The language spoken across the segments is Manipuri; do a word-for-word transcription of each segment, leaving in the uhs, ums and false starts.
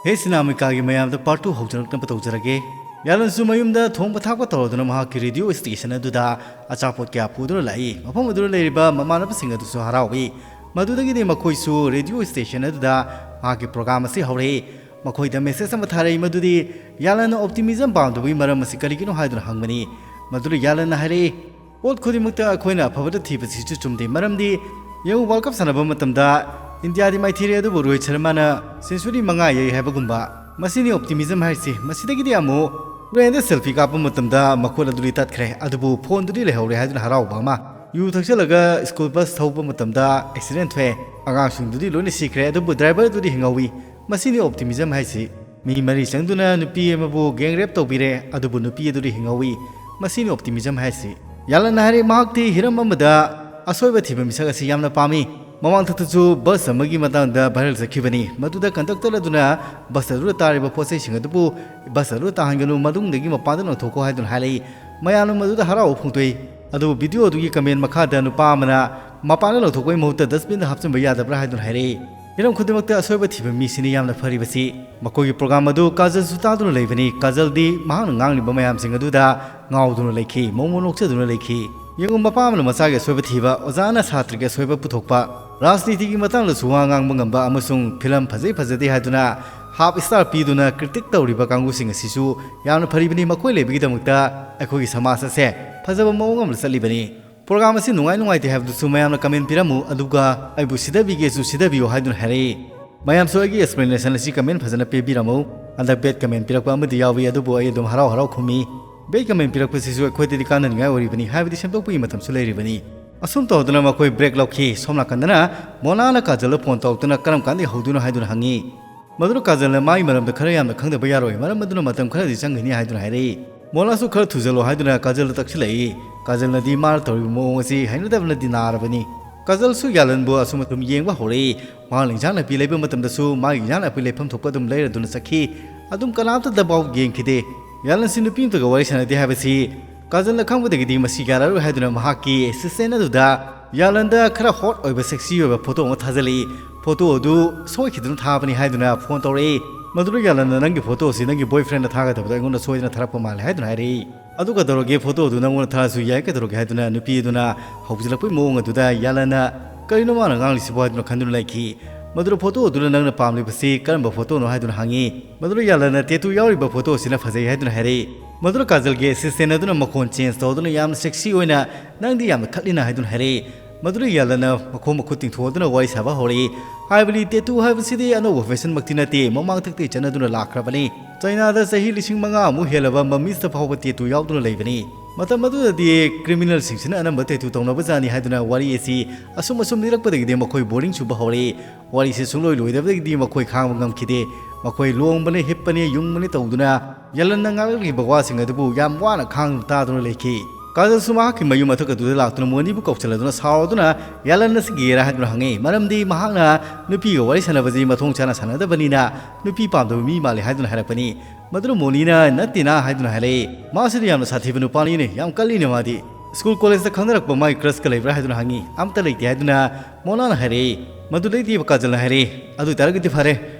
ꯍꯦ ꯁꯤꯅꯥꯃꯤꯀꯥꯒꯤ ꯃꯌꯥꯝꯗ part two ꯍꯧꯖꯔꯛꯅꯕ ꯇꯧꯖꯔꯒꯦ꯫ ꯌꯥꯂꯟꯁꯨ ꯃꯌꯨꯝꯗ ꯊꯣꯡꯕ ꯊꯥꯛꯄ ꯇꯧꯔꯗꯨꯅ ꯃꯍꯥꯛꯀꯤ radio station ꯑꯗꯨꯗ ꯑꯆꯥꯄꯣꯠ ꯀꯌꯥ ꯄꯨꯗꯨꯅ ꯂꯥꯛꯏ꯫ ꯃꯐꯝ ꯑꯗꯨꯗ ꯂꯩꯔꯤꯕ ꯃꯃꯥꯟꯅꯕꯁꯤꯡ ꯑꯗꯨꯁꯨ ꯍꯔꯥꯎꯏ꯫ ꯃꯗꯨꯗꯒꯤꯗꯤ ꯃꯈꯣꯏꯁꯨ radio station ꯑꯗꯨꯗ ꯃꯍꯥꯛꯀꯤ program ꯑꯁꯤ ꯍꯧꯔꯛꯏ꯫ ꯃꯈꯣꯏꯗ message ꯑꯃ ꯊꯥꯔꯛꯏ, ꯃꯗꯨꯗꯤ ꯌꯥꯂꯟꯅ optimism ꯄꯥꯝꯗꯕꯒꯤ ꯃꯔꯝ ꯑꯁꯤ ꯀꯔꯤꯒꯤꯅꯣ ꯍꯥꯏꯗꯨꯅ ꯍꯪꯕꯅꯤ꯫ ꯃꯗꯨꯗ ꯌꯥꯂꯟꯅ ꯍꯥꯏꯔꯛꯏ, "ꯄꯣꯠ ꯈꯨꯗꯤꯡꯃꯛꯇ ꯑꯩꯈꯣꯏꯅ ꯑꯐꯕꯇ ꯊꯤꯕꯁꯤꯁꯨ ꯆꯨꯝꯗꯦ, ꯃꯔꯝꯗꯤ ꯌꯦꯡꯉꯨ, World Cup ꯁꯥꯟꯅꯕ ꯃꯇꯝꯗ ꯏꯟꯗꯤꯌꯥꯗꯤ ꯃꯥꯏꯊꯤꯔꯦ, ꯑꯗꯨꯕꯨ ꯔꯣꯍꯤꯠ ꯁꯔꯃꯥꯅ century ꯃꯉꯥ ꯌꯩ ꯍꯥꯏꯕꯒꯨꯝꯕ꯫ ꯃꯁꯤꯅꯤ optimism ꯍꯥꯏꯔꯤꯁꯤ꯫ ꯃꯁꯤꯗꯒꯤꯗꯤ ꯑꯃꯨꯛ ꯇ꯭ꯔꯦꯟꯗ selfie ꯀꯥꯞꯄ ꯃꯇꯝꯗ ꯃꯈꯨꯠ ꯑꯗꯨꯗꯤ ꯇꯠꯈ꯭ꯔꯦ, ꯑꯗꯨꯕꯨ ꯐꯣꯟꯗꯨꯗꯤ ꯂꯩꯍꯧꯔꯦ" ꯍꯥꯏꯗꯨꯅ ꯍꯔꯥꯎꯕ ꯑꯃ꯫ ꯌꯨ ꯊꯛꯆꯜꯂꯒ school bus ꯊꯧꯕ ꯃꯇꯝꯗ accident ꯊꯣꯛꯑꯦ, ꯑꯉꯥꯡꯁꯤꯡꯗꯨꯗꯤ ꯂꯣꯏꯅ ꯁꯤꯈ꯭ꯔꯦ, ꯑꯗꯨꯕꯨ driver ꯗꯨꯗꯤ ꯍꯤꯡꯍꯧꯋꯤ꯫ ꯃꯁꯤꯅꯤ optimism ꯍꯥꯏꯁꯤ꯫ ꯃꯤ ꯃꯔꯤ ꯆꯪꯗꯨꯅ ꯅꯨꯄꯤ ꯑꯃꯕꯨ gang rape ꯇꯧꯕꯤꯔꯦ, ꯑꯗꯨꯕꯨ ꯅꯨꯄꯤ ꯑꯗꯨꯗꯤ ꯍꯤꯡꯍꯧꯋꯤ꯫ ꯃꯁꯤꯅꯤ optimism ꯍꯥꯏꯁꯤ꯫ ꯌꯥꯂꯟꯅ ꯍꯥꯏꯔꯦ, ꯃꯍꯥꯛꯇꯤ ꯍꯤꯔꯝ ꯑꯃꯗ ꯑꯁꯣꯏꯕ ꯊꯤꯕ ꯃꯤꯁꯛ ꯑꯁꯤ ꯌꯥꯝꯅ ꯄꯥꯝꯃꯤ꯫ ꯃꯃꯥꯡꯊꯛꯇꯁꯨ bus ꯑꯃꯒꯤ ꯃꯇꯥꯡꯗ viral ꯆꯠꯈꯤꯕꯅꯤ꯫ ꯃꯗꯨꯗ conductor ꯑꯗꯨꯅ bus ꯑꯗꯨꯗ ꯇꯥꯔꯤꯕ ꯄꯣꯠ ꯆꯩꯁꯤꯡ ꯑꯗꯨꯕꯨ bus ꯑꯗꯨꯗ ꯇꯥꯍꯟꯒꯅꯨ, ꯃꯅꯨꯡꯗꯒꯤ ꯃꯄꯥꯟꯗ ꯂꯪꯊꯣꯛꯈꯣ ꯍꯥꯏꯗꯨꯅ ꯍꯥꯏꯔꯛꯏ꯫ ꯃꯌꯥꯝꯅ ꯃꯗꯨꯗ ꯍꯔꯥꯎꯕ ꯐꯣꯡꯗꯣꯛꯏ꯫ ꯑꯗꯨꯕꯨ video ꯑꯗꯨꯒꯤ comment ꯃꯈꯥꯗ ꯅꯨꯄꯥ ꯑꯃꯅ ꯃꯄꯥꯟꯗ ꯂꯪꯊꯣꯛꯄꯒꯤ ꯃꯍꯨꯠꯇ dustbin ꯗ ꯍꯥꯞꯆꯤꯟꯕ ꯌꯥꯗꯕ꯭ꯔꯥ ꯍꯥꯏꯗꯨꯅ ꯍꯥꯏꯔꯛꯏ꯫ ꯍꯤꯔꯝ ꯈꯨꯗꯤꯡꯃꯛꯇ ꯑꯁꯣꯏꯕ ꯊꯤꯕ ꯃꯤꯁꯤꯅꯤ ꯌꯥꯝꯅ ꯐꯔꯤꯕꯁꯤ꯫ ꯃꯈꯣꯏꯒꯤ program ꯑꯗꯨ ꯀꯥꯖꯜꯁꯨ ꯇꯥꯗꯨꯅ ꯂꯩꯕꯅꯤ꯫ ꯀꯥꯖꯜꯗꯤ ꯃꯍꯥꯛꯅ ꯉꯥꯡꯂꯤꯕ ꯃꯌꯥꯝꯁꯤꯡ ꯑꯗꯨꯗ ꯉꯥꯎꯗꯨꯅ ꯂꯩꯈꯤ, ꯃꯣꯃꯣꯟ ꯅꯣꯛꯆꯗꯨꯅ ꯂꯩꯈꯤ꯫ ꯌꯦꯡꯉꯨ, ꯃꯄꯥ ꯑꯃꯅ ꯃꯆꯥꯒꯤ ꯑꯁꯣꯏꯕ ꯊꯤꯕ, ꯑꯣꯖꯥꯅ ꯁꯥꯇ꯭ꯔꯒꯤ ꯑꯁꯣꯏꯕ ꯄꯨꯊꯣꯛꯄ, ꯔꯥꯖꯅꯤꯇꯤꯒꯤ ꯃꯇꯥꯡꯗꯁꯨ ꯋꯥ ꯉꯥꯡꯕ ꯉꯝꯕ ꯑꯃꯁꯨꯡ film ꯐꯖꯩ ꯐꯖꯗꯦ ꯍꯥꯏꯗꯨꯅ half star ꯄꯤꯗꯨꯅ critic ꯇꯧꯔꯤꯕ ꯀꯥꯡꯕꯨꯁꯤꯡ ꯑꯁꯤꯁꯨ ꯌꯥꯝꯅ ꯐꯔꯤꯕꯅꯤ꯫ ꯃꯈꯣꯏ ꯂꯩꯕꯒꯤꯗꯃꯛꯇ ꯑꯩꯈꯣꯏꯒꯤ ꯁꯃꯥꯖ ꯑꯁꯦ ꯐꯖꯕ ꯃꯑꯣꯡ ꯑꯃꯗ ꯆꯠꯂꯤꯕꯅꯤ꯫ Program ꯑꯁꯤ ꯅꯨꯡꯉꯥꯏ ꯅꯨꯡꯉꯥꯏꯇꯦ ꯍꯥꯏꯕꯗꯨꯁꯨ ꯃꯌꯥꯝꯅ comment ꯄꯤꯔꯝꯃꯨ, ꯑꯗꯨꯒ ꯑꯩꯕꯨ ꯁꯤꯗꯕꯤꯒꯦꯁꯨ ꯁꯤꯗꯕꯤꯌꯨ ꯍꯥꯏꯗꯨꯅ ꯍꯥꯏꯔꯛꯏ꯫ ꯃꯌꯥꯝꯁꯨ ꯑꯩꯒꯤ explanation ꯑꯁꯤ comment ꯐꯖꯅ ꯄꯤꯕꯤꯔꯝꯃꯨ꯫ ꯍꯟꯗꯛ bad comment ꯄꯤꯔꯛꯄ ꯑꯃꯗꯤ ꯌꯥꯎꯏ, ꯑꯗꯨꯕꯨ ꯑꯩ ꯑꯗꯨꯝ ꯍꯔꯥꯎ ꯍꯔꯥꯎ ꯈꯨꯝꯃꯤ꯫ Bad comment ꯄꯤꯔꯛꯄꯁꯤꯁꯨ ꯑꯩꯈꯣꯏꯗꯗꯤ ꯀꯥꯟꯅꯅꯤꯡꯉꯥꯏ ꯑꯣꯏꯔꯤꯕꯅꯤ, ꯍꯥꯏꯕꯗꯤ ꯁꯦꯝꯗꯣꯛꯄꯒꯤ ꯃꯇꯝꯁꯨ ꯂꯩꯔꯤꯕꯅꯤ꯫ ꯑꯁꯨꯝ ꯇꯧꯗꯨꯅ ꯃꯈꯣꯏ break ꯂꯧꯈꯤ꯫ ꯁꯣꯝ ꯅꯥꯀꯟꯗꯅ ꯃꯣꯅꯥꯅ ꯀꯥꯖꯜꯗ phone ꯇꯧꯔꯛꯇꯨꯅ ꯀꯔꯝ ꯀꯥꯟꯗꯒꯤ ꯍꯧꯗꯣꯏꯅꯣ ꯍꯥꯏꯗꯨꯅ ꯍꯪꯉꯤ꯫ ꯃꯗꯨꯗ ꯀꯥꯖꯜꯅ ꯃꯥꯒꯤ ꯃꯔꯝꯗ ꯈꯔ ꯌꯥꯝꯅ ꯈꯪꯗꯕ ꯌꯥꯔꯣꯏ, ꯃꯔꯝ ꯑꯗꯨꯅ ꯃꯇꯝ ꯈꯔꯗꯤ ꯆꯪꯒꯅꯤ ꯍꯥꯏꯗꯨꯅ ꯍꯥꯏꯔꯛꯏ꯫ ꯃꯣꯅꯥꯁꯨ ꯈꯔ ꯊꯨꯖꯜꯂꯣ ꯍꯥꯏꯗꯨꯅ ꯀꯥꯖꯜꯗ ꯇꯛꯁꯤꯜꯂꯛꯏ꯫ ꯀꯥꯖꯜꯅꯗꯤ ꯃꯥꯅ ꯇꯧꯔꯤꯕ ꯃꯑꯣꯡ ꯑꯁꯤ ꯍꯩꯅꯗꯕꯅꯗꯤ ꯅꯥꯔꯕꯅꯤ꯫ ꯀꯥꯖꯜꯁꯨ ꯌꯥꯂꯟꯕꯨ ꯑꯁꯨꯝ ꯑꯁꯨꯝ ꯌꯦꯡꯕ ꯍꯧꯔꯛꯏ꯫ ꯃꯍꯥꯛꯅ ꯏꯟꯖꯥꯡ ꯅꯥꯄꯤ ꯂꯩꯕ ꯃꯇꯝꯗꯁꯨ ꯃꯥꯒꯤ ꯏꯟꯖꯥꯡ ꯅꯥꯄꯤ ꯂꯩꯐꯝ ꯊꯣꯛꯄ ꯑꯗꯨꯝ ꯂꯩꯔꯗꯨꯅ ꯆꯠꯈꯤ꯫ ꯑꯗꯨꯝ ꯀꯅꯥꯝꯇꯗꯐꯥꯎ ꯌꯦꯡꯈꯤꯗꯦ꯫ ꯌꯥꯂꯟꯁꯤ ꯅꯨꯄꯤ ꯑꯃꯇꯒ ꯋꯥꯔꯤ ꯁꯥꯟꯅꯗꯦ ꯍꯥꯏꯕꯁꯤ ꯀꯥꯖꯜꯅ ꯈꯪꯕꯗꯒꯤꯗꯤ ꯃꯁꯤ ꯌꯥꯔꯔꯣꯏ ꯍꯥꯏꯗꯨꯅ ꯃꯍꯥꯛꯀꯤ assistant ꯑꯗꯨꯗ ꯌꯥꯂꯟꯗ ꯈꯔ hot ꯑꯣꯏꯕ sexy ꯑꯣꯏꯕ photo ꯑꯃ ꯊꯥꯖꯤꯜꯂꯛꯏ꯫ Photo ꯑꯗꯨ ꯁꯣꯏꯈꯤꯗꯨꯅ ꯊꯥꯕꯅꯤ ꯍꯥꯏꯗꯨꯅ phone ꯇꯧꯔꯛꯏ꯫ ꯃꯗꯨꯗ ꯌꯥꯂꯟꯅ, "ꯅꯪꯒꯤ ꯐꯣꯇꯣ ꯑꯁꯤ ꯅꯪꯒꯤ boyfriend ꯊꯥꯒꯗꯕꯗꯣ ꯑꯩꯉꯣꯟꯗ ꯁꯣꯏꯗꯅ ꯊꯥꯔꯛꯄ ꯃꯥꯜꯂꯦ" ꯍꯥꯏꯗꯨꯅ ꯍꯥꯏꯔꯛꯏ꯫ "ꯑꯗꯨ ꯀꯩꯗꯧꯔꯒꯦ, ꯐꯣꯇꯣꯗꯨ ꯅꯪꯉꯣꯟꯗ ꯊꯥꯔꯁꯨ ꯌꯥꯏ, ꯀꯩꯗꯧꯔꯒꯦ?" ꯍꯥꯏꯗꯨꯅ ꯅꯨꯄꯤ ꯑꯗꯨꯅ ꯍꯧꯖꯤꯜꯂꯛꯄꯒꯤ ꯃꯑꯣꯡ ꯑꯗꯨꯗ ꯌꯥꯂꯟꯅ, "ꯀꯔꯤꯅꯣ ꯃꯥꯅ ꯉꯥꯡꯂꯤꯁꯤꯕꯣ?" ꯍꯥꯏꯗꯨꯅ ꯈꯟꯗꯨꯅ ꯂꯩꯈꯤ꯫ ꯃꯗꯨꯗ ꯐꯣꯇꯣ ꯑꯗꯨꯗ ꯅꯪꯅ ꯄꯥꯝꯂꯤꯕꯁꯤ ꯀꯔꯝꯕ ꯐꯣꯇꯣꯅꯣ ꯍꯥꯏꯗꯨꯅ ꯍꯪꯉꯤ꯫ ꯃꯗꯨꯗ ꯌꯥꯂꯟꯅ ꯇꯦꯇꯨ ꯌꯥꯎꯔꯤꯕ ꯐꯣꯇꯣ ꯑꯁꯤꯅ ꯐꯖꯩ ꯍꯥꯏꯗꯨꯅ ꯍꯥꯏꯔꯛꯏ꯫ ꯃꯗꯨꯗ ꯀꯥꯖꯜꯒꯤ assistant ꯑꯗꯨꯅ ꯃꯈꯣꯟ change ꯇꯧꯗꯨꯅ ꯌꯥꯝꯅ sexy ꯑꯣꯏꯅ, "ꯅꯪꯗꯤ ꯌꯥꯝꯅ ꯈꯠꯂꯤꯅ" ꯍꯥꯏꯗꯨꯅ ꯍꯥꯏꯔꯛꯏ꯫ ꯃꯗꯨꯗ ꯌꯥꯂꯟꯅ ꯃꯈꯣꯡ ꯃꯈꯨꯠ ꯇꯤꯡꯊꯣꯛꯗꯨꯅ ꯋꯥꯔꯤ ꯁꯥꯕ ꯍꯧꯔꯛꯏ꯫ ꯍꯥꯏꯕꯗꯤ ꯇꯦꯇꯨ ꯍꯥꯏꯕꯁꯤꯗꯤ ꯑꯅꯧꯕ fashion ꯃꯛꯇꯤ ꯅꯠꯇꯦ, ꯃꯃꯥꯡꯊꯛꯇꯒꯤ ꯆꯠꯅꯗꯨꯅ ꯂꯥꯛꯈ꯭ꯔꯕꯅꯤ꯫ ꯆꯩꯅꯥꯗ ꯆꯍꯤ ꯂꯤꯁꯤꯡ ꯃꯉꯥ ꯑꯃꯨꯛ ꯍꯦꯜꯂꯕ mummyꯁꯇ ꯐꯥꯎꯕ ꯇꯦꯇꯨ ꯌꯥꯎꯗꯨꯅ ꯂꯩꯕꯅꯤ꯫ ꯃꯇꯝ ꯑꯗꯨꯗꯗꯤ criminalꯁꯤꯡꯁꯤꯅ ꯑꯅꯝꯕ ꯇꯦꯇꯨ ꯇꯧꯅꯕ ꯖꯥꯠꯅꯤ ꯍꯥꯏꯗꯨꯅ ꯋꯥꯔꯤ ꯑꯁꯤ ꯑꯁꯨꯝ ꯑꯁꯨꯝ ꯂꯤꯔꯛꯄꯗꯒꯤꯗꯤ ꯃꯈꯣꯏ boring ꯆꯨꯕ ꯍꯧꯔꯛꯏ꯫ ꯋꯥꯔꯤꯁꯤ ꯁꯨꯡꯂꯣꯏ ꯂꯣꯏꯗꯕꯗꯒꯤꯗꯤ ꯃꯈꯣꯏ ꯈꯥꯡꯕ ꯉꯝꯈꯤꯗꯦ꯫ ꯃꯈꯣꯏ ꯂꯣꯡꯕꯅꯦ, ꯍꯤꯞꯄꯅꯦ, ꯌꯨꯡꯕꯅꯦ ꯇꯧꯗꯨꯅ ꯌꯥꯂꯟꯅ ꯉꯥꯡꯂꯛꯂꯤꯕ ꯋꯥꯁꯤꯡ ꯑꯗꯨꯕꯨ ꯌꯥꯝ ꯋꯥꯅ ꯈꯥꯡꯗꯨꯅ ꯇꯥꯗꯨꯅ ꯂꯩꯈꯤ꯫ ꯀꯥꯖꯜꯁꯨ ꯃꯍꯥꯛꯀꯤ ꯃꯌꯨꯝ ꯃꯊꯛ ꯑꯗꯨꯗ ꯂꯥꯛꯇꯨꯅ ꯃꯣꯅꯤꯕꯨ ꯀꯧꯁꯤꯜꯂꯗꯨꯅ ꯁꯥꯎꯔꯗꯨꯅ, "ꯌꯥꯂꯟ ꯑꯁꯤ gayꯔꯥ?" ꯍꯥꯏꯗꯨꯅ ꯍꯪꯉꯤ꯫ ꯃꯔꯝꯗꯤ ꯃꯍꯥꯛꯅ ꯅꯨꯄꯤꯒ ꯋꯥꯔꯤ ꯁꯥꯟꯅꯕꯁꯤ ꯃꯊꯣꯡ ꯆꯥꯅ ꯁꯥꯟꯅꯗꯕꯅꯤꯅ ꯅꯨꯄꯤ ꯄꯥꯝꯗꯕ ꯃꯤ ꯃꯥꯜꯂꯤ ꯍꯥꯏꯗꯨꯅ ꯍꯥꯏꯔꯛꯄꯅꯤ꯫ ꯃꯗꯨꯗ ꯃꯣꯅꯤꯅ, "ꯅꯠꯇꯦꯅ" ꯍꯥꯏꯗꯨꯅ ꯍꯥꯏꯔꯛꯏ꯫ "ꯃꯥꯁꯤꯗꯤ ꯌꯥꯝꯅ ꯁꯥꯊꯤꯕ ꯅꯨꯄꯥꯅꯤꯅꯦ, ꯌꯥꯝ ꯀꯜꯂꯤꯅꯦ ꯃꯥꯗꯤ꯫ School collegeꯇ ꯈꯪꯅꯔꯛꯄ ꯃꯥꯒꯤ crushꯀ ꯂꯩꯕ꯭ꯔꯥ?" ꯍꯥꯏꯗꯨꯅ ꯍꯪꯉꯤ꯫ "ꯑꯝꯇ ꯂꯩꯇꯦ" ꯍꯥꯏꯗꯨꯅ ꯃꯣꯅꯥꯅ ꯍꯥꯏꯔꯛꯏ꯫ ꯃꯗꯨꯗꯩꯗꯤ ꯀꯥꯖꯜꯅ ꯍꯥꯏꯔꯛꯏ, "ꯑꯗꯨ ꯑꯣꯏꯇꯥꯔꯒꯗꯤ ꯐꯔꯦ,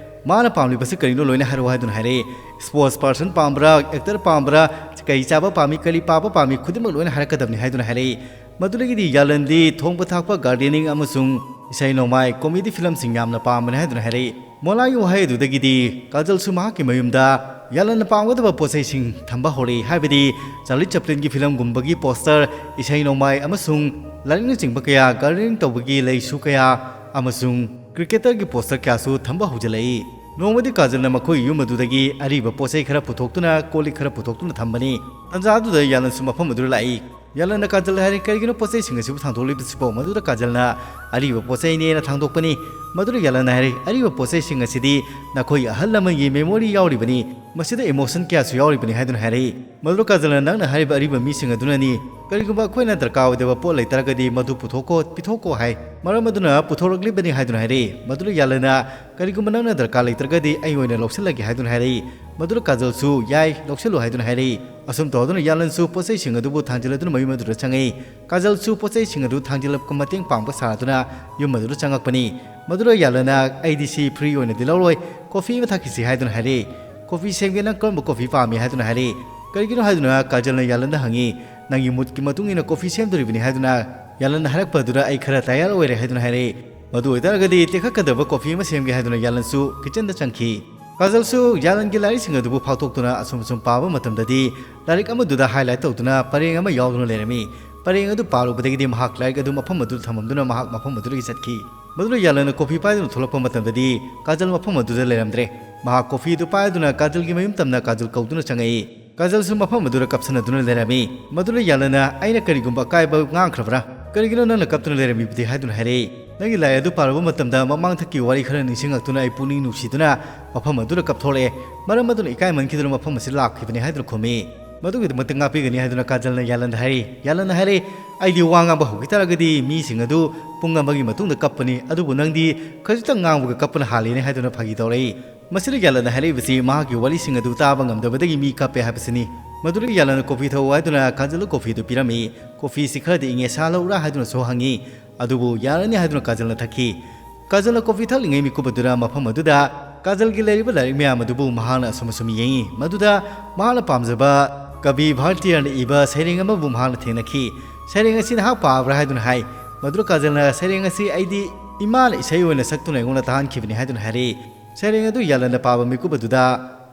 ꯃꯥꯅ ꯄꯥꯝꯂꯤꯕꯁꯤ ꯀꯔꯤꯅꯣ ꯂꯣꯏꯅ ꯍꯥꯏꯔꯛꯑꯣ" ꯍꯥꯏꯗꯨꯅ ꯍꯥꯏꯔꯛꯏ꯫ "Sports person ꯄꯥꯝꯕ꯭ꯔꯥ, actor ꯄꯥꯝꯕ꯭ꯔꯥ, ꯀꯔꯤ ꯆꯥꯕ ꯄꯥꯝꯃꯤ, ꯀꯔꯤ ꯄꯥꯕ ꯄꯥꯝꯃꯤ, ꯈꯨꯗꯤꯡꯃꯛ ꯂꯣꯏꯅ ꯍꯥꯏꯔꯛꯀꯗꯕꯅꯤ" ꯍꯥꯏꯗꯨꯅ ꯍꯥꯏꯔꯛꯏ꯫ ꯃꯗꯨꯗꯒꯤꯗꯤ ꯌꯥꯂꯟꯗꯤ ꯊꯣꯡꯕ ꯊꯥꯛꯄ, gardening ꯑꯃꯁꯨꯡ ꯏꯁꯩ ꯅꯣꯡꯃꯥꯏ, comedy filmꯁꯤꯡ ꯌꯥꯝꯅ ꯄꯥꯝꯕꯅꯤ ꯍꯥꯏꯗꯨꯅ ꯍꯥꯏꯔꯛꯏ꯫ ꯃꯣꯂꯥꯒꯤ ꯋꯥꯍꯩ ꯑꯗꯨꯗꯒꯤꯗꯤ ꯀꯥꯖꯜꯁꯨ ꯃꯍꯥꯛꯀꯤ ꯃꯌꯨꯝꯗ ꯌꯥꯂꯟꯅ ꯄꯥꯝꯒꯗꯕ ꯄꯣꯠꯆꯩꯁꯤꯡ ꯊꯝꯕ ꯍꯧꯔꯛꯏ, ꯍꯥꯏꯕꯗꯤ ꯆꯥꯔꯂꯤ ꯆꯦꯄ꯭ꯂꯤꯟꯒꯤ filmꯒꯨꯝꯕꯒꯤ poster, ꯏꯁꯩ ꯅꯣꯡꯃꯥꯏ ꯑꯃꯁꯨꯡ ꯂꯥꯏꯔꯤꯛꯅꯆꯤꯡꯕ ꯀꯌꯥ, gardening ꯇꯧꯕꯒꯤ ꯂꯩꯁꯨ ꯀꯌꯥ ꯑꯃꯁꯨꯡ cricketerꯒꯤ poster ꯀꯌꯥꯁꯨ ꯊꯝꯕ ꯍꯧꯖꯤꯜꯂꯛꯏ꯫ ꯅꯣꯡꯃꯗꯤ ꯀꯥꯖꯜꯅ ꯃꯈꯣꯏ ꯌꯨꯝ ꯑꯗꯨꯗꯒꯤ ꯑꯔꯤꯕ ꯄꯣꯠꯆꯩ ꯈꯔ ꯄꯨꯊꯣꯛꯇꯨꯅ, ꯀꯣꯜ ꯂꯤꯛ ꯈꯔ ꯄꯨꯊꯣꯛꯇꯨꯅ ꯊꯝꯕꯅꯤ꯫ ꯇꯟꯖꯥ ꯑꯗꯨꯗ ꯌꯥꯂꯟꯁꯨ ꯃꯐꯝ ꯑꯗꯨꯗ ꯂꯥꯛꯏ꯫ ꯌꯥꯂꯟꯅ ꯀꯥꯖꯜꯗ ꯍꯥꯏꯔꯤ, "ꯀꯔꯤꯒꯤꯅꯣ ꯄꯣꯠꯆꯩꯁꯤꯡ ꯑꯁꯤꯕꯨ ꯊꯥꯡꯗꯣꯛꯂꯤꯕꯁꯤꯕꯣ?" ꯃꯗꯨꯗ ꯀꯥꯖꯜꯅ, "ꯑꯔꯤꯕ ꯄꯣꯠꯆꯩꯅꯦꯅ ꯊꯥꯡꯗꯣꯛꯄꯅꯤ"꯫ ꯃꯗꯨꯗ ꯌꯥꯂꯟꯅ ꯍꯥꯏꯔꯤ, "ꯑꯔꯤꯕ ꯄꯣꯠꯆꯩꯁꯤꯡ ꯑꯁꯤꯗꯤ ꯅꯈꯣꯏꯒꯤ ꯑꯍꯜ ꯂꯃꯟꯒꯤ memory ꯌꯥꯎꯔꯤꯕꯅꯤ, ꯃꯁꯤꯗ emotion ꯀꯌꯥꯁꯨ ꯌꯥꯎꯔꯤꯕꯅꯤ" ꯍꯥꯏꯗꯨꯅ ꯍꯥꯏꯔꯛꯏ꯫ ꯃꯗꯨꯗ ꯀꯥꯖꯜꯅ, "ꯅꯪꯅ ꯍꯥꯏꯔꯤꯕ ꯑꯔꯤꯕ ꯃꯤꯁꯤꯡ ꯑꯗꯨꯅꯅꯤ, ꯀꯔꯤꯒꯨꯝꯕ ꯑꯩꯈꯣꯏꯅ ꯗꯔꯀꯥꯔ ꯑꯣꯏꯗꯕ ꯄꯣꯠ ꯂꯩꯇꯥꯔꯒꯗꯤ ꯃꯗꯨ ꯄꯨꯊꯣꯛꯀꯣ, ꯄꯤꯊꯣꯛꯀꯣ" ꯍꯥꯏ꯫ ꯃꯔꯝ ꯑꯗꯨꯅ ꯄꯨꯊꯣꯔꯛꯂꯤꯕꯅꯤ ꯍꯥꯏꯗꯨꯅ ꯍꯥꯏꯔꯛꯏ꯫ ꯃꯗꯨꯗ ꯌꯥꯂꯟꯅ, "ꯀꯔꯤꯒꯨꯝꯕ ꯅꯪꯅ ꯗꯔꯀꯥꯔ ꯂꯩꯇ꯭ꯔꯒꯗꯤ ꯑꯩ ꯑꯣꯏꯅ ꯂꯧꯁꯤꯜꯂꯒꯦ" ꯍꯥꯏꯗꯨꯅ ꯍꯥꯏꯔꯛꯏ꯫ ꯃꯗꯨꯗ ꯀꯥꯖꯜꯁꯨ, "ꯌꯥꯏ, ꯂꯧꯁꯤꯜꯂꯨ" ꯍꯥꯏꯗꯨꯅ ꯍꯥꯏꯔꯛꯏ꯫ ꯑꯁꯨꯝ ꯇꯧꯗꯨꯅ ꯌꯥꯂꯟꯁꯨ ꯄꯣꯠꯆꯩꯁꯤꯡ ꯑꯗꯨꯕꯨ ꯊꯥꯡꯖꯤꯜꯂꯗꯨꯅ ꯃꯌꯨꯝ ꯑꯗꯨꯗ ꯆꯪꯉꯛꯏ꯫ ꯀꯥꯖꯜꯁꯨ ꯄꯣꯠꯆꯩꯁꯤꯡ ꯑꯗꯨ ꯊꯥꯡꯖꯤꯜꯂꯛꯄ ꯃꯇꯦꯡ ꯄꯥꯡꯕ ꯁꯥꯗꯨꯅ ꯌꯨꯝ ꯑꯗꯨꯗ ꯆꯪꯉꯛꯄꯅꯤ꯫ ꯃꯗꯨꯗ ꯌꯥꯂꯟꯅ, "ꯑꯩꯗꯤ ꯁꯤ ꯐ꯭ꯔꯤ ꯑꯣꯏꯅꯗꯤ ꯂꯧꯔꯣꯏ, ꯀꯣꯐꯤ ꯑꯃ ꯊꯛꯈꯤꯁꯤ" ꯍꯥꯏꯗꯨꯅ ꯍꯥꯏꯔꯛꯏ꯫ "ꯀꯣꯐꯤ ꯁꯦꯝꯒꯦ, ꯅꯪ ꯀꯔꯝꯕ ꯀꯣꯐꯤ ꯄꯥꯝꯃꯤ?" ꯍꯥꯏꯗꯨꯅ ꯍꯥꯏꯔꯛꯏ꯫ ꯀꯔꯤꯒꯤꯅꯣ ꯍꯥꯏꯗꯨꯅ ꯀꯥꯖꯜꯅ ꯌꯥꯂꯟꯗ ꯍꯪꯉꯤ, "ꯅꯪꯒꯤ ꯃꯨꯠꯀꯤ ꯃꯇꯨꯡ ꯏꯟꯅ ꯀꯣꯐꯤ ꯁꯦꯝꯗꯣꯔꯤꯕꯅꯤ" ꯍꯥꯏꯗꯨꯅ ꯌꯥꯂꯟꯅ ꯍꯥꯏꯔꯛꯄ ꯑꯗꯨꯗ ꯑꯩ ꯈꯔ ꯇꯌꯥꯔ ꯑꯣꯏꯔꯦ ꯍꯥꯏꯗꯨꯅ ꯍꯥꯏꯔꯛꯏ꯫ "ꯃꯗꯨ ꯑꯣꯏꯇꯥꯔꯒꯗꯤ ꯇꯦꯛꯈꯠꯀꯗꯕ ꯀꯣꯐꯤ ꯑꯃ ꯁꯦꯝꯒꯦ" ꯍꯥꯏꯗꯨꯅ ꯌꯥꯂꯟꯁꯨ ꯀꯤꯆꯟꯗ ꯆꯪꯈꯤ꯫ ꯀꯥꯖꯜꯁꯨ ꯌꯥꯂꯟꯒꯤ ꯂꯥꯏꯔꯤꯛꯁꯤꯡ ꯑꯗꯨꯕꯨ ꯐꯥꯛꯇꯣꯛꯇꯨꯅ ꯑꯁꯨꯝ ꯑꯁꯨꯝ ꯄꯥꯕ ꯃꯇꯝꯗꯗꯤ ꯂꯥꯏꯔꯤꯛ ꯑꯃꯗꯨꯗ highlight ꯇꯧꯗꯨꯅ ꯄꯔꯦꯡ ꯑꯃ ꯌꯥꯎꯗꯨꯅ ꯂꯩꯔꯝꯃꯤ꯫ ꯄꯔꯦꯡ ꯑꯗꯨ ꯄꯥꯔꯨꯕꯗꯒꯤꯗꯤ ꯃꯍꯥꯛ ꯂꯥꯏꯔꯤꯛ ꯑꯗꯨ ꯃꯐꯝ ꯑꯗꯨꯗ ꯊꯝꯃꯝꯗꯨꯅ ꯃꯍꯥꯛ ꯃꯐꯝ ꯑꯗꯨꯗꯒꯤ ꯆꯠꯈꯤ꯫ ꯃꯗꯨꯗ ꯌꯥꯂꯟꯅ ꯀꯣꯐꯤ ꯄꯥꯏꯗꯨꯅ ꯊꯣꯛꯂꯛꯄ ꯃꯇꯝꯗꯗꯤ ꯀꯥꯖꯜ ꯃꯐꯝ ꯑꯗꯨꯗ ꯂꯩꯔꯝꯗ꯭ꯔꯦ꯫ ꯃꯍꯥꯛ ꯀꯣꯐꯤ ꯑꯗꯨ ꯄꯥꯏꯗꯨꯅ ꯀꯥꯖꯜꯒꯤ ꯃꯌꯨꯝ ꯇꯝꯅ ꯀꯥꯖꯜ ꯀꯧꯗꯨꯅ ꯆꯪꯉꯛꯏ꯫ ꯀꯥꯖꯜꯁꯨ ꯃꯐꯝ ꯑꯗꯨꯗ ꯀꯞꯁꯟꯅꯗꯨꯅ ꯂꯩꯔꯝꯃꯤ꯫ ꯃꯗꯨꯗ ꯌꯥꯂꯟꯅ, "ꯑꯩꯅ ꯀꯔꯤꯒꯨꯝꯕ ꯑꯀꯥꯏꯕ ꯉꯥꯡꯈ꯭ꯔꯕ꯭ꯔꯥ? ꯀꯔꯤꯒꯤꯅꯣ ꯅꯪꯅ ꯀꯞꯇꯨꯅ ꯂꯩꯔꯝꯃꯤꯕꯗꯤ?" ꯍꯥꯏꯗꯨꯅ ꯍꯥꯏꯔꯛꯏ꯫ "ꯅꯪꯒꯤ ꯂꯥꯏ ꯑꯗꯨ ꯄꯥꯔꯨꯕ ꯃꯇꯝꯗ ꯃꯃꯥꯡꯊꯛꯀꯤ ꯋꯥꯔꯤ ꯈꯔ ꯅꯤꯡꯁꯤꯡꯂꯛꯇꯨꯅ ꯑꯩ ꯄꯨꯛꯅꯤꯡ ꯅꯨꯡꯁꯤꯗꯨꯅ ꯃꯐꯝ ꯑꯗꯨꯗ ꯀꯞꯊꯣꯔꯛꯑꯦ꯫ ꯃꯔꯝ ꯑꯗꯨꯅ ꯏꯀꯥꯏꯃꯟꯈꯤꯗꯨꯅ ꯃꯐꯝ ꯑꯁꯤ ꯂꯥꯛꯈꯤꯕꯅꯤ" ꯍꯥꯏꯗꯨꯅ ꯈꯨꯝꯃꯤ꯫ "ꯃꯗꯨꯒꯤꯗꯃꯛꯇ ꯉꯥꯛꯄꯤꯒꯅꯤ" ꯍꯥꯏꯗꯨꯅ ꯀꯥꯖꯜꯅ ꯌꯥꯂꯟꯗ ꯍꯥꯏꯔꯤ꯫ ꯌꯥꯂꯟꯅ ꯍꯥꯏꯔꯤ, "ꯑꯩꯗꯤ ꯋꯥ ꯉꯥꯡꯕ ꯍꯧꯈꯤ ꯇꯥꯔꯒꯗꯤ ꯃꯤꯁꯤꯡ ꯑꯗꯨ ꯄꯨꯡ ꯑꯃꯒꯤ ꯃꯇꯨꯡꯗ ꯀꯞꯄꯅꯤ, ꯑꯗꯨꯕꯨ ꯅꯪꯗꯤ ꯈꯖꯤꯛꯇꯪ ꯉꯥꯡꯕꯒ ꯀꯞꯄꯅ ꯍꯥꯜꯂꯤꯅꯦ" ꯍꯥꯏꯗꯨꯅ ꯐꯥꯒꯤ ꯇꯧꯔꯛꯏ꯫ ꯃꯁꯤꯗ ꯌꯥꯂꯟꯅ ꯍꯥꯏꯔꯛꯏꯕꯁꯤ ꯃꯍꯥꯛꯀꯤ ꯋꯥꯔꯤꯁꯤꯡ ꯑꯗꯨ ꯇꯥꯕ ꯉꯝꯗꯕꯗꯒꯤ ꯃꯤ ꯀꯞꯄꯦ ꯍꯥꯏꯕꯁꯤꯅꯤ꯫ ꯃꯗꯨꯗꯒꯤ ꯌꯥꯂꯟꯅ ꯀꯣꯐꯤ ꯊꯛꯎ ꯍꯥꯏꯗꯨꯅ ꯀꯥꯖꯜꯗ ꯀꯣꯐꯤꯗꯨ ꯄꯤꯔꯝꯃꯤ꯫ "ꯀꯣꯐꯤꯁꯤ ꯈꯔꯗꯤ ꯏꯪꯉꯦ, ꯁꯥ ꯂꯧꯔꯥ?" ꯍꯥꯏꯗꯨꯅꯁꯨ ꯍꯪꯉꯤ꯫ ꯑꯗꯨꯕꯨ ꯌꯥꯔꯅꯤ ꯍꯥꯏꯗꯨꯅ ꯀꯥꯖꯜꯅ ꯊꯛꯈꯤ꯫ ꯀꯥꯖꯜꯅ ꯀꯣꯐꯤ ꯊꯛꯂꯤꯉꯩ ꯃꯤꯀꯨꯞ ꯑꯗꯨꯗ ꯃꯐꯝ ꯑꯗꯨꯗ ꯀꯥꯖꯜꯒꯤ ꯂꯩꯔꯤꯕ ꯂꯥꯏꯔꯤꯛ ꯃꯌꯥꯝ ꯑꯗꯨꯕꯨ ꯃꯍꯥꯛꯅ ꯑꯁꯨꯝ ꯑꯁꯨꯝ ꯌꯦꯡꯉꯤ꯫ ꯃꯗꯨꯗ ꯃꯍꯥꯛꯅ ꯄꯥꯝꯖꯕ ꯀꯕꯤ ꯚꯥꯔꯇꯤꯌꯥꯔꯅ ꯏꯕ ꯁꯩꯔꯦꯡ ꯑꯃꯕꯨ ꯃꯍꯥꯛꯅ ꯊꯦꯡꯅꯈꯤ꯫ "ꯁꯩꯔꯦꯡ ꯑꯁꯤ ꯅꯍꯥꯛ ꯄꯥꯕ꯭ꯔꯥ?" ꯍꯥꯏꯗꯨꯅ ꯍꯥꯏ꯫ ꯃꯗꯨꯗ ꯀꯥꯖꯜꯅ, "ꯁꯩꯔꯦꯡ ꯑꯁꯤ ꯑꯩꯗꯤ ꯏꯃꯥꯅ ꯏꯁꯩ ꯑꯣꯏꯅ ꯁꯛꯇꯨꯅ ꯑꯩꯉꯣꯟꯗ ꯇꯥꯍꯟꯈꯤꯕꯅꯤ" ꯍꯥꯏꯗꯨꯅ ꯍꯥꯏꯔꯛꯏ꯫ ꯁꯩꯔꯦꯡ ꯑꯗꯨ ꯌꯥꯂꯟꯅ ꯄꯥꯕ ꯃꯤꯀꯨꯞ ꯑꯗꯨꯗ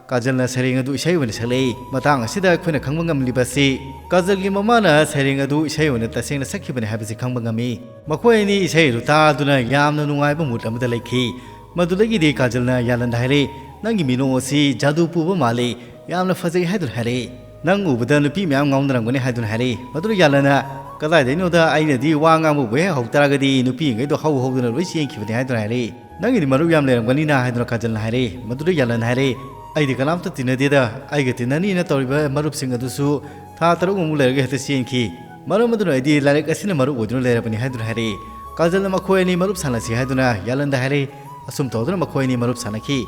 ꯀꯥꯖꯜꯅ ꯁꯩꯔꯦꯡ ꯑꯗꯨ ꯏꯁꯩ ꯑꯣꯏꯅ ꯁꯛꯂꯛꯏ꯫ ꯃꯇꯥꯡ ꯑꯁꯤꯗ ꯑꯩꯈꯣꯏꯅ ꯈꯪꯕ ꯉꯝꯂꯤꯕꯁꯤ ꯀꯥꯖꯜꯒꯤ ꯃꯃꯥꯅ ꯁꯩꯔꯦꯡ ꯑꯗꯨ ꯏꯁꯩ ꯑꯣꯏꯅ ꯇꯁꯦꯡꯅ ꯁꯛꯈꯤꯕꯅꯤ ꯍꯥꯏꯕꯁꯤ ꯈꯪꯕ ꯉꯝꯃꯤ꯫ ꯃꯈꯣꯏ ꯑꯅꯤ ꯏꯁꯩ ꯑꯗꯨ ꯇꯥꯗꯨꯅ ꯌꯥꯝꯅ ꯅꯨꯡꯉꯥꯏꯕ mood ꯑꯃꯗ ꯂꯩꯈꯤ꯫ ꯃꯗꯨꯗꯒꯤꯗꯤ ꯀꯥꯖꯜꯅ ꯌꯥꯂꯟꯗ ꯍꯥꯏꯔꯛꯏ, "ꯅꯪꯒꯤ ꯃꯤꯅꯣꯛ ꯑꯁꯤ ꯖꯥꯗꯨ ꯄꯨꯕ ꯃꯥꯜꯂꯤ, ꯌꯥꯝꯅ ꯐꯖꯩ" ꯍꯥꯏꯗꯨꯅ ꯍꯥꯏꯔꯛꯏ꯫ "ꯅꯪ ꯎꯕꯗ ꯅꯨꯄꯤ ꯃꯌꯥꯝ ꯉꯥꯎꯅꯔꯝꯒꯅꯤ" ꯍꯥꯏꯗꯨꯅ ꯍꯥꯏꯔꯛꯏ꯫ ꯃꯗꯨꯗ ꯌꯥꯂꯟꯅ, "ꯀꯗꯥꯏꯗꯩꯅꯣꯗ, ꯑꯩꯅꯗꯤ ꯋꯥ ꯉꯥꯡꯕꯕꯨ ꯍꯦꯛ ꯍꯧ ꯇꯥꯔꯒꯗꯤ ꯅꯨꯄꯤꯉꯩꯗꯣ ꯍꯧ ꯍꯧꯗꯨꯅ ꯂꯣꯏ ꯆꯦꯟꯈꯤꯕꯅꯤ" ꯍꯥꯏꯗꯨꯅ ꯍꯥꯏꯔꯛꯏ꯫ "ꯅꯪꯒꯤꯗꯤ ꯃꯔꯨꯞ ꯌꯥꯝ ꯂꯩꯔꯝꯒꯅꯤꯅ" ꯍꯥꯏꯗꯨꯅ ꯀꯥꯖꯜꯅ ꯍꯥꯏꯔꯛꯏ꯫ ꯃꯗꯨꯗ ꯌꯥꯂꯟꯅ ꯍꯥꯏꯔꯛꯏ, "ꯑꯩꯗꯤ ꯀꯅꯥꯝꯇ ꯇꯤꯟꯅꯗꯦꯗ, ꯑꯩꯒ ꯇꯤꯟꯅꯅꯤꯅ ꯇꯧꯔꯤꯕ ꯃꯔꯨꯞꯁꯤꯡ ꯑꯗꯨꯁꯨ ꯊꯥ ꯇꯔꯨꯛꯃꯨꯛ ꯂꯩꯔꯒ ꯍꯦꯛꯇ ꯆꯦꯟꯈꯤ꯫ ꯃꯔꯝ ꯑꯗꯨꯅ ꯑꯩꯗꯤ ꯂꯥꯏꯔꯤꯛ ꯑꯁꯤꯅ ꯃꯔꯨꯞ ꯑꯣꯏꯗꯨꯅ ꯂꯩꯔꯕꯅꯤ" ꯍꯥꯏꯗꯨꯅ ꯍꯥꯏꯔꯛꯏ꯫ ꯀꯥꯖꯜꯅ ꯃꯈꯣꯏ ꯑꯅꯤ ꯃꯔꯨꯞ ꯁꯥꯟꯅꯁꯤ ꯍꯥꯏꯗꯨꯅ ꯌꯥꯂꯟꯗ ꯍꯥꯏꯔꯛꯏ꯫ ꯑꯁꯨꯝ ꯇꯧꯗꯨꯅ ꯃꯈꯣꯏ ꯑꯅꯤ ꯃꯔꯨꯞ ꯁꯥꯟꯅꯈꯤ꯫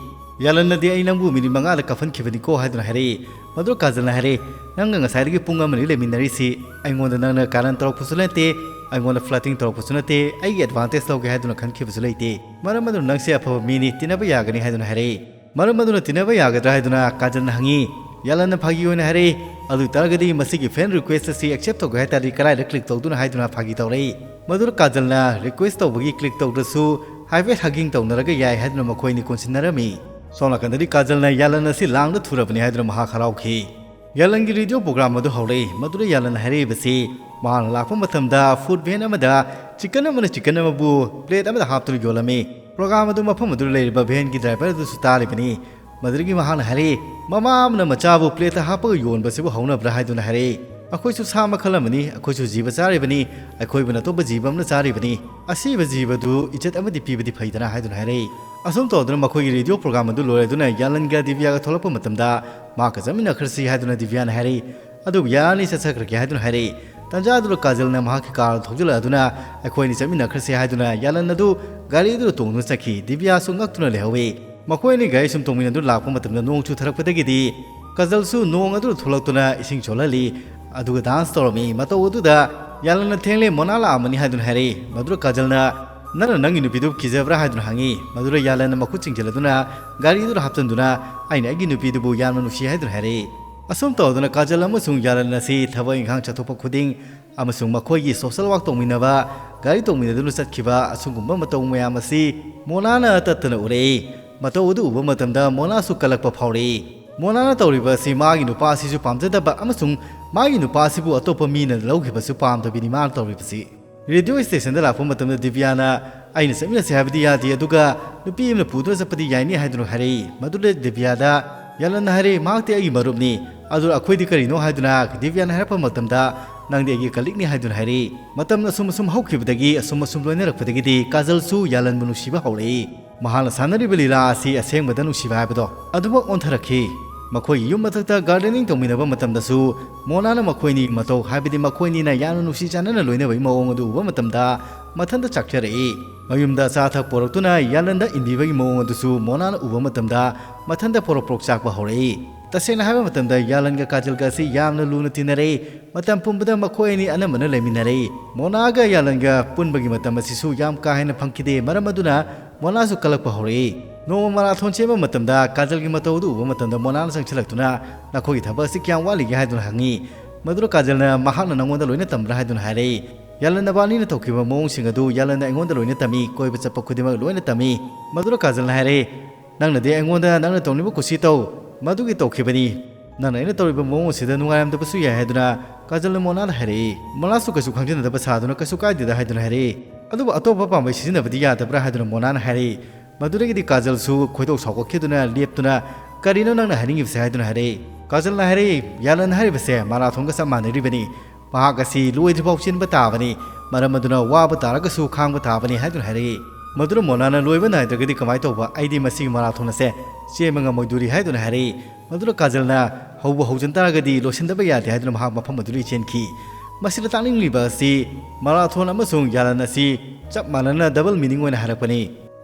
ꯌꯥꯂꯟꯅꯗꯤ "ꯑꯩ ꯅꯪꯕꯨ ꯃꯤꯅꯤꯠ ꯃꯉꯥꯗ ꯀꯥꯞꯍꯟꯈꯤꯕꯅꯤꯀꯣ" ꯍꯥꯏꯗꯨꯅ ꯍꯥꯏꯔꯛꯏ꯫ ꯃꯗꯨ ꯀꯥꯖꯜꯅ ꯍꯥꯏꯔꯛꯏ, "ꯅꯪꯒ ꯉꯁꯥꯏꯗꯒꯤ ꯄꯨꯡ ꯑꯃꯅꯤ ꯂꯩꯃꯤꯟꯅꯔꯤꯁꯤ, ꯑꯩꯉꯣꯟꯗ ꯅꯪꯅ ꯀꯥꯔꯟ ꯇꯧꯔꯛꯄꯁꯨ ꯅꯠꯇꯦ, ꯑꯩꯉꯣꯟꯗ flirting ꯇꯧꯔꯛꯄꯁꯨ ꯅꯠꯇꯦ, ꯑꯩꯒꯤ advantage ꯂꯧꯒꯦ ꯍꯥꯏꯗꯨꯅ ꯈꯟꯈꯤꯕꯁꯨ ꯂꯩꯇꯦ꯫ ꯃꯔꯝ ꯑꯗꯨꯅ ꯅꯪꯁꯦ ꯑꯐꯕ ꯃꯤꯅꯤ, ꯇꯤꯟꯅꯕ ꯌꯥꯒꯅꯤ ꯍꯥꯏꯗꯨꯅ ꯍꯥꯏꯔꯛꯏ꯫ ꯃꯔꯝ ꯑꯗꯨꯅ ꯇꯤꯟꯅꯕ ꯌꯥꯒꯗ꯭ꯔꯥ ꯍꯥꯏꯗꯨꯅ ꯀꯥꯖꯜꯅ ꯍꯪꯉꯤ꯫ ꯌꯥꯂꯟꯅ ꯐꯥꯒꯤ ꯑꯣꯏꯅ ꯍꯥꯏꯔꯛꯏ, "ꯑꯗꯨ ꯑꯣꯏꯇꯥꯔꯒꯗꯤ ꯃꯁꯤꯒꯤ friend request ꯑꯁꯤ accept ꯇꯧꯒꯦ ꯍꯥꯏ ꯇꯥꯔꯗꯤ ꯀꯗꯥꯏꯗ click ꯇꯧꯗꯨꯅ?" ꯍꯥꯏꯗꯨꯅ ꯐꯥꯒꯤ ꯇꯧꯔꯛꯏ꯫ ꯃꯗꯨꯗ ꯀꯥꯖꯜꯅ request ꯇꯧꯕꯒꯤ click ꯇꯧꯗ꯭ꯔꯁꯨ ꯍꯥꯏꯐꯦꯠ hugging ꯇꯧꯅꯔꯒ ꯌꯥꯏ ꯍꯥꯏꯗꯨꯅ ꯃꯈꯣꯏ ꯑꯅꯤ ꯀꯣꯟꯁꯤꯟꯅꯔꯝꯃꯤ꯫ ꯁꯣꯝ ꯅꯥꯀꯟꯗꯗꯤ ꯀꯥꯖꯜꯅ ꯌꯥꯂꯟ ꯑꯁꯤ ꯂꯥꯡꯗ ꯊꯨꯔꯕꯅꯤ ꯍꯥꯏꯗꯨꯅ ꯃꯍꯥꯛ ꯍꯔꯥꯎꯈꯤ꯫ ꯌꯥꯂꯟꯒꯤ radio program ꯑꯗꯨ ꯍꯧꯔꯛꯏ꯫ ꯃꯗꯨꯗ ꯌꯥꯂꯟ ꯍꯥꯏꯔꯛꯏꯕꯁꯤ ꯃꯍꯥꯛꯅ ꯂꯥꯛꯄ ꯃꯇꯝꯗ food van ꯑꯃꯗ chicken ꯑꯃꯅ chicken ꯑꯃꯕꯨ plate ꯑꯃꯗ ꯍꯥꯞꯇꯨꯅ ꯌꯣꯜꯂꯝꯃꯤ꯫ Program ꯑꯗꯨ ꯃꯐꯝ ꯑꯗꯨꯗ ꯂꯩꯔꯤꯕ vanꯒꯤ driver ꯑꯗꯨꯁꯨ ꯇꯥꯔꯤꯕꯅꯤ꯫ ꯃꯗꯨꯗꯒꯤ ꯃꯍꯥꯛꯅ ꯍꯥꯏꯔꯛꯏ, "ꯃꯃꯥ ꯑꯃꯅ ꯃꯆꯥꯕꯨ plateꯇ ꯍꯥꯞꯄꯒ ꯌꯣꯟꯕꯁꯤꯕꯨ ꯍꯧꯅꯕ꯭ꯔꯥ?" ꯍꯥꯏꯗꯨꯅ ꯍꯥꯏꯔꯛꯏ꯫ "ꯑꯩꯈꯣꯏꯁꯨ ꯁꯥ ꯃꯈꯜ ꯑꯃꯅꯤ, ꯑꯩꯈꯣꯏꯁꯨ ꯖꯤꯕ ꯆꯥꯔꯤꯕꯅꯤ, ꯑꯩꯈꯣꯏꯕꯨꯅ ꯑꯇꯣꯞꯄ ꯖꯤꯕ ꯑꯃꯅ ꯆꯥꯔꯤꯕꯅꯤ꯫ ꯑꯁꯤꯕ ꯖꯤꯕꯗꯨ ꯏꯖꯠ ꯑꯃꯗꯤ ꯄꯤꯕꯗꯤ ꯐꯩꯗꯅ?" ꯍꯥꯏꯗꯨꯅ ꯍꯥꯏꯔꯛꯏ꯫ ꯑꯁꯨꯝ ꯇꯧꯗꯨꯅ ꯃꯈꯣꯏꯒꯤ radio program ꯑꯗꯨ ꯂꯣꯏꯔꯗꯨꯅ ꯌꯥꯂꯟꯒ ꯗꯤꯕ꯭ꯌꯥꯒ ꯊꯣꯛꯂꯛꯄ ꯃꯇꯝꯗ ꯃꯍꯥꯛꯀ ꯆꯠꯃꯤꯟꯅꯈ꯭ꯔꯁꯤ ꯍꯥꯏꯗꯨꯅ ꯗꯤꯕ꯭ꯌꯥꯅ ꯍꯥꯏꯔꯛꯏ꯫ ꯑꯗꯨꯕꯨ ꯌꯥꯔꯅꯤ, ꯆꯠꯆꯈ꯭ꯔꯒꯦ ꯍꯥꯏꯗꯨꯅ ꯍꯥꯏꯔꯛꯏ꯫ ꯇꯟꯖꯥ ꯑꯗꯨꯗ ꯀꯥꯖꯜꯅ ꯃꯍꯥꯛꯀꯤ car ꯊꯧꯖꯤꯜꯂꯛꯑꯗꯨꯅ ꯑꯩꯈꯣꯏ ꯑꯅꯤ ꯆꯠꯃꯤꯟꯅꯈ꯭ꯔꯁꯤ ꯍꯥꯏꯗꯨꯅ ꯌꯥꯂꯟ ꯑꯗꯨ ꯒꯥꯔꯤ ꯑꯗꯨꯗ ꯇꯣꯡꯗꯨꯅ ꯆꯠꯈꯤ꯫ ꯗꯤꯕ꯭ꯌꯥꯁꯨ ꯉꯛꯇꯨꯅ ꯂꯩꯍꯧꯏ꯫ ꯃꯈꯣꯏ ꯑꯅꯤ ꯒꯥꯔꯤ ꯁꯨꯝ ꯇꯣꯡꯃꯤꯟꯅꯗꯨꯅ ꯂꯥꯛꯄ ꯃꯇꯝꯗ ꯅꯣꯡ ꯆꯨꯊꯔꯛꯄꯗꯒꯤꯗꯤ ꯀꯥꯖꯜꯁꯨ ꯅꯣꯡ ꯑꯗꯨꯗ ꯊꯣꯛꯂꯛꯇꯨꯅ ꯏꯁꯤꯡ ꯆꯣꯠꯍꯜꯂꯤ꯫ ꯑꯗꯨꯒ dance ꯇꯧꯔꯝꯃꯤ꯫ ꯃꯇꯧ ꯑꯗꯨꯗ ꯌꯥꯂꯟꯅ "ꯊꯦꯡꯂꯦ, ꯃꯣꯅꯥ ꯂꯥꯛꯑꯝꯃꯅꯤ" ꯍꯥꯏꯗꯨꯅ ꯍꯥꯏꯔꯛꯏ꯫ ꯃꯗꯨꯗ ꯀꯥꯖꯜꯅ "ꯅꯪꯅ ꯅꯪꯒꯤ ꯅꯨꯄꯤꯗꯨꯕꯨ ꯀꯤꯖꯕ꯭ꯔꯥ?" ꯍꯥꯏꯗꯨꯅ ꯍꯪꯉꯤ꯫ ꯃꯗꯨꯗ ꯌꯥꯂꯟꯅ ꯃꯈꯨꯠ ꯆꯤꯡꯁꯤꯜꯂꯗꯨꯅ ꯒꯥꯔꯤꯗꯨꯗ ꯍꯥꯞꯆꯤꯟꯗꯨꯅ "ꯑꯩꯅ ꯑꯩꯒꯤ ꯅꯨꯄꯤꯗꯨꯕꯨ ꯌꯥꯝꯅ ꯅꯨꯡꯁꯤ" ꯍꯥꯏꯗꯨꯅ ꯍꯥꯏꯔꯛꯏ꯫ ꯑꯁꯨꯝ ꯇꯧꯗꯨꯅ ꯀꯥꯖꯜ ꯑꯃꯁꯨꯡ ꯌꯥꯂꯟ ꯑꯁꯤ ꯊꯕꯛ ꯏꯪꯈꯥꯡ ꯆꯠꯊꯣꯛꯄ ꯈꯨꯗꯤꯡ ꯑꯃꯁꯨꯡ ꯃꯈꯣꯏꯒꯤ social work ꯇꯧꯃꯤꯟꯅꯕ, ꯒꯥꯔꯤ ꯇꯣꯡꯃꯤꯟꯅꯗꯨꯅ ꯆꯠꯈꯤꯕ ꯑꯁꯤꯒꯨꯝꯕ ꯃꯇꯧ ꯃꯌꯥꯝ ꯑꯁꯤ ꯃꯣꯅꯥꯅ ꯇꯠꯇꯅ ꯎꯔꯛꯏ꯫ ꯃꯇꯧ ꯑꯗꯨ ꯎꯕ ꯃꯇꯝꯗ ꯃꯣꯅꯥꯁꯨ ꯀꯜꯂꯛꯄ ꯐꯥꯎꯔꯛꯏ꯫ ꯃꯣꯅꯥꯅ ꯇꯧꯔꯤꯕ ꯑꯁꯤ ꯃꯥꯒꯤ ꯅꯨꯄꯥ ꯑꯁꯤꯁꯨ ꯄꯥꯝꯖꯗꯕ ꯑꯃꯁꯨꯡ ꯃꯥꯒꯤ ꯅꯨꯄꯥ ꯑꯁꯤꯕꯨ ꯑꯇꯣꯞꯄ ꯃꯤꯅ ꯂꯧꯈꯤꯕꯁꯨ ꯄꯥꯝꯗꯕꯤꯅꯤ ꯃꯥꯅ ꯇꯧꯔꯤꯕꯁꯤ꯫ Radio stationꯗ ꯂꯥꯛꯄ ꯃꯇꯝꯗ ꯗꯤꯕ꯭ꯌꯥꯅ "ꯑꯩꯅ ꯆꯠꯃꯤꯟꯅꯁꯤ ꯍꯥꯏꯕꯗꯤ ꯌꯥꯗꯦ, ꯑꯗꯨꯒ ꯅꯨꯄꯤ ꯑꯃꯅ ꯄꯨꯗꯨꯅ ꯆꯠꯄꯗꯤ ꯌꯥꯏꯅꯤ" ꯍꯥꯏꯗꯨꯅ ꯍꯥꯏꯔꯛꯏ꯫ ꯃꯗꯨꯗ ꯗꯤꯕ꯭ꯌꯥꯗ ꯌꯥꯂꯟꯅ ꯍꯥꯏꯔꯛꯏ, "ꯃꯍꯥꯛꯇꯤ ꯑꯩꯒꯤ ꯃꯔꯨꯞꯅꯤ, ꯑꯗꯨ ꯑꯩꯈꯣꯏꯗꯤ ꯀꯔꯤꯅꯣ?" ꯍꯥꯏꯗꯨꯅ ꯗꯤꯕ꯭ꯌꯥꯅ ꯍꯥꯏꯔꯛꯄ ꯃꯇꯝꯗ "ꯅꯪꯗꯤ ꯑꯩꯒꯤ colleagueꯅꯤ" ꯍꯥꯏꯗꯨꯅ ꯍꯥꯏꯔꯛꯏ꯫ ꯃꯇꯝ ꯑꯁꯨꯝ ꯑꯁꯨꯝ ꯍꯧꯈꯤꯕꯗꯒꯤ, ꯑꯁꯨꯝ ꯑꯁꯨꯝ ꯂꯣꯏꯅꯔꯛꯄꯗꯒꯤꯗꯤ ꯀꯥꯖꯜꯁꯨ ꯌꯥꯂꯟꯕꯨ ꯅꯨꯡꯁꯤꯕ ꯍꯧꯔꯛꯏ꯫ ꯃꯍꯥꯛꯅ ꯁꯥꯟꯅꯔꯤꯕ ꯂꯤꯂꯥ ꯑꯁꯤ ꯑꯁꯦꯡꯕꯗ ꯅꯨꯡꯁꯤꯕ ꯍꯥꯏꯕꯗꯣ ꯑꯗꯨꯃꯛ ꯑꯣꯟꯊꯔꯛꯈꯤ꯫ ꯃꯈꯣꯏꯒꯤ ꯌꯨꯝ ꯃꯊꯛꯇ gardening ꯇꯧꯃꯤꯟꯅꯕ ꯃꯇꯝꯗꯁꯨ ꯃꯣꯅꯥꯅ ꯃꯈꯣꯏꯅꯤ ꯃꯇꯧ, ꯍꯥꯏꯕꯗꯤ ꯃꯈꯣꯏꯅꯤꯅ ꯌꯥꯝꯅ ꯅꯨꯡꯁꯤ ꯆꯥꯟꯅꯅ ꯂꯣꯏꯅꯕꯒꯤ ꯃꯑꯣꯡ ꯑꯗꯨ ꯎꯕ ꯃꯇꯝꯗ ꯃꯊꯟꯇ ꯆꯥꯛꯆꯔꯛꯏ꯫ ꯃꯌꯨꯝꯗ ꯑꯆꯥ ꯑꯊꯛ ꯄꯨꯔꯛꯇꯨꯅ ꯌꯥꯂꯟꯗ ꯏꯟꯕꯤꯕꯒꯤ ꯃꯑꯣꯡ ꯑꯗꯨꯁꯨ ꯃꯣꯅꯥꯅ ꯎꯕ ꯃꯇꯝꯗ ꯃꯊꯟꯇ ꯄꯣꯔꯣꯛ ꯄꯣꯔꯣꯛ ꯆꯥꯛꯄ ꯍꯧꯔꯛꯏ꯫ ꯇꯁꯦꯡꯅ ꯍꯥꯏꯕ ꯃꯇꯝꯗ ꯌꯥꯂꯟꯒ ꯀꯥꯖꯜꯒ ꯑꯁꯤ ꯌꯥꯝꯅ ꯂꯨꯅ ꯇꯤꯟꯅꯔꯛꯏ꯫ ꯃꯇꯝ ꯄꯨꯝꯕꯗ ꯃꯈꯣꯏ ꯑꯅꯤ ꯑꯅꯝꯕꯅ ꯂꯩꯃꯤꯟꯅꯔꯛꯏ꯫ ꯃꯣꯅꯥꯒ ꯌꯥꯂꯟꯒ ꯄꯨꯟꯕꯒꯤ ꯃꯇꯝ ꯑꯁꯤꯁꯨ ꯌꯥꯝ ꯀꯥ ꯍꯦꯟꯅ ꯐꯪꯈꯤꯗꯦ꯫ ꯃꯔꯝ ꯑꯗꯨꯅ ꯃꯣꯅꯥꯁꯨ ꯀꯜꯂꯛꯄ ꯍꯧꯔꯛꯏ꯫ ꯅꯣꯡꯃ ꯃꯔꯥꯊꯣꯟ ꯆꯦꯟꯕ ꯃꯇꯝꯗ ꯀꯥꯖꯜꯒꯤ ꯃꯇꯧ ꯑꯗꯨ ꯎꯕ ꯃꯇꯝꯗ ꯃꯣꯅꯥꯅ ꯆꯪꯁꯤꯜꯂꯛꯇꯨꯅ, "ꯅꯈꯣꯏꯒꯤ ꯊꯕꯛ ꯑꯁꯤ ꯀꯌꯥꯝ ꯋꯥꯠꯂꯤꯒꯦ?" ꯍꯥꯏꯗꯨꯅ ꯍꯪꯉꯤ꯫ ꯃꯗꯨꯗ ꯀꯥꯖꯜꯅ, "ꯃꯍꯥꯛꯅ ꯅꯪꯉꯣꯟꯗ ꯂꯣꯏꯅ ꯇꯝꯕ꯭ꯔꯥ?" ꯍꯥꯏꯗꯨꯅ ꯍꯥꯏꯔꯛꯏ꯫ ꯌꯥꯂꯟ ꯅꯕꯥꯅꯤꯅ ꯇꯧꯈꯤꯕ ꯃꯑꯣꯡꯁꯤꯡ ꯑꯗꯨ ꯌꯥꯂꯟꯅ ꯑꯩꯉꯣꯟꯗ ꯂꯣꯏꯅ ꯇꯝꯃꯤ, ꯀꯣꯏꯕ ꯆꯠꯄ ꯈꯨꯗꯤꯡꯃꯛ ꯂꯣꯏꯅ ꯇꯝꯃꯤ꯫ ꯃꯗꯨꯗ ꯀꯥꯖꯜꯅ ꯍꯥꯏꯔꯛꯏ, "ꯅꯪꯅꯗꯤ ꯑꯩꯉꯣꯟꯗ ꯅꯪꯅ ꯇꯧꯅꯤꯡꯕ ꯀꯨꯁꯤ ꯇꯧ, ꯃꯗꯨꯒꯤ ꯇꯧꯈꯤꯕꯅꯤ꯫ ꯅꯪꯅ ꯑꯩꯅ ꯇꯧꯔꯤꯕ ꯃꯑꯣꯡ ꯑꯁꯤꯗ ꯅꯨꯡꯉꯥꯏꯔꯝꯗꯕꯁꯨ ꯌꯥꯏ" ꯍꯥꯏꯗꯨꯅ ꯀꯥꯖꯜꯅ ꯃꯣꯅꯥꯗ ꯍꯥꯏꯔꯛꯏ꯫ ꯃꯣꯅꯥꯁꯨ ꯀꯩꯁꯨ ꯈꯪꯖꯤꯟꯅꯗꯕ ꯁꯥꯗꯨꯅ, "ꯀꯩꯁꯨ ꯀꯥꯏꯗꯦꯗ" ꯍꯥꯏꯗꯨꯅ ꯍꯥꯏꯔꯛꯏ꯫ "ꯑꯗꯨꯕꯨ ꯑꯇꯣꯞꯄ ꯄꯥꯝꯕꯩ ꯁꯤꯖꯤꯟꯅꯕꯗꯤ ꯌꯥꯗꯕ꯭ꯔꯥ?" ꯍꯥꯏꯗꯨꯅ ꯃꯣꯅꯥꯅ ꯍꯥꯏꯔꯛꯏ꯫ ꯃꯗꯨꯗꯒꯤꯗꯤ ꯀꯥꯖꯜꯁꯨ ꯈꯣꯏꯗꯧ ꯁꯥꯎꯒꯠꯈꯤꯗꯨꯅ ꯂꯦꯞꯇꯨꯅ, "ꯀꯔꯤꯅꯣ ꯅꯪꯅ ꯍꯥꯏꯅꯤꯡꯉꯤꯕꯁꯦ?" ꯍꯥꯏꯗꯨꯅ ꯍꯥꯏꯔꯛꯏ꯫ ꯀꯥꯖꯜꯅ ꯍꯥꯏꯔꯛꯏ, "ꯌꯥꯂꯟ ꯍꯥꯏꯔꯤꯕꯁꯦ ꯃꯔꯥꯊꯣꯟꯒ ꯆꯞ ꯃꯥꯟꯅꯔꯤꯕꯅꯤ꯫ ꯃꯍꯥꯛ ꯑꯁꯤ ꯂꯣꯏꯗ꯭ꯔꯤꯐꯥꯎ ꯆꯦꯟꯕ ꯇꯥꯕꯅꯤ꯫ ꯃꯔꯝ ꯑꯗꯨꯅ ꯋꯥꯕ ꯇꯥꯔꯒꯁꯨ ꯈꯥꯡꯕ ꯇꯥꯕꯅꯤ" ꯍꯥꯏꯗꯨꯅ ꯍꯥꯏꯔꯛꯏ꯫ ꯃꯗꯨꯅ ꯃꯣꯅꯥꯅ, "ꯂꯣꯏꯕ ꯅꯥꯏꯗ꯭ꯔꯒꯗꯤ ꯀꯃꯥꯏꯅ ꯇꯧꯕ? ꯑꯩꯗꯤ ꯃꯁꯤꯒꯤ ꯃꯔꯥꯊꯣꯟ ꯑꯁꯦ ꯆꯦꯟꯕ ꯉꯝꯃꯣꯏꯗꯣꯔꯤ" ꯍꯥꯏꯗꯨꯅ ꯍꯥꯏꯔꯛꯏ꯫ ꯃꯗꯨꯅ ꯀꯥꯖꯜꯅ, "ꯍꯧꯕ ꯍꯧꯖꯤꯟ ꯇꯥꯔꯒꯗꯤ ꯂꯣꯏꯁꯤꯟꯗꯕ ꯌꯥꯗꯦ" ꯍꯥꯏꯗꯨꯅ ꯃꯍꯥꯛ ꯃꯐꯝ ꯑꯗꯨꯗꯒꯤ ꯆꯦꯟꯈꯤ꯫ ꯃꯁꯤꯗ ꯇꯥꯛꯅꯤꯡꯂꯤꯕ ꯑꯁꯤ ꯃꯔꯥꯊꯣꯟ ꯑꯃꯁꯨꯡ ꯌꯥꯂꯟ ꯑꯁꯤ ꯆꯞ ꯃꯥꯟꯅꯅ ꯗꯕꯜ ꯃꯤꯅꯤꯡ ꯑꯣꯏꯅ ꯍꯥꯏꯔꯛꯄꯅꯤ꯫